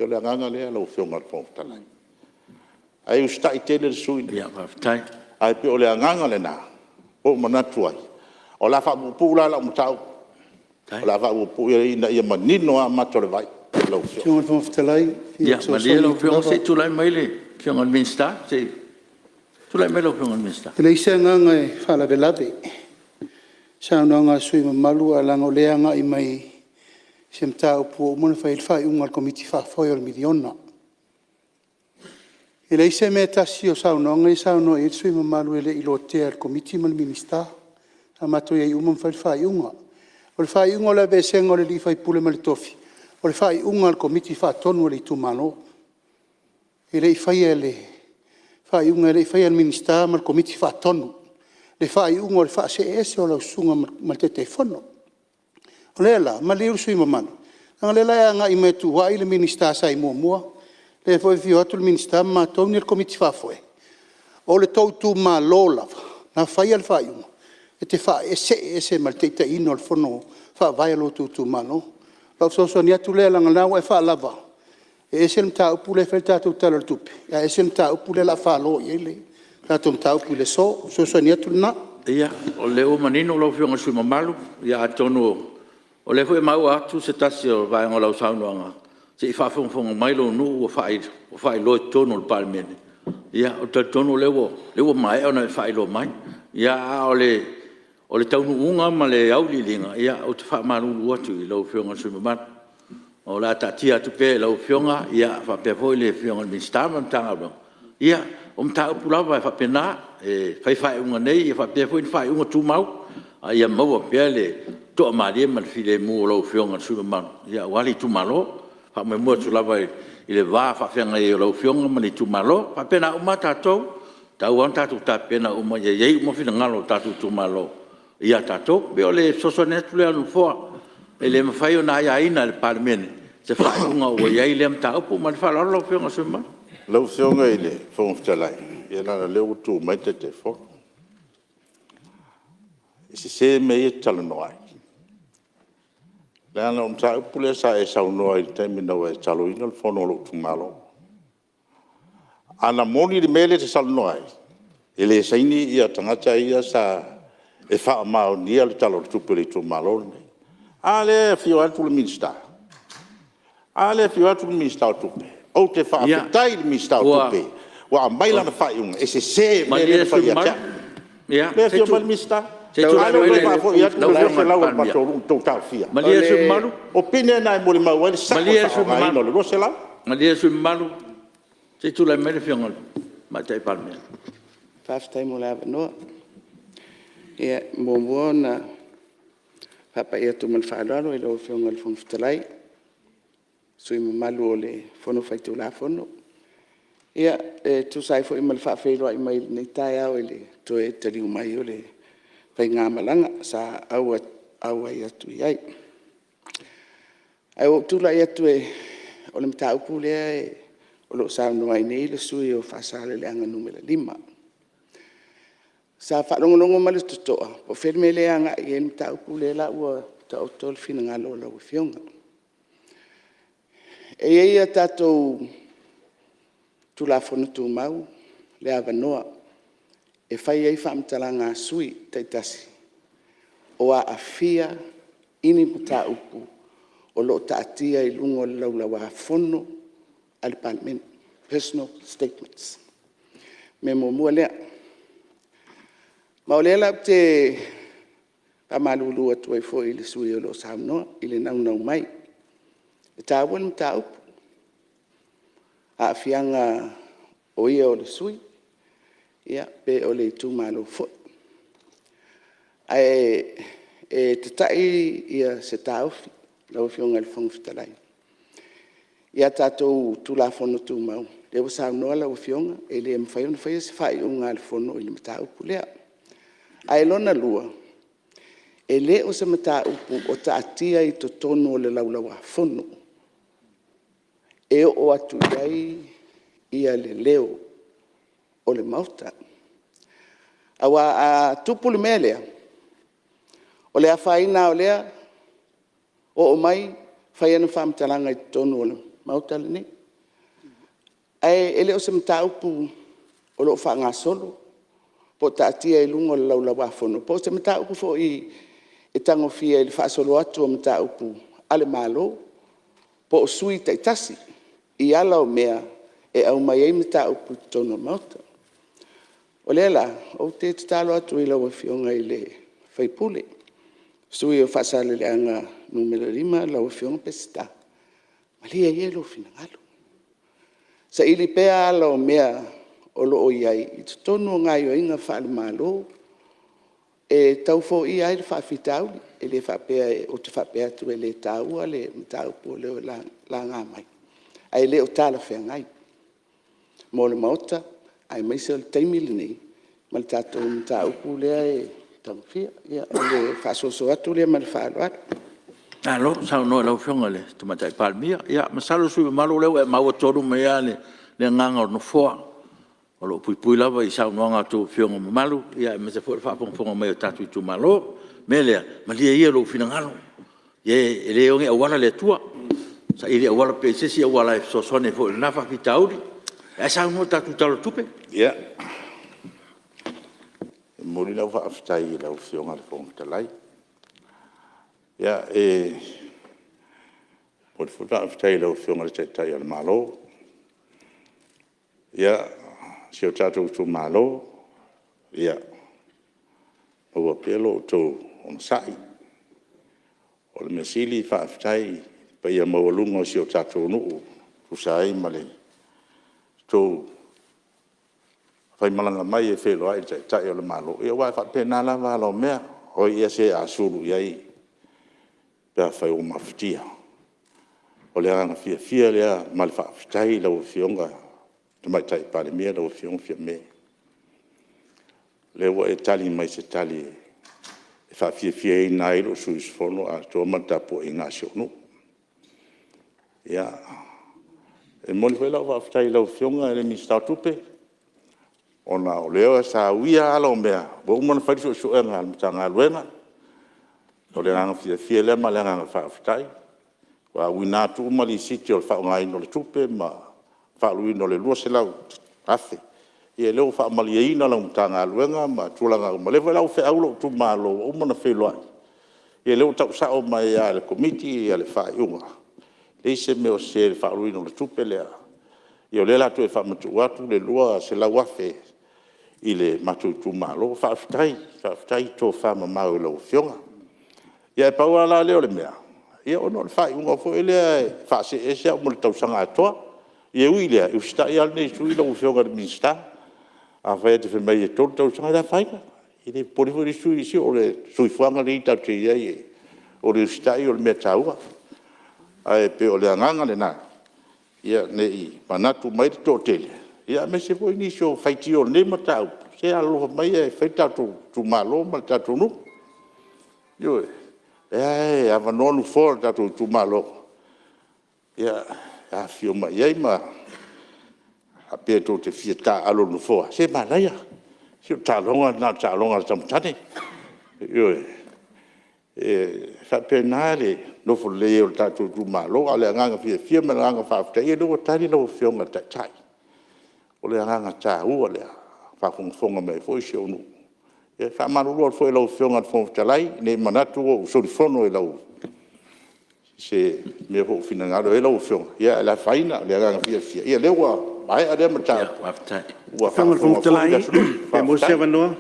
o le agaga lea lau Afioga i le Fofoga Fetalai. Ae usitai tele le sui usufono lenei, ae pei o le agaga lena ua ou manatu ai, o le a faapuupuu la lau mataupu, o le a faapuupuu ina ia manino lava mata o le vaai lau Afioga. Ia malie lau Afioga se i tulai mai le Afioga i le Minisita. E leai se agaga e faalavelave i le saunoaga a le sui usufono mamalu, ae leaga o lea e agai mai i se mataupu ua uma ona fai i ai le faaiuga a le Komiti Faafoe o le miliona. E leai se mea e tasi o saunoaga ia e saunoa i ai le sui usufono mamalu e le i lotea e le Komiti ma le Minisita. Sa matou i ai uma ma fai le faaiuga. O le faaiuga o le aveeseina o le sui usufono mai le tofi, o le faaiuga a le Komiti Faatonu a le itumalo. E le i faia e le faaiuga e le i faia e le Minisita ma le Komiti Faatonu le faaiuga o le faasee ese o lau susuga ma le Taitaifono. O lea la, malie le sui usufono mamalu, leaga o lea o le a e agai mai e tuuai le Minisita sa i ai muamua, lea foi e afio atu le Minisita ma matou nei o le Komiti Faafoe. O le tou itumalo lava na faia le faaiuga e te see ese ma le taitaiina o le Fono Faavae o lo outou itumalo. O lau fesoasoani atu lea leaga o lena ua e faalava, e ese le mataupu lea e fai ai le tatou Tala o le Tupe, ae ese le mataupu lea o le a falo i ai le tatou mataupu i le aso. O le fesoasoani atu lena. Ia, o lea ua manino lau Afioga i le sui usufono mamalu, atonu o lea foi e maua atu se tasi o vaega o lau saunoaga, se i faafogafoga mai lou nuu ua faailoa i totonu o le Palemene. Ia ou te talitonu o lea ua maea ona e faailoa mai. A o le taunuuga ma le auiliiliga, ia ou te faamalulu atu i lau Afioga i le sui usufono mamalu, o le a taatia atu pea i lau Afioga faapea foi le Afioga i le Minisita ma le Matagaluega. Ia, o mataupu lava e faapena, e fai faaiuga nei faapea foi ni faaiuga tumau, a ia maua pea le toamalie ma le filemu o lau Afioga i le sui usufono mamalu aua le itumalo. E faamoemoe atu lava i le va faafeagai ai o lau Afioga ma le itumalo. E faapena uma lava tatou, e tatau lava ona tatou tapena uma ia i ai uma finagalo o le tatou itumalo ia tatou. E pei o le fesoasoani atu lea a le Nofoa, e le mafai ona aiaina e le Palemene se faaiuga ua i ai lea mataupu. Ma le faaaloalo lau Afioga i le sui usufono mamalu. Lau Afioga i le Fofoga Fetalai, ia leaga o lea ua tu mai le Taitaifono. E sese mea ia e te talanoa ai, leaga o le mataupu lea sa e saunoa ai i le taimi na ua e taloina le fono a lou itumalo. Ana moni le mea lea e te saunoa ai, e le saini tagata ia e faamaonia le Tala o le Tupe a le itumalo lenei. A lea e afio atu le Minisita, a lea e afio atu le Minisita o Tupe, ou te faafetai i le Minisita o Tupe ua aumai lana faaiuga, e sese le mea lea na fai ia te au. Lea e afio mai le Minisita, a lea ua toe faafoi atu le $200,000 a le matou nuu na outou taofia. O pine na e molimau ai le sao o le faaaogaina o le $200,000. Malie le sui usufono mamalu, se i tulai mai le Afioga i le Tamaitai Palemia. Faafetai mo le avanoa. E muamua ona faapai atu ma le faaaloalo i lau Afioga i le Fofoga Fetalai, sui usufono mamalu o le Fono Faitulafono, e tusa ai foi ma le faafeiloai mai i lenei taeao i le toe taliu mai o le faigamalaga sa auai atu i ai. Ae ua ou tulai atu o le mataupu lea o lo o saunoa ai nei le sui usufono mo Faasaleleaga 5. Sa faalogologo ma le totoa po o fea le mea lea e agai i ai le mataupu lea la ua taoto le finagalo o lau Afioga. E i ai a tatou Tulafono Tumau le avanoa e fai ai faamatalaga a sui usufono taitasi o aafia i ni mataupu o lo o taatia i luga o le Laulau-a-Fono a le Palemene, Personal Statements. O le mea muamua lea. Ma o lea la ou te faamalulu atu ai foi i le sui usufono o lo o saunoa i le naunau mai. E taua le mataupu, aafiaga o ia o le sui usufono pe o le itumalo foi. Ae tatai se taofi lau Afioga i le Fofoga Fetalai i a tatou Tulafono Tumau, lea ua saunoa lau Afioga e le mafai ona faia se faaiuga a le Fono i le mataupu lea. Ae lona lua, e le o se mataupu o taatia i totonu o le Laulau-a-Fono e oo atu i ai le leo o le Maota. Aua a tupu le mea lea, o le afaina lava o lea, oo mai fai ana faamatalaga i totonu o le Maota lenei. Ae e le o se mataupu o lo o faagasolo po o taatia i luga o le Laulau-a-Fono, po o se mataupu foi e tagofia i le faasolo atu o mataupu a le Malo po o sui usufono taitasi i ala o mea e aumai ai mataupu i totonu o le Maota. O lea la, ou te tatalo atu i lau Afioga i le sui usufono, le sui usufono mo Faasaleleaga 5 lau Afioga Peseta, malie ia lou finagalo, saili pea ala o mea o lo o i ai i totonu o gaoioiga faale-Malo e tau foia ai le faafitauli. E le faapea ou te faapea atu e le taua le mataupu o lea ua laga mai, ae le o talafeagai mo le Maota aemaise o le taimi lenei ma le tatou mataupu lea e tagofia. Ia o le faasoso atu lea ma le faaaloalo. Malo saunoa i lau Afioga i le Tamaitai Palemia. Ia masalo le sui usufono mamalu o lea ua e maua tonu mai lava le agaga o le Nofoa, o lo o puipui lava i saunoaga a outou Afioga mamalu aemaise foi o le faafogafoga mai a tatou itumalo. O le mea lea, malie ia lou finagalo, e le oge auala le Atua, saili auala pea i se isi auala e fesoasoani ai foi i lena faafitauli. Ae saunoa i le tatou Tala o le Tupe. Ia, e momoli lau faafetai i lau Afioga i le Fofoga Fetalai. E momoli foi le faafetai i lau Afioga i le Taitai o le Malo, si o tatou itumalo, ia maua pea lo outou onosai. O le mea sili faafetai i le paia maualuga o si o tatou nuu e tusa ai ma le tou faimalaga mai e feiloai i le Taitai o le Malo, aua e faapena lava ala o mea, o ai ea se a sulu i ai pe afai ua mafatia. O le agaga fiafia lea ma le faafetai i lau Afioga i le Tamaitai Palemia, lau Afioga Fiame, o lea ua e tali mai i se tali e faafiafiaina ai lou sui usufono atoa ma le tapuaiga a si ou nuu. E momoli foi lau faafetai i lau Afioga i le Minisita o Tupe, ona o lea sa uia ala o mea, ua uma ona fai le suesuega a le Matagaluega. O le agaga fiafia lea ma le agaga faafetai. Ua auina atu uma lisiti o le faaaogaina o le tupe ma le faaaluina o le $200,000. Ia o lea ua faamalieina lau Matagaluega ma tulaga uma, o lea foi la ua feau lou itumalo ua uma ona feiloai, ia o lea ua tau sao mai lava e le Komiti le faaiuga, e leai se mea o sese i le faaaluina o le tupe lea. Ia o lea o le a toe faamatuu atu le $200,000 i le matou itumalo. Faafetai, faafetai tofamamao i lau Afioga. Ia ae pau lava la lea o le mea, ona o le faaiuga foi lea e faasee ese au mo le tausaga atoa. Ae ui i lea, e usitai lava lenei sui usufono lau Afioga i le Minisita. Afai e te fai mai e 3 tausaga, ia e le afaina, e le popole foi lenei sui usufono, se o le soifuaga lenei tatou te i ai, o le usitai o le mea taua. Ae pei o le agaga lena, ne i manatu mai le toatele, aemaise foi nisi o faitio i lenei mataupu, se alolofa mai ae fai le tatou itumalo ma le tatou nuu. Ioe. O lea lava e avanoa nofoa o le tatou itumalo e afifio mai i ai ma faapea tou te fia taaalo i le nofoa, se manaia, se o le taaloga lena o le taaloga a tama tane. Ioe. E faapena le nofo lelei ai o le tatou itumalo. A o le agaga fiafia ma le agaga faafetai, ia o lea ua tali lau Afioga i le Taitai. O le agaga taua lea, ua faafogafoga mai foi si ou nuu. E faamalulu atu foi i lau Afioga i le Fofoga Fetalai, ne i manatu ua ou solifono i se mea foi ua finagalo i ai lau Afioga, ae le afaina. O le agaga fiafia, ia o lea ua maea lea mataupu, ua faafofoga foi le atunuu. Faafetai.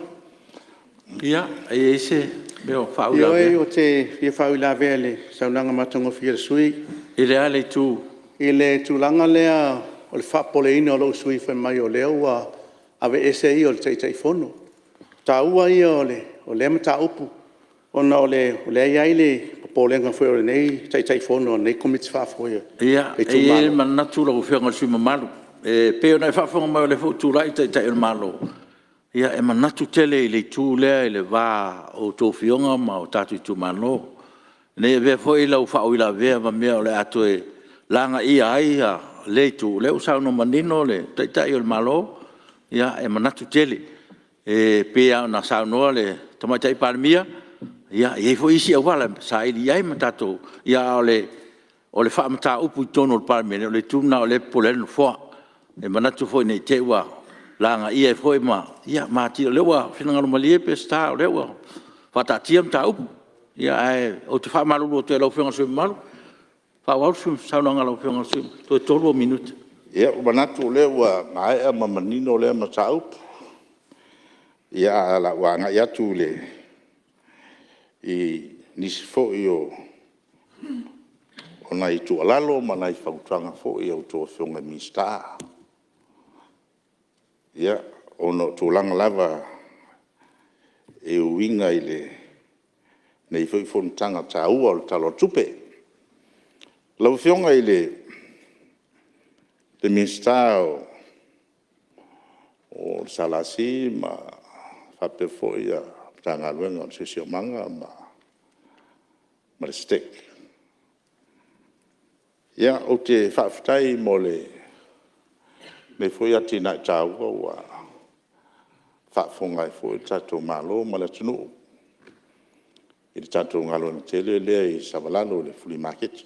Ia, e i ai se mea o faauilavea? Ioe, ou te fia faauilavea i le saunoaga matagofie a le sui usufono. I le a le itu? I le tulaga lea o le faapopoleina o lou sui usufono fai mai o lea ua aveese ia o le Taitaifono. taua ia o lea mataupu ona o lea e i ai le popolega foi o lenei Taitaifono o lenei Komiti Faafoe o Ia, e i ai le itumalo. Manatu lau Afioga i le sui usufono mamalu, e pei ona e faafofoga mai o lea foi ua tulai le Taitai o le Malo, ia e manatu tele i le itu lea i le va o a outou Afioga ma o tatou itumalo. Ne i avea foi lau faauilavea ma mea o le a toe lagaia ai lea itu, o lea ua saunoa manino le Taitai o le Malo, ia e manatu tele. E pei lava ona saunoa le Tamaitai Palemia, ia e i ai foi isi auala e saili ai ma tatou… a o le faamataupu i totonu o le Palemene, o le itu lena o lea e popole ai le Nofoa. E manatu foi ne i te i ua lagaia ai foi ma atili… O lea ua finagalo malie Peseta o lea ua faataatia le mataupu. Ae ou te faamalulu atu ai i lau Afioga i le sui usufono mamalu, faaauau le saunoaga a lau Afioga i le sui usufono, toe 3 ou minute. Ia, ua manatu o lea ua maea ma manino lea mataupu. Ia, ae o le a ou agai atu i nisi foi o nai tuualalo ma nai fautuaga foi i a outou Afioga i Minisita, ona o tulaga lava e uiga i lenei foi fonotaga taua o le Tala o le Tupe. Lau Afioga i le Minisita o le SLC faapea foi le Matagaluega o le Siosiomaga ma le STEC. Ia, ou te faafetai mo lenei foi atinae taua ua faafofoga ai foi le tatou Malo ma le atunuu i le tatou galuega tele lea i Savalalo i le flea maketi.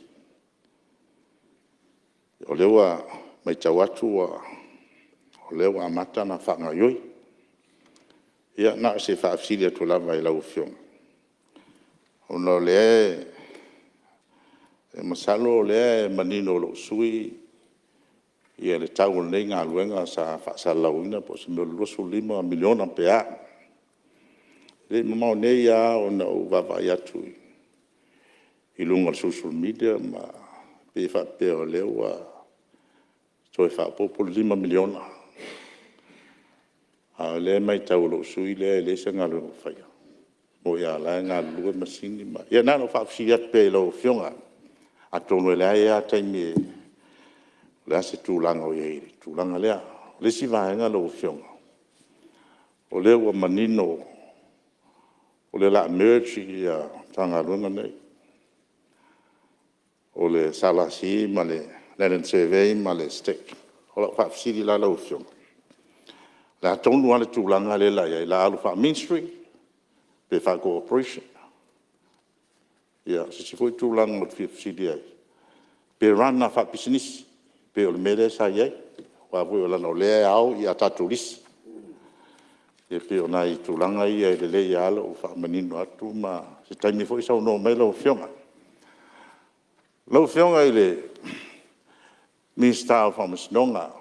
O lea ua matau atu o lea ua amata ona faagaoioi. Ia na o se faafesili atu lava i lau Afioga, ona o lea masalo o lea e manino i lou sui usufono le tau o lenei galuega sa faasalalauina po o se mea o le $25 miliona pe a. E le i mamao nei lava ona ou vaavaai atu i luga o le social media pei e faapea o lea ua toe faaopoopo le $5 miliona. A o lea e matau e lou sui usufono e leai se galuega o faia, e moni lava o la e galulue masini ma… Ia na ona ou faafesili atu pea i lau Afioga, atonu e leai lava taimi, o le a se tulaga o i ai i le tulaga lea. O le isi vaega lau Afioga, o lea ua manino o lea o le a merge Matagaluega nei, o le SLC ma le Land and Survey ma le STEC. O lau faafesili la lau Afioga, o le a tonu lava le tulaga lea o le a i ai? O le a alu faa-Ministry pe faa-Corporation? Ia, o se isi foi tulaga ou te fia fesili ai, pe run lava faapisinisi pei o le mea lea sa i ai? Aua leaga o lea e ao a tatou lisi. Ia pei o nai tulaga ia e lelei lava lou faamanino atu ma o se taimi foi saunoa mai lau Afioga. Lau Afioga i le Minisita o Faamasinoga,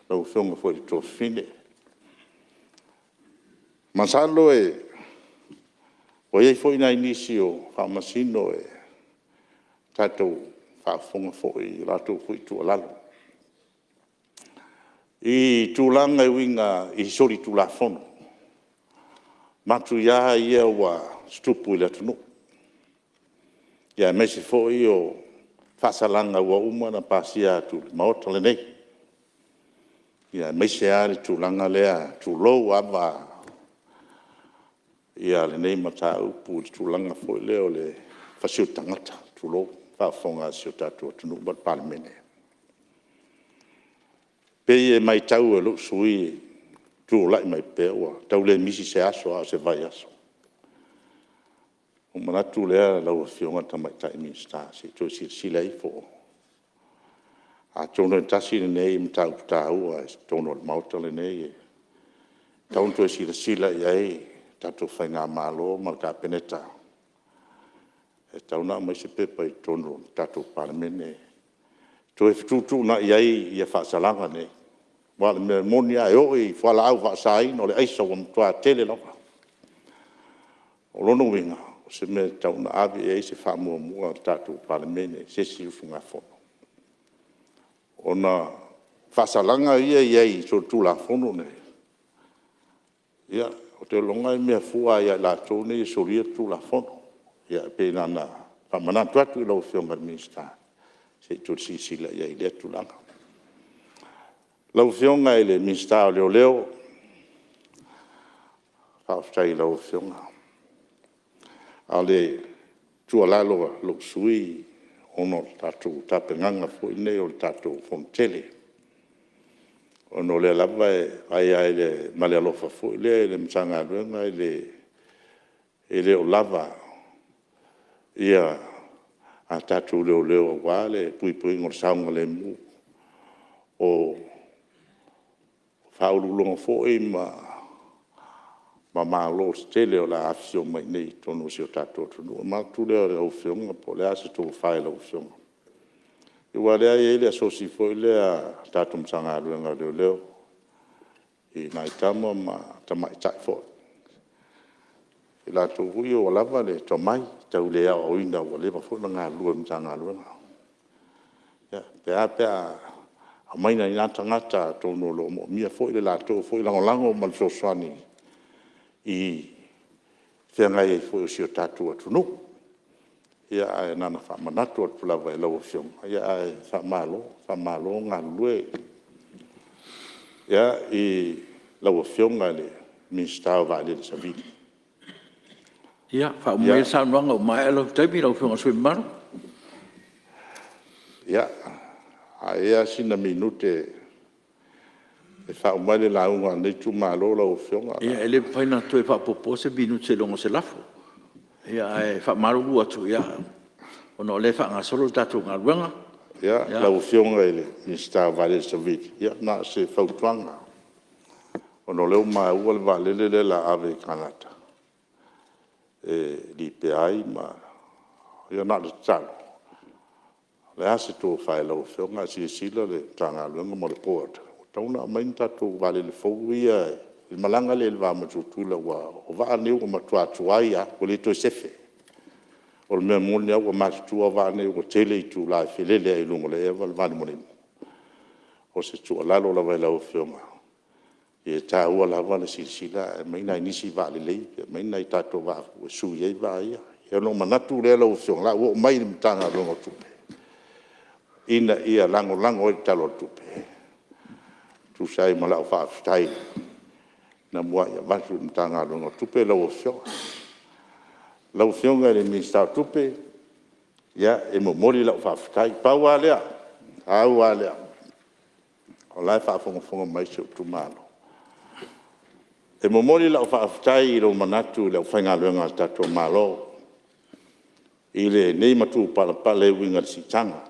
lau Afioga foi i le Tuafafine, masalo ua i ai foi nai nisi o Faamasino ua tatou faafofoga foi i a latou foi tuualalo i tulaga e uiga i solitulafono matuia ia ua tutupu i le atunuu, aemaise foi o faasalaga ua uma ona pasia atu i le Maota lenei, aemaise lava le tulaga lea, tulou lava lenei mataupu i le tulaga foi lea o le fasioti tagata, tulou le faafofoga a si o tatou atunuu ma le Palemene. E pei e matau e lou sui usufono o tulai mai pea, ua tau le misi se aso a o se vaiaso. Ona ou manatu lea lau Afioga i le Tamaitai Minisita, se i toe silasila ifo. Atonu e tasi lenei mataupu taua i totonu o le Maota lenei e tatau ona toe silasila i ai le tatou faigamalo ma le Kapeneta, e tatau ona aumai se pepa i totonu o le tatou Palemene e toe fetuutuunai ai faasalaga nei. Aua o le mea moni lava, e oo i fualaau faasaina, o le aisa ua matua tele lava. O lona uiga, o se mea e tatau ona ave i ai se faamuamua a le tatou Palemene i se isi usugafono, ona o faasalaga ia e i ai i solitulafono nei, Ia, ou te lagona e mea fua lava ia i latou nei e solia le Tulafono. Ia pei na ona faamanatu atu i lau Afioga i le Minisita, se i toe silasila i ai i lea tulaga. Lau Afioga i le Minisita o Leoleo, faafetai i lau Afioga. A o le tuualalo a lou sui usufono ona o le tatou tapenaga foi lenei o le tatou Fonotele, ona o lea lava e vaai lava ma le alofa foi lea i le Matagaluega e le o lava a tatou leoleo aua le puipuiga o le saogalemu o Faauluuluga foi ma Malo tetele o le a afifio mai i totonu o si o tatou atunuu. Ona manatu lea i lau Afioga po o le a se tofa i lau Afioga, aua o lea e i ai le asosi foi lea a le tatou Matagaluega o Leoleo i nai tama ma tamaitai foi, i latou foi ia ua lava le tomai tau le aoaoina ua leva foi ona galulue i le Matagaluega. Ae a pe a aumai nai na tagata atonu o lo o manaomia foi le latou foi lagolago ma le fesoasoani i feagai ai foi o si o tatou atunuu. Ia ae na ona faamanatu atu lava i lau Afioga, ae faamalo, faamalo galulue i lau Afioga i le Minisita o Vaalele Savili. Ia, faauma maia le saunoaga ua maea lou taimi lau Afioga i le sui usufono mamalu. Ia, ae i ai lava sina minute e faauma ai le lauga a lenei itumalo lau Afioga. Ia, e le mafai ona toe faaopoopoa se minute seiloga o se lafo. Ae faamalulu atu, ona o lea e faagasolo le tatou galuega. Ia, lau Afioga i le Minisita o Vaalele Savili, ia na o se fautuaga, ona o lea ua maua le vaalele lea o le a ave i Kanata e lipea ai ma… Ia na o le tatalo, o le a se tofa i lau Afioga ae silasila le Matagaluega ma le Board, ua tatau ona aumai ni tatou vaalele fou ia i le malaga lea i le va ma Tutuila, aua o vaa nei ua matua tuai lava, ua le toe sefe. O le mea moni lava ua matutua vaa nei ua tele itula e felele ai i luga o le ea ma le vanimonimo. O se tuualalo lava i lau Afioga, e taua lava le silasila ae aumai nai isi vaa lelei pe aumai ni nai tatou vaa e sui ai vaa ia. Ona ou manatu lea lau Afioga, o le a ou oo mai i le Matagaluega o Tupe ina ia lagolago ai le Tala o le Tupe, e tusa ai ma lau faafetai na muai avatu i le Matagaluega o Tupe lau Afioga. Lau Afioga i le Minisita o Tupe, ia e momoli lau faafetai. Pau lava lea, o la e faafogafoga mai si ou itumalo, e momoli lau faafetai i lou manatu i le aufaigaluega a le tatou Malo i lenei matupalapala e uiga i le siitaga.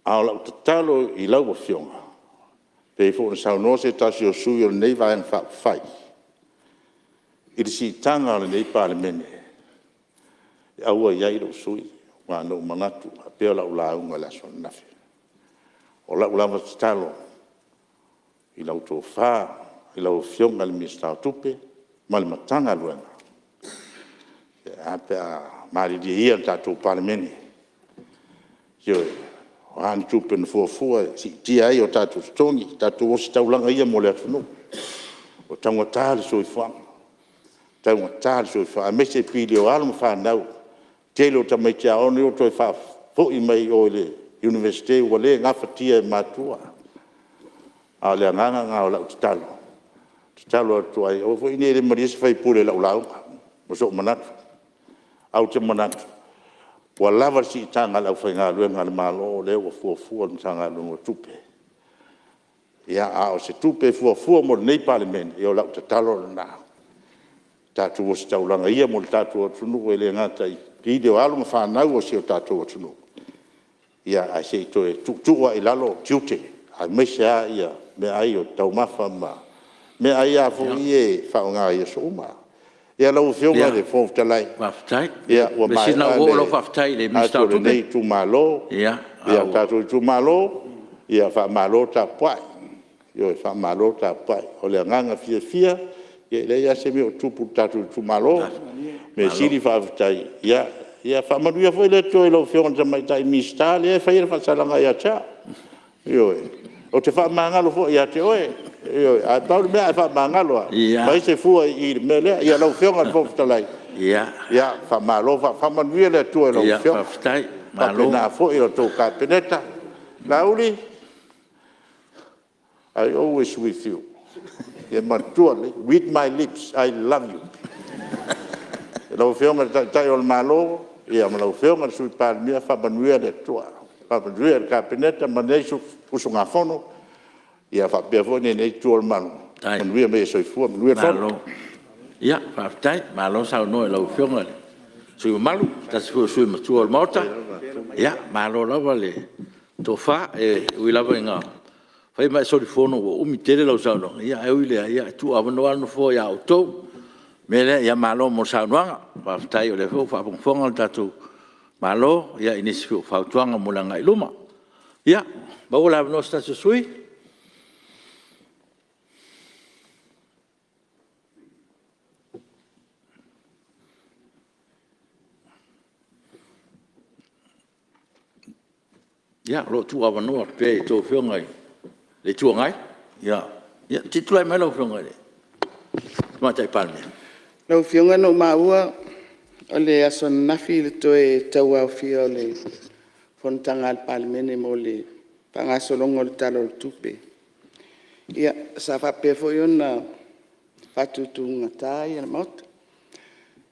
A o lau tatalo i lau Afioga, e pei foi ona saunoa se tasi o sui usufono o lenei Vaega Faaupufai i le siitaga o lenei Palemene, aua ne i i ai lou sui usufono. Aua na ou manatu faapea lau lauga i le aso ananafi. O lau lava tatalo i lau tofa i lau Afioga i le Minisita o Tupe ma le Matagaluega, ae a pe a malilie ia le tatou Palemene, ioe, o a ni tupe na fuafua e siitia ai o tatou totogi, tatou ositaulaga ia mo le atunuu. Ua taugata le soifuaga, taugata le soifuaga, aemaise pili o alo ma fanau. O le tele o tamaiti aoga nei ua toe faafoi mai o i le Iunivesite ua le gafatia e matua. A o le agaga lena o lau tatalo, e tatalo atu ai, aua foi ne i malie se sui usufono i lau lauga ma sou manatu. Ae ou te manatu ua lava le siitaga a le aufaigaluega a le Malo lea ua fuafua e le Matagaluega o Tupe. Ia, a o se tupe e fuafua mo lenei Palemene, ia o lau tatalo lena, tatou ositaulaga ia mo le tatou atunuu e le gata i pili o alo ma fanau a si o tatou atunuu, ae se i toe tuutuu lava i lalo tiute, aemaise lava meaai o taumafa ma meaai lava foi ia e faaaoga i aso uma. Ia lau Afioga i le Fofoga Fetalai, ua maea le manatu o lenei itumalo. Le tatou itumalo, ia faamalo tapuai, ioe, faamalo tapuai. O le agaga fiafia, e leai lava se mea o tupu i le tatou itumalo. O le mea sili faafetai. Ia faamanuia foi le Atua i lau Afioga i le Tamaitai Minisita lea e faia le faasalaga ia te au. Ioe. Ou te faamagalo foi ia te oe. Ioe. Ae pau le mea a e faamagalo lava, e fai se fua i i i le mea lea. Ia lau Afioga i le Fofoga Fetalai, ia faamalo, faamanuia le Atua i lau Afioga, faapena foi la outou Kapeneta. Laauli, I always with you, ia manatua lelei, read my lips, I love you. Lau Afioga i le Taitai o le Malo ma lau Afioga i le Sui Palemia, faamanuia le Atua, faamanuia i le Kapeneta ma lenei usugafono, faapea foi lenei Itu o le Malu. Manuia mea e soifua. Manuia le Fono. Ia, faafetai. Malo saunoa i lau Afioga i le sui usufono mamalu, o se tasi foi o sui usufono matua o le Maota. Ia, malo lava le tofa. E ui lava ina fai ma e solifono ua umi tele lau saunoaga, ae ui i lea, e tuuavanoa lava le Nofoa ia outou. O le mea lea, ia malo mo le saunoaga. Faafetai o lea foi ua faafogafoga le tatou Malo i nisi foi o fautuaga mo le agai i luma. Ia, maua le avanoa o se tasi o sui usufono. Ia, o lo o tuuavanoa pea i a outou Afioga i le Itu Agai. Ia, se i tulai mai lau Afioga i le Tamaitai Palemia. Lau Afioga na ou maua o le aso ananafi le toe tauaofia o le fonotaga a le Palemene mo le faagasologa o le Tala o le Tupe. Ia, sa faapea foi ona faatutugata le Maota.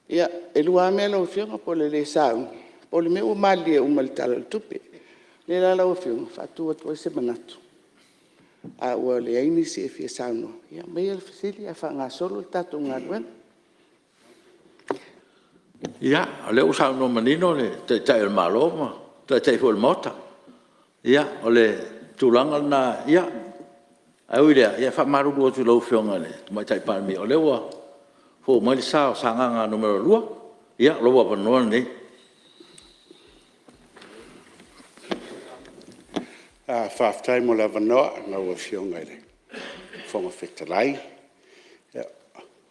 Ia, e lua lava mea lau Afioga po o le le sauni po o le mea ua malilie uma i le Tala o le Tupe. O lea la lau Afioga e faatu atu ai se manatu, A ua leai nisi e fia saunoa, ia aumaia le fesili ae faagasolo le tatou galuega. Ia, o lea ua saunoa manino le Taitai o le Malo ma le Taitai foi o le Maota. Ia, o le tulaga lena, ae ui i lea, e faamalulu atu i lau Afioga i le Tamaitai Palemia, o lea ua fou mai le sa o Sagaga 2. Ia, lou avanoa lenei. Faafetai mo le avanoa lau Afioga i le Fofoga Fetalai. Ia,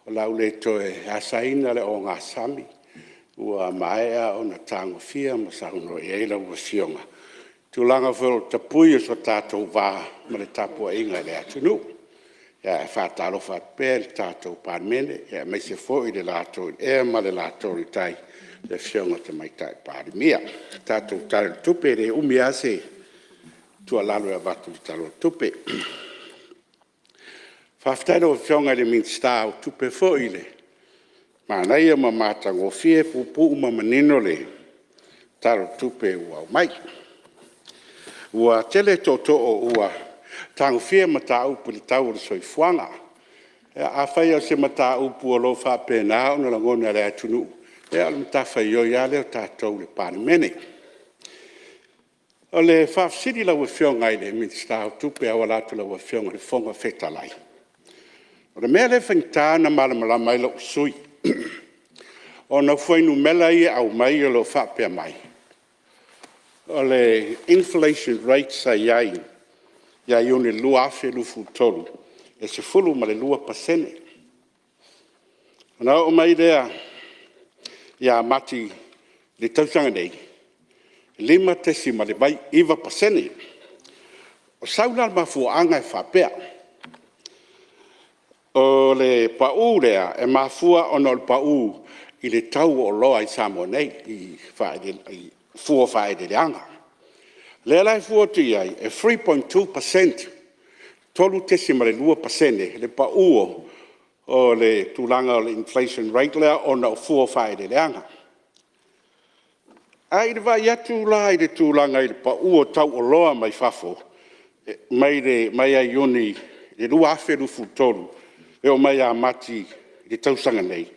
o le a ou le toe asaina le ogasami ua maea ona tagofia ma saunoa i ai lau Afioga i tulaga foi o le tapui o so tatou va ma le tapuaiga i le atunuu. Ae faatalofa atu pea i le tatou Palemene aemaise foi le latou ee ma le latou tai, le Afioga i le Tamaitai Palemia. Le tatou Tala o le Tupe, e le umi lava se tuualalo e avatu i le Tala o le Tupe. Faafetai i lau Afioga i le Minisita o Tupe foi i le manaia ma le matagofie, puupuu ma manino le Tala o le Tupe ua aumai. Ua tele tootoo ua tagofia mataupu i le tau o le soifuaga. Ia afai o se mataupu o lo o faapena ona lagona e le atunuu, ia o le matafaioi lava lea a tatou le Palemene. O le faafesili i lau Afioga i le Minisita o Tupe e auala atu i lau Afioga i le Fofoga Fetalai, o le mea lea e faigata ona malamalama ai lou sui usufono, ona o fuainumera ia e aumai o lo o faapea mai, o le inflation rate sa i ai ia Iuni 2023, e 12%. Ona oo mai lea ia Mati i le tausaga nei, 5.9%. O sau la le mafuaaga e faapea, o le pau lea, e mafua ona o le pau i le tau o oloa i Samoa nei i fua o faaeleeleaga. O lea la e fua atu i ai, e 3.2%, le pau o le tulaga o le inflation rate lea ona o fua o faaeleeleaga. Ae i le vaai atu la i le tulaga i le pau o tau o oloa mai fafo mai ia Iuni 2023 e oo mai ia Mati i le tausaga nei,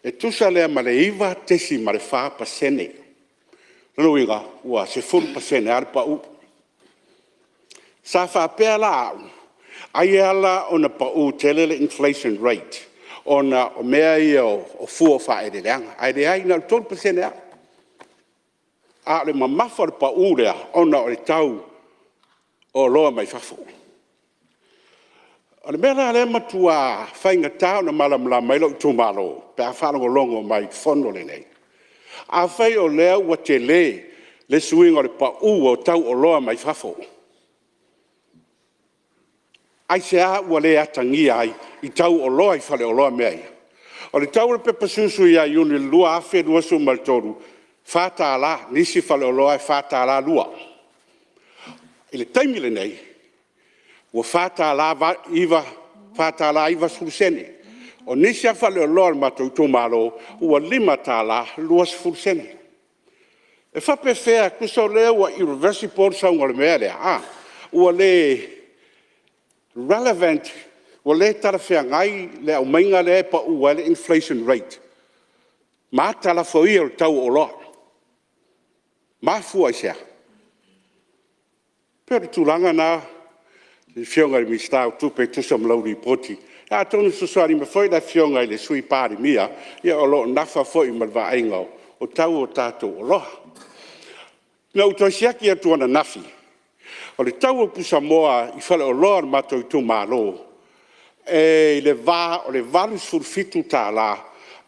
e tusa lea ma le 9.4%. O lona uiga, ua 10% lava le pau. Sa faapea la au, ai e ala ona pau tele le inflation rate ona o mea ia o fua o faaeleeleaga, ae leai na o le 3% lava. A o le mamafa o le pau lea ona o le tau o oloa mai fafo. O le mea la lea e matua faigata ona malamalama ai lou itumalo pe a faalogologo mai i le fono lenei, afai o lea ua tele le suiga o le pau o tau o oloa mai fafo, Aisea ua le atagia ai i tau o oloa i faleoloa mea ia? O le tau o le pepa susu ia Iuni i le 2023, e $4, nisi faleoloa e $4.20. I le taimi lenei, ua $4.90. O nisi lava faleoloa o le matou itumalo ua $5.20. E faapefea, tusa o lea ua irreversible le sauga o le mea lea a? Ua le relevant, ua le talafeagai le aumaiga lea e pau ai le inflation rate ma ata lafoia o le tau o oloa. Mafua i se a? E pei o le tulaga lena lau Afioga i le Minisita o Tupe e tusa ma lau lipoti. Atonu e fesoasoani mai foi le Afioga i le Sui Palemia o lo o nafa foi ma le vaaiga o tau o tatou oloa. Na ou toe siaki atu ananafi, o le tau o pusamoa i faleoloa o le matou itumalo, e i le va o le $87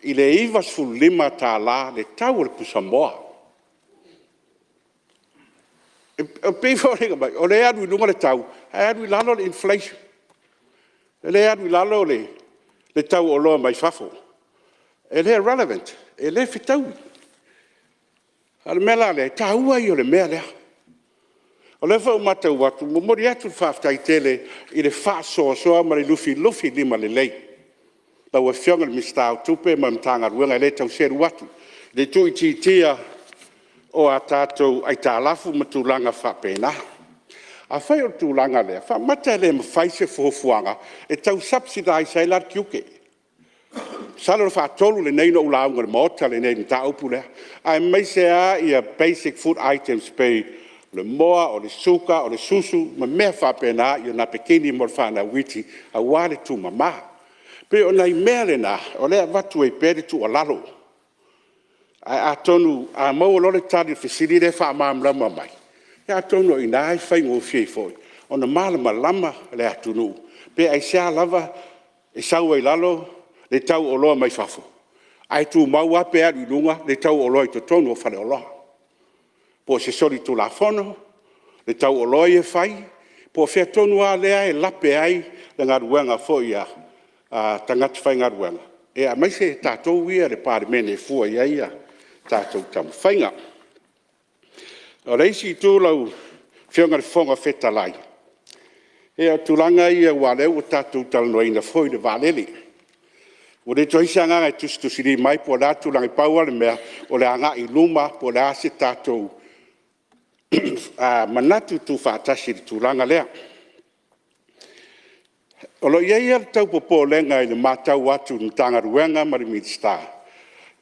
i le $95 le tau o le pusamoa. E pei e foliga mai o lea e alu i luga le tau ae alu i lalo le inflation. O lea e alu i lalo le tau o oloa mai fafo. E le relevant, e le fetaui. A o le mea la lea, o le taua ia o le mea lea. O lea foi ua matau atu, e momoli atu le faafetai tele i le faasoasoa ma le lufilufi limalelei lau Afioga i le Minisita o Tupe ma le Matagaluega, e le tau selu atu i le tuuitiitia o a tatou aitalafu ma tulaga faapena. Afai o le tulaga lea, faamata e le mafai se fuafuaga e tau subsidize ai la le tiute? Masalo o le faatolu lenei ona ou lauga i le Maota lenei i le mataupu lea, aemaise lava basic food items e pei o le moa, o le suka, o le susu ma mea faapena, o napekini mo le fanau iti aua le tuumama. E pei o nai mea na o lea e avatu ai pea le tuualalo. Ae atonu a maua loa le tali i le fesili lea e faamalamalama mai, ia atonu o i ina e faigofie ai foi ona malamalama le atunuu pe aisea lava e sau ai i lalo le tau o oloa mai fafo ae tumau lava pe alu i luga le tau o oloa i totonu o faleoloa. Po o se solitulafono le tau o oloa ia e fai po o fea tonu lava lea e lape ai le galuega foi a tagata faigaluega, aemaise tatou ia le Palemene e fua i ai a tatou taumafaiga. O le isi itu lau Afioga i le Fofoga Fetalai, ia o tulaga ia aua o lea ua tatou talanoaina foi le vaalele. Ua le toe i ai se agaga e tusitusilima ai po o le a le tulaga, pau lava le mea o le agai i luma po o le a se tatou manatu tuufaatasi i le tulaga lea. O lo o i ai lava le tau popolega i le matau atu i le Matagaluega ma le Minisita,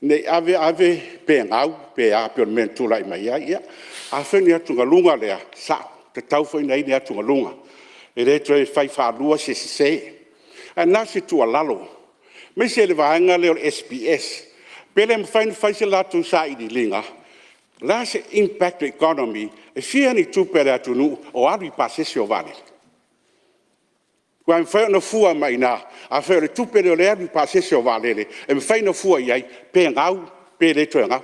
ne i ave ave pe gau pe a pei o le mea na tulai mai ai. Ia, afai o ni atugaluga lea, e sao, e tatau foi ona i ai ni atugaluga. E le toe fai faalua se sese. Ae na o se tuualalo, aemaise le vaega lea o le SBS, pe le mafai ona fai se latou sailiiliga, o le a se impact i le economy, e fia ni tupe a le atunuu o alu i pasese o vaalele? Aua e mafai ona fua mai i ina, afai o le tupe lea o lea e alu i pasese o vaalele, e mafai ona fua i ai pe gau pe le toe gau.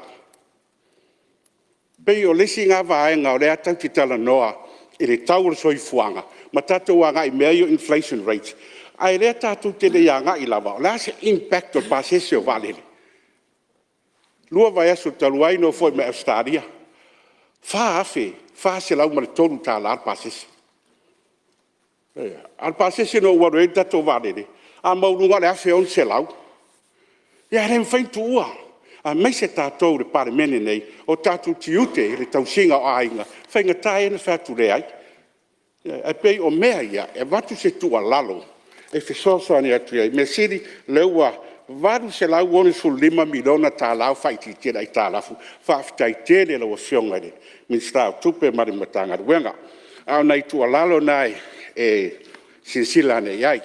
E pei o le isi lena vaega o lea tatou te talanoa i le tau o le soifuaga ma tatou agai i mea ia o inflation rate, a o lea tatou te le i agai lava, o le a se impact o pasese o vaalele? Lua vaiaso talu ai na ou foi mai Ausetalia, e $4,403 le pasese. A o le pasese na ou alu ai le tatou vaalele, a maualuga i le $1,600. Ia ae le mafai ona tuua, aemaise tatou le Palemene nei, o tatou tiute i le tausiga o aiga, e faigata ia ona fai atu leai. Ae pei o mea ia e avatu se tuualalo e fesoasoani atu i ai. Measili o lea ua $865 miliona ua faaitiitia ai le aitalafu, faafetai tele i lau Afioga i le Minisita o Tupe ma le Matagaluega. A o nai tuualalo na e silasila ane i ai.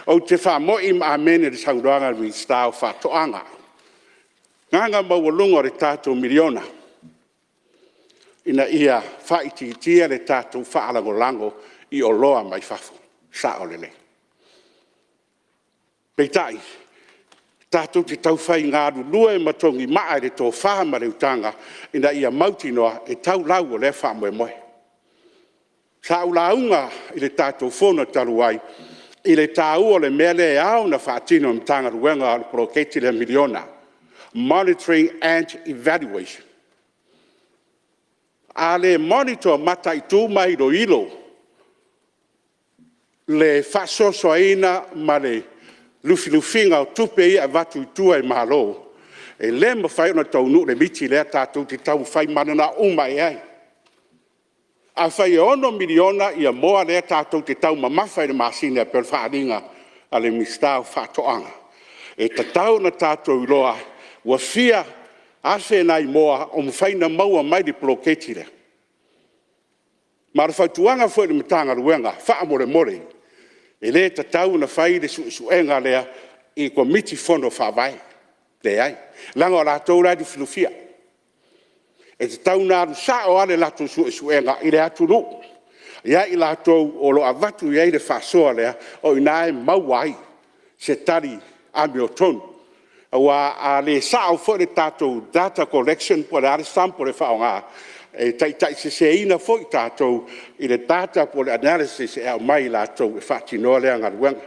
Ou te faamoi ma amene i le saunoaga a le Minisita o Faatoaga. O le agaga maualuga o le tatou miliona, ina ia faaitiitia le tatou faalagolago i oloa mai fafo. E sao lelei. Peitai, tatou te taufai galulue ma togimaa i le tofa ma le utaga ina ia mautinoa e tau lau o lea faamoemoe. Sa ou lauga i le tatou fono talu ai i le taua o le mea lea e ao ona faatino e le Matagaluega o le poloketi lea o le miliona, monitory and evaluation. A le monitor, mataitu ma iloilo le faasoasoaina ma le lufilufiina o tupe ia e avatu i tua e Malo, e le mafai ona taunuu le miti lea tatou te taumafai mananao uma i ai. Afai e $6 miliona ia moa lea tatou te taumamafa i le masina e pei o le faaaliga a le Minisita o Faatoaga, e tatau ona tatou iloa ua fia afe nai moa o mafai ona maua mai i le poloketi lea. Ma o le fautuaga foi i le Matagaluega, faamolemole, e le tatau ona fai le suesuega lea i Komiti Fono Faavae, leai, leaga o latou la e lufilufia. E tatau ona alu sao lava le latou suesuega i le atunuu, ia i latou o lo o avatu i ai le faasoa lea, o i ina e maua ai se tali amiotonu. Aua a le sao foi le tatou data collection po o le a le sample e faaaoga, e taitaiseseina foi tatou i le data po o le analysis e aumai i latou e faatinoa lea galuega.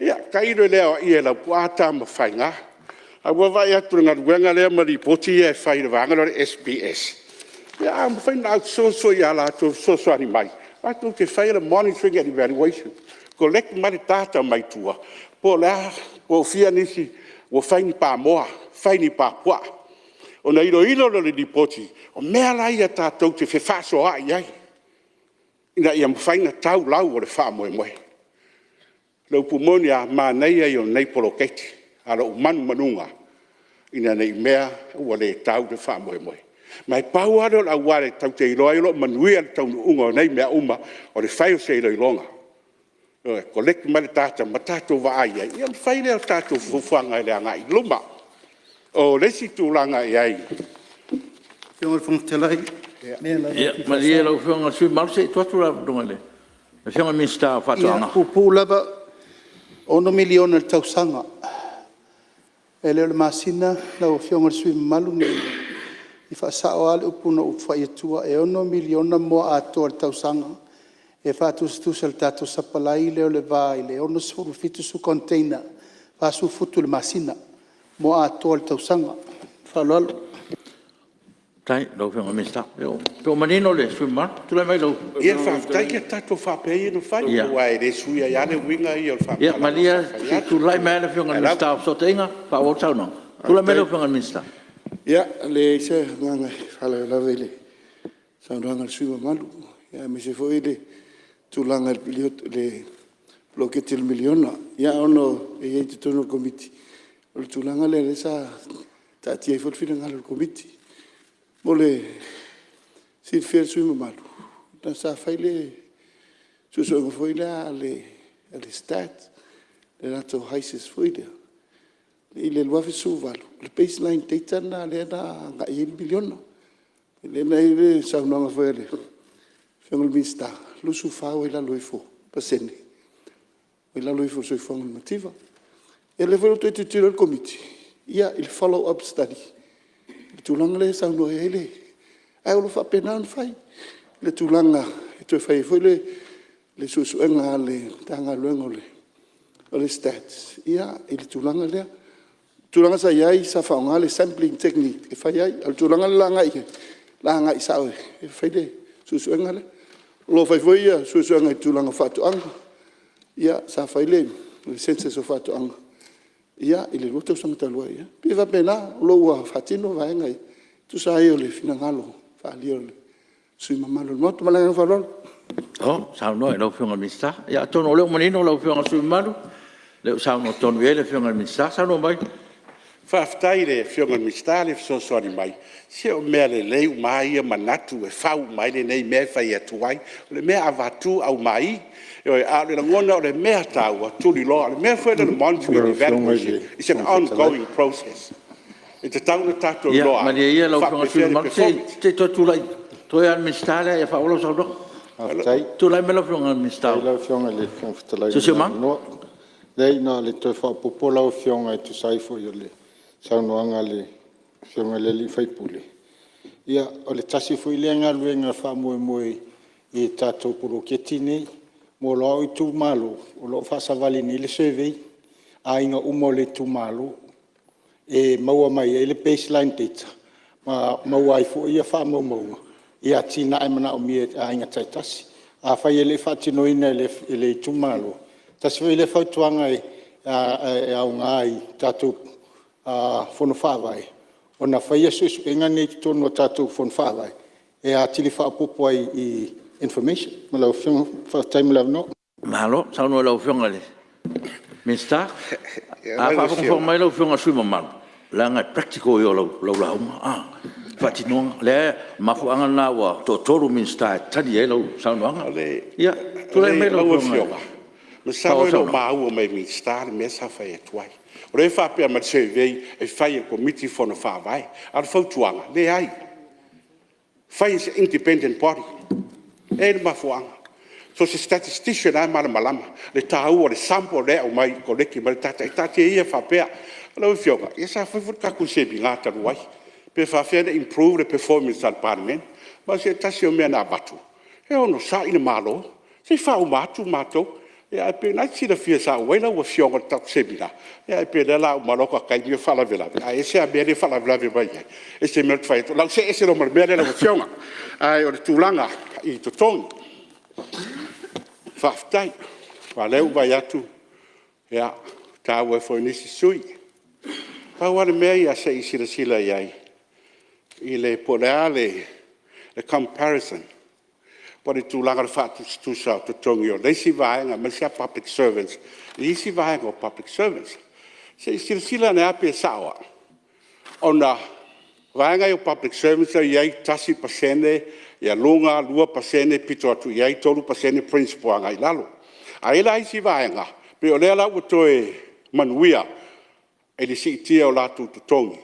Ia tailo i le aoaia e Laupua Tamafaiga. Ae ua vaai atu i le galuega lea ma lipoti lea e fai e le vaega lea o le SPS, ia a mafai ona outsource foi ia latou e fesoasoani mai, latou te faia le monitoring and evaluation, collect mai le data mai tua, po o le a, po o fia nisi ua fai ni pamoa, fai ni pa puaa. Ona iloilo lea o le lipoti, o mea la ia tatou te fefaasoaai ai, ina ia mafai ona tau lau o le faamoemoe. O le upu moni lava, manaia ia o lenei poloketi, ae o lou manumanuga ina ne i mea ua le tau le faamoemoe. Ma e pau lava lea o le auala e tatou te iloa ai o lo o manuia le taunuuga o nei mea uma, o le fai o se iloiloga. Ioe, collect mai le data ma tatou vaai i ai, ia ona fai lea o tatou fuafuaga i le agai i luma. O le isi tulaga e i ai... Lau Afioga i le Fofoga Fetalai… Ia malie lau afioga i le sui usufono mamalu se i tuu atu le avanoa i le afioga i le Minisita o Faatoaga. E puupuu lava, e $6 miliona i le tausaga. E le o le masina lau afioga i le sui usufono mamalu ne i… e faasao lava le upu na ou fai atua, e $6 miliona moa atoa i le tausaga e faatusatusa i le tatou sapalai lea o le va i le 60 i le 70 container, 40 futu i le masina, moa atoa i le tausaga. Ma le faaaloalo. Faafetai i lau afioga i le Minisita. Pe ua manino le sui usufono mamalu? Tulai mai lau… Ia faafetai, ia tatou faapea ia ona fai aua e le suia ai lava le uiga ia o le faamatalaga Ia malie sa fai se i atu. tulai mai lava le afioga i le Minisita o Fesootaiga e faaauau le saunoaga. Tulai mai lau afioga i le Minisita. Ia e leai se agaga e faalavelave i le saunoaga a le sui usufono mamalu, aemaise foi le tulaga i le poloketi o le miliona. Ia ona e i ai i totonu o le Komiti, o le tulaga lea sa taatia ai foi le finagalo o le Komiti. Mo le silafia e le sui usufono mamalu, sa fai le suesuega foi lea a le STAT le latou HYSIS foi lea i le 2018, o le baseline data lena lea na agai i ai le miliona. O lea na i ai le saunoaga foi a le afioga i le Minisita, 24 ua i lalo ifo pasene ua i lalo ifo o le soifuaga o le mativa. Ia lea foi ua toe tilotilo le Komiti i le follow up study i le tulaga lea e saunoa i ai le… Ae o lo o faapena ona fai le tulaga e toe fai ai foi le suesuega a le Matagaluega o le Stats i le tulaga lea. O le tulaga sa i ai sa faaaoga le sampling technique e fai ai. A o le tulaga lea o le a agai i ai, o le a agai sao e fai le suesuega lea. O lo o fai foi suesuega i le tulaga o faatoaga. Ia sa fai le census o faatoaga i le 2 tausaga talu ai. E pei e faapena, o lo o ua faatino vaega ia e tusa ai o le finagalo faaalia o le sui usufono mamalu o le Maota. Ma le agaga faaaloalo. Malo saunoa i lau afioga i le Minisita. Ia atonu o lea ua manino lau afioga i le sui usufono mamalu, o lea ua saunoa tonu i ai le afioga i le Minisita. Saunoa mai. Faafetai i le afioga i le Minisita le fesoasoani mai. Se o mea lelei uma lava ia manatu e fau uma ai lenei mea e fai atu ai. O le mea avatu aumai. Ioe, ae o le lagona o le mea taua, tuliloa. O le mea foi lea o le monitory and evaluation is an ongoing process. E tatau ona tatou Ia iloa malie ia pe lau afioga i le sui faapefea le usufono mamalu, performance. se i toe tulai lava le Minisita lea e faaauau lau saunoaga. Tulai mai lau afioga i le Minisita Faafetai o lau afioga i le Fofoga Fetalai mo le Siosiomaga. avanoa. Leai na o le toe faaopoopo lau afioga e tusa ai foi o le saunoaga a le afioga i le sui usufono. Ia o le tasi foi lea galuega faamoemoe i tatou poloketi nei. Mo lou itumalo, o lo o faasavali nei le survey i aiga uma o le itumalo e maua mai ai le baseline data ma maua ai foi faamaumauga i atinae manaomia e aiga taitasi. Afai e le i faatinoina e le itumalo, tasi foi lea fautuaga e aoga i tatou Fono Faavae ona faia suesuega nei i totonu o tatou Fono Faavae e atili faaopoopo ai i information. Ma lau afioga, faafetai mo le avanoa. Malo saunoa i lau Afioga i le Minisita. A o faafogafoga mai lau Afioga i le sui usufono mamalu, leaga e practical ia o lau lauga a, le faatinoga. O le mafuaaga lena ua toatolu Minisita e tali ai lau saunoaga. Ia, tulai mai lau Afioga e Masalo e le o maua mai e le Minisita le mea sa fai atu ai. O lea e faapea mai i le survey e fai e le Komiti Fono Faavae. A o le fautuaga, leai, fai e se independent body. E i ai le mafuaaga. So o se statistician lava e malamalama i le taua o le sample lea e aumai e collect mai ai le data. Ia taatia ia faapea. Lau Afioga, ia sa fai foi le tatou Semina talu ai, pe faapefea ona improve le performance a le Palemene. Ma o se tasi o mea na avatu, se onosai le Malo se i faauma atu matou. Ae pei o lena e te silafia sa auai lau Afioga i le tatou Semina, ae pei o lea o le a uma loa ta taimi o faalavelave. Ae ese lava le mea lea e faalavelave mai ai, ese le mea lea ou te fai atu ai. O le a ou see ese loa ma le mea lea lau Afioga. Ae o le tulaga i totogi, faafetai. Aua o lea ua ou vaai atu ua taua ai foi e nisi sui usufono. Pau lava le mea ia se i silasila i ai po o le a le comparison po o le tulaga o le faatusatusa o totogi o le isi vaega aemaise lava public servants i isi vaega o public servants. Se i silasila ane lava pe sao au, ona o vaega ia o public servants lea e i ai e 1% luga, 2% pito atu i ai, 3% principal agai i lalo. Ae i ai la isi vaega pei o lea la ua toe manuia i le siitia o latou totogi,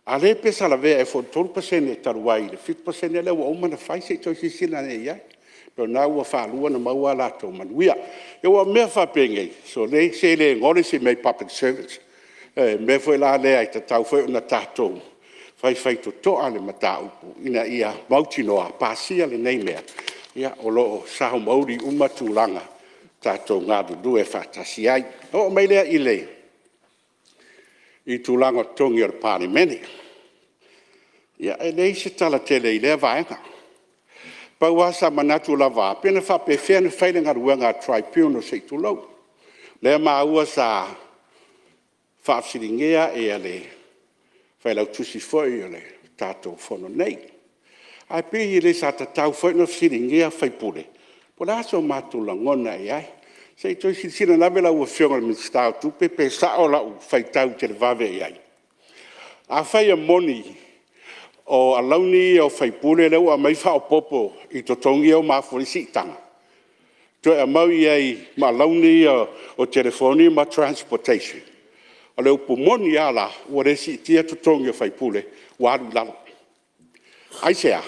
a o lea pei sa lavea ea foi i le 3% talu ai i le 7% lea ua uma ona fai. Se i toe silasila ane i ai. Pei o lena ua faalua ona maua a latou manuia. Aua o mea faapenei, sole se le gole se mea i public servants. O le mea foi la lea e tatau foi ona tatou faifaitotoa le mataupu ina ia mautinoa a pasia lenei mea, o lo o sao ma uli uma tulaga tatou galulue faatasi ai. Ona oo mai lea i tulaga o totogi o le Palemene. Ia, e leai se tala tele i lea vaega. Pau lava sa manatu lava au, pe na faapefea ona fai le galuega a le Tribunal se i tulou. O lea e maua sa faafesiligia le Failautusi foi o le tatou Fono nei. Ae pei e le sa tatau foi ona fesiligia sui usufono po o le a so matou lagona e i ai. Se i toe silasila ane lau Afioga i le Minisita o Tupe pe sao lau faitau televave i ai. Afai e moni o alauni ia o sui usufono lea ua aumai faaopoopo i totogi ia ua mafua ai le siitaga, toe aumai i ai ma alauni ia o telefoni ma transportation, o le upu moni lava la, ua le siitia totogi o sui usufono ua alu i lalo. Aisea?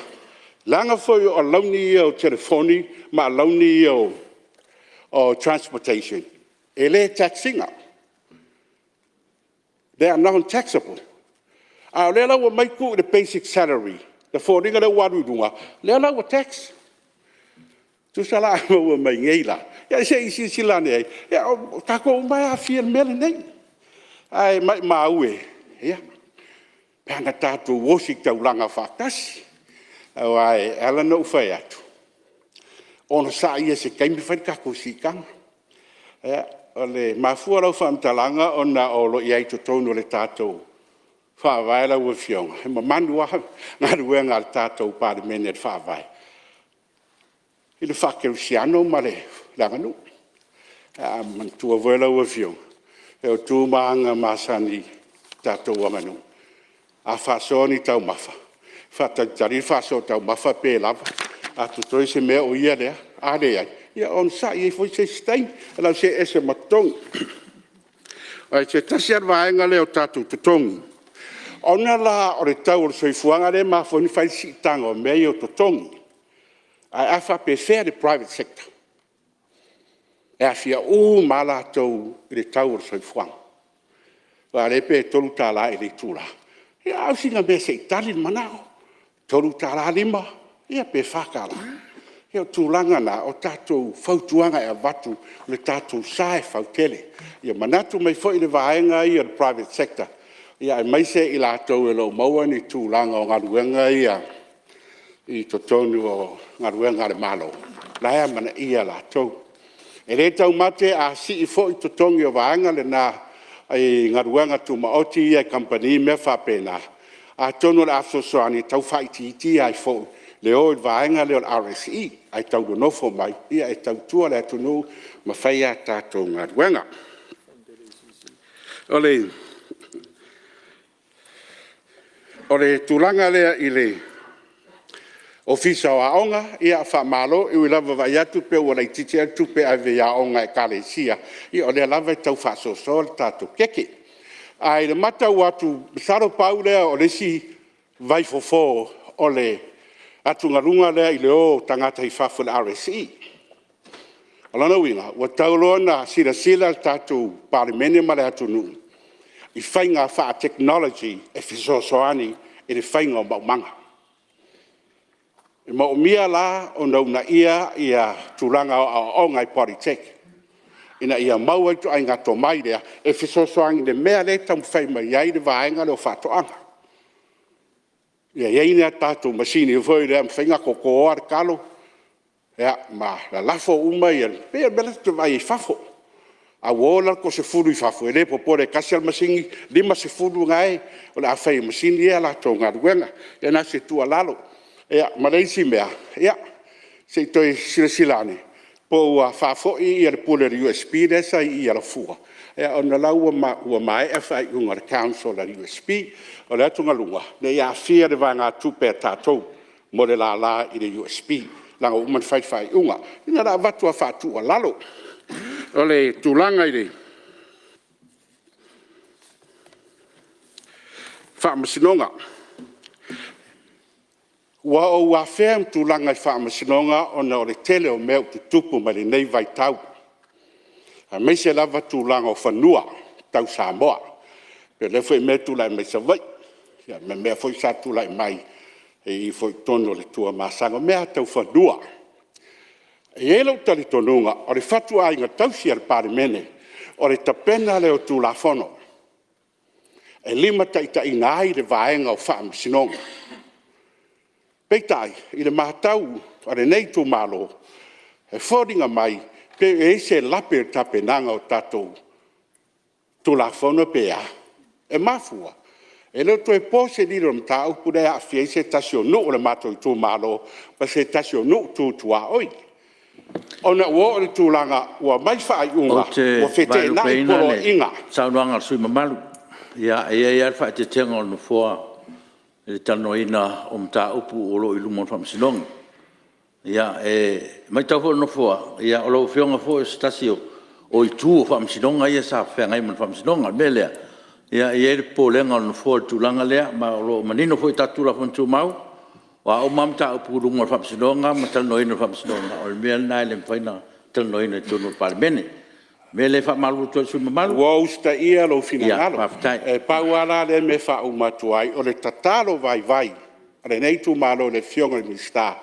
Leaga foi o alauni ia o telefoni ma alauni ia o transportation, e le tax ina, they are non taxable. A o lea la ua aumai tuu i le basic salary e foliga lea ua alu i luga, lea la ua tax. Tusa la a maua mai nei la, ia se i silasila ane i ai, o tatou uma lava e aafia i le mea lenei. Ae maumau e, pe ana tatou ositaulaga faatasi. Aua e ala ona ou fai atu, onosai ia i se taimi fai le tatou siitaga. E mafua lau faamatalaga ona o lo o i ai i totonu o le tatou Faavae lau Afioga, e mamanu lava galuega a le tatou Palemene i le Faavae i le faakerisiano ma le aganuu. Ae manatua foi lau Afioga, o tu ma aga masani i le tatou aganuu, a faasoa ni taumafa, faatalitali le faasoa o taumafa pe lava, a totoe se mea o ia lea, a leai, ia onosai e i ai foi se isi taimi. O le a ou see ese ma totogi. O se tasi lava o vaega lea o tatou totogi, ona la o le tau o le soifuaga lea e mafua ai ona fai le siitaga o mea ia o totogi. Ae a faapefea le private sector? E aafia uma lava latou i le tau o le soifuaga. Aua o lea pe $3 ea i le itula, ia a o sina mea se i tali le manao, $3.5 ia pe $4. Ia o tulaga na o tatou fautuaga e avatu lo tatou sa e fau tele. Ia manatu mai foi le vaega ia o le private sector aemaise i latou o lo o maua ni tulaga o galuega ia i totonu o galuega a le Malo, o la e amanaia latou. E le taumate a sii foi totogi o vaega na i galuega tumaoti ia i kamupani ma mea faapena, atonu o le a fesoasoani e tau faaitiitia ai foi le o i le vaega lea o le RSE ae tau nonofo mai e tautua le atunuu ma fai a tatou galuega. O le tulaga lea i le Ofisa o Aoga, ia faamalo. E ui lava ina vaai atu pei ua laitiiti ea le tupe e ave i aoga a Ekalesia, ia o lea lava e tau faasoasoa le tatou keke. Ae i le matau atu, masalo pau lea o le isi vaifofo o le atugaluga lea i le o o tagata i fafo i le RSE. O lona uiga, ua tatau loa ona silasila le tatou Palemene ma le atunuu i faiga faatekonolosi e fesoasoani i le faiga o maumaga. E manaomia la ona uunaia tulaga o aoaoga i Polytec ina ia maua ituaiga tomai lea e fesoasoani i le mea lea e taumafai mai ai le vaega lea o faatoaga. Ia i ai ni a tatou masini foi lea e mafai ona totoa le talo ma lalafo uma ia… E pei o le mea la ta te vaai ai i fafo. A ua o la le toasefulu i fafo, e le popole e tasi lava le masini, 50 la o le a fai e masini ia a latou galuega. Ia na o se tuualalo. Ia ma le isi mea, ia se i toe silasila ane po o ua faafoi le pule a le USP lea sa i i Alafua, ona o la ua maea faaiuga a le Council a le USP. O le atugaluga, ne i aafia le vaegatupe a tatou mo le lala i le USP, leaga ua uma ona fai le faaiuga. Ia na ona avatu lava faatuualalo. O le tulaga i le Faamasinoga. Ua ou afea le tulaga i Faamasinoga ona o le tele o mea ua tutupu mai lenei vaitau, aemaise lava tulaga o fanua tau Samoa. E pei o lea foi mea e tulai mai Savaii, ma mea foi sa tulai mai i totonu o le Tuamasaga, o mea lava tau fanua. E i ai lou talitonuga o le fatuaiga tausi a le Palemene, o le tapena lea o Tulafono e limataitaiina ai le vaega o Faamasinoga. Peitai i le matau a lenei itumalo, e foliga mai pei e i ai se lape i le tapenaga o tatou Tulafono pe a. E mafua, e le o toe po se lilo i le mataupu lea e aafia ai se tasi o nuu o le matou itumalo ma se tasi o nuu tu tuaoi. Ona ua oo i le tulaga ua aumai faaiuga Ou te ua feteenai vaelupeina le poloaiga. saunoaga a le sui usufono mamalu. E i ai lava le faaeteetega o le Nofoa i le talanoaina o mataupu o lo o i luma o le Faamasinoga. E matau foi e le Nofoa, o lau Afioga foi o se tasi o itu o Faamasinoga ia sa feagai ma le Faamasinoga. O le mea lea, e i ai le popolega o le Nofoa i le tulaga lea, ma o lo o manino foi i tatou Tulafono Tumau, o a uma lava mataupu i luma o le Faamasinoga ma talanoaina e le Faamasinoga, o le mea lena e le mafai ona talanoaina i totonu o le Palemene. O le mea lea e faamalulu atu ai i le sui usufono mamalu. Ua ou usitaia lou finagalo. Ia faafetai. E pau lava la lea mea e faauma atu ai, o le tatalo vaivai a lenei itumalo i le Afioga i le Minisita,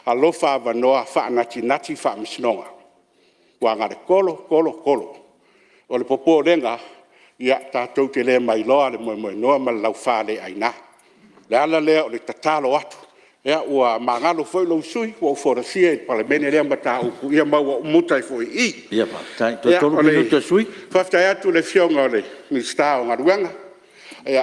alofa avanoa faanatinati faamasinoga, aua na o le tolo tolo tolo. O le popolega, ia tatou te le mailoa le moemoenoa ma le laufaleaina. O le ala lea o le tatalo atu. Ia ua magalo foi lou sui usufono ua ou folasia i le Palemene lea mataupu, ia ma ua ou muta ai foi i i. Ia faafetai. Toe 3 minute o le sui usufono. Faafetai atu i le Afioga i le Minisita o Galuega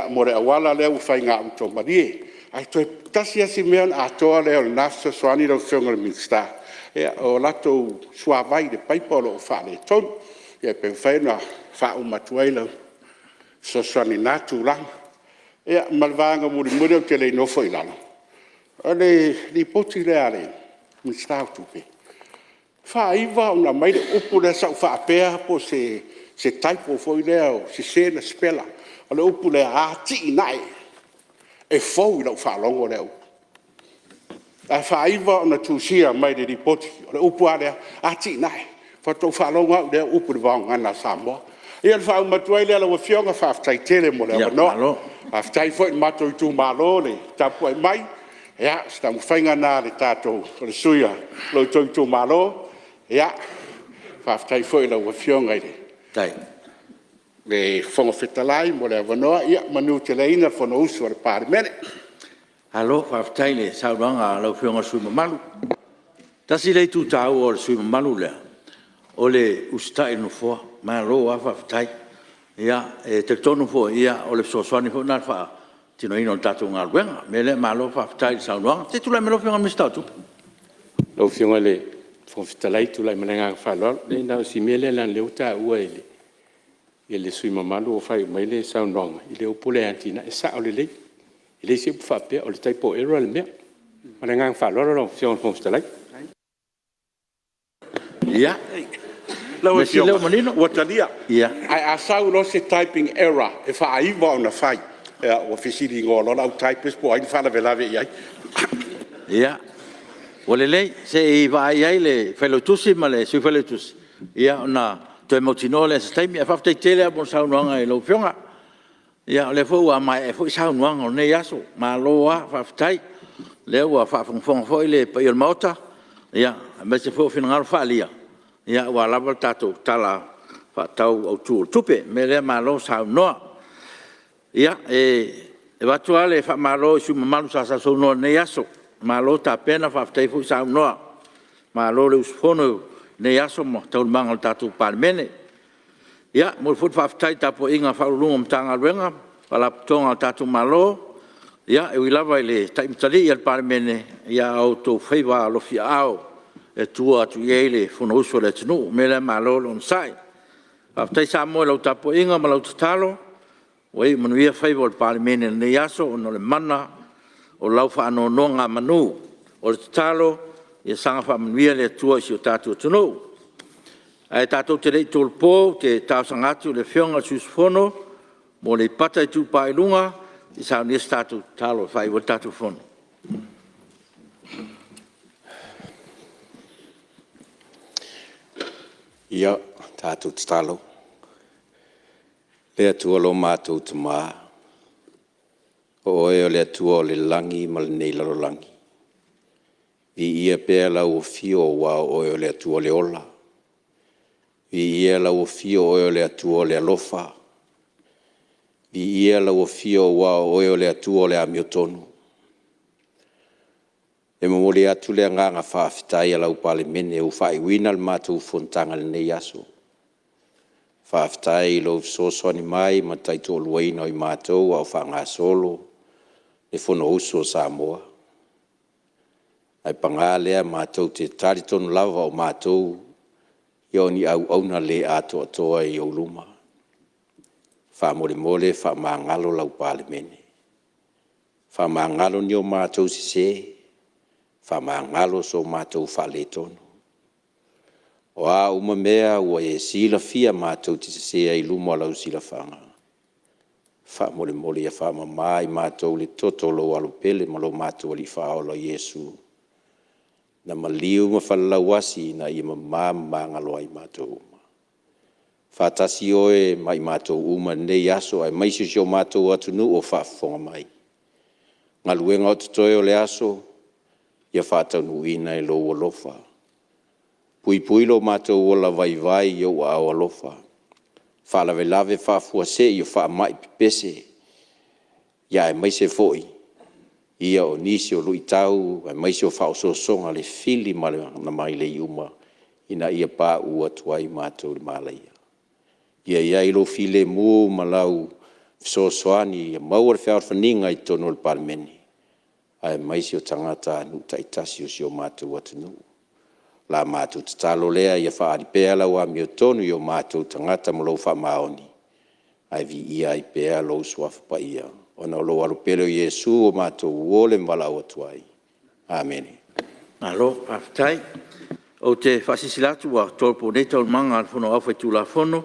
mo le auala lea ua fai i gauta o Malie. Ae toe tasi lava si mea ona atoa lea o lena fesoasoani lau Afioga i le Minisita, o latou suavai i le paipa o lo o faaletonu. Ia pe mafai ona faauma atu ai lau fesoasoani i lena tulaga. Ia ma le vaega mulimuli ou te le i nofo i lalo, o le Lipoti lea a le Minisita o Tupe, e faaiva ona aumai le upu lea sa ou faapea po o se typo foi lea ua sese ona sipela. O le upu lea atinae, e fou i lau faalogo lea upu. Ae faaiva ona tusia mai i le Lipoti, o le upu lava lea atinae. Faatoa ou faalogo au i lea upu i le vaogagana a Samoa. Ia ona faauma atu ai lea lau Afioga, faafetai tele mo le avanoa. Faafetai foi i le matou itumalo le tapuai mai, Ia, o se taumafaiga lena a le sui usufono o lo outou itumalo. Faafetai foi i lau Afioga i le Fofoga Fetalai mo le avanoa. Ia manuteleina le Fonousu a le Palemene. Malo faafetai i le saunoaga a lau Afioga i le sui usufono mamalu. Tasi lea itu taua o le sui usufono mamalu lea o le usitai i le Nofoa, malo lava faafetai. E talitonu foi o le fesoasoani foi lena i le faatinoina o le tatou galuega. O le mea lea malo faafetai le saunoaga. Se i tulai mai lau Afioga i le Minisita o Tupe. Lau Afioga i le Fofoga Fetalai e tulai mai ma le agaga faaaloalo. Leai na o si mea lea leaga o lea ua taua e le sui usufono mamalu o faaiu mai le saunoaga i le upu lea atinae, e sao lelei. E leai se upu faapea o le typo error le mea. Ma le agaga faaaloalo lau Afioga i le Fofoga Fetalai. Ia, Lau mea sili o lea Afioga ua manino. Ua talia, ae a sau loa se typing error e faaiva ona fai, ia ua fesiligoa loa le au typist po o ai na faalavelave i ai. Ia, ua lelei, se i vaai i ai le Failautusi ma le Sui Failautusi ona toe mautinoa lea i se taimi. Ae faafetai tele lava mo le saunoaga i lau Afioga. Ia o lea foi ua maea foi saunoaga o lenei aso, malo lava faafetai. O lea ua faafogafoga foi le paia o le Maota aemaise foi o finagalo faaalia aua lava le tatou Tala Faatatau Autu o le Tupe. O le mea lea malo saunoa. Ia, e avatu lava le faamalo i sui usufono mamalu sa sausaunoa i lenei aso, malo tapena faafetai foi saunoa. Malo le usufono i lenei aso ma taualumaga o le tatou Palemene. Ia, e momoli foi le faafetai i le tapuaiga a Ofisa Sili o Pulega o Matagaluega ma Faalapotopotoga a le tatou Malo. E ui lava i le taimatalii a le Palemene, a o outou faiva alofiaao e tua atu i ai le Fonousu a le atunuu. O le mea lea malo le onosai. Faafetai Samoa i lau tapuaiga ma lau tatalo ua iu manuia faiva o le Palemene i lenei aso ona o le mana o lau faanonogamanu. O le tatalo ia saga faamanuia le Atua i si o tatou atunuu. Ae tatou te le i tolopo ou te talosaga atu i le Afioga i le sui usufono mo Aleipata Itupa i Luga se i saunia se tatou tatalo e faaiu ai le tatou Fono. Ia, tatou tatalo. Le Atua lo matou Tama, o Oe o le Atua o le lagi ma lenei lalolagi, viia pea lau Afio aua o Oe o le Atua o le ola, viia lau Afio o Oe o le Atua o le alofa, viia lau Afio aua o Oe o le Atua o le amiotonu. E momoli atu le agaga faafetai a lau Palemene ua faaiuina le matou fonotaga i lenei aso. Faafetai i lou fesoasoani mai ma le taitoaluaina o i matou a o faagasolo le Fonousu a Samoa. Ae paga lea, matou te talitonu lava o matou o ni auauna le atoatoa i ou luma. Faamolemole faamagalo lau Palemene, faamagalo ni o matou sese, faamagalo so matou faaletonu. O a uma mea ua e silafia matou te sese ai i luma o lau silafaga, faamolemole ia faamama i matou i le toto o lou Alo pele ma lo matou Alii Faaola o Iesu, na maliu ma falelauasi ina ia mama ma magalo ai i matou uma. Faatasi oe ma i matou uma i lenei aso aemaise si o matou atunuu o faafofoga mai. O galuega o totoe o le aso, ia faataunuuina i lou alofa. Puipui lo matou ola vaivai i ou aao alofa. Faalavelave faafuasei o faamai pepese, aemaise foi o nisi o luitau aemaise o faaosoosoga i le fili mai le iuga ina ia pauu atu ai matou i le malaia. Ia i ai lou filemu ma lau fesoasoani ia maua le fealofaniga i totonu o le Palemene, aemaise o tagatanuu taitasi o si o matou atunuu. O la matou tatalo lea ia faaali pea lau amiotonu i o matou tagata ma lou faamaoni, ae viia ai pea lou Suafa Paia ona o lou Alo pele o Iesu ua matou momoli ma valaau atu ai. Amene. Malo faafetai. Ou te faasilasila atu ua tolopo nei Taualumaga a le Fono Aoao Faitulafono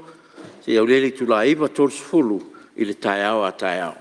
seia aulia le itula e 9:30 i le taeao a taeao.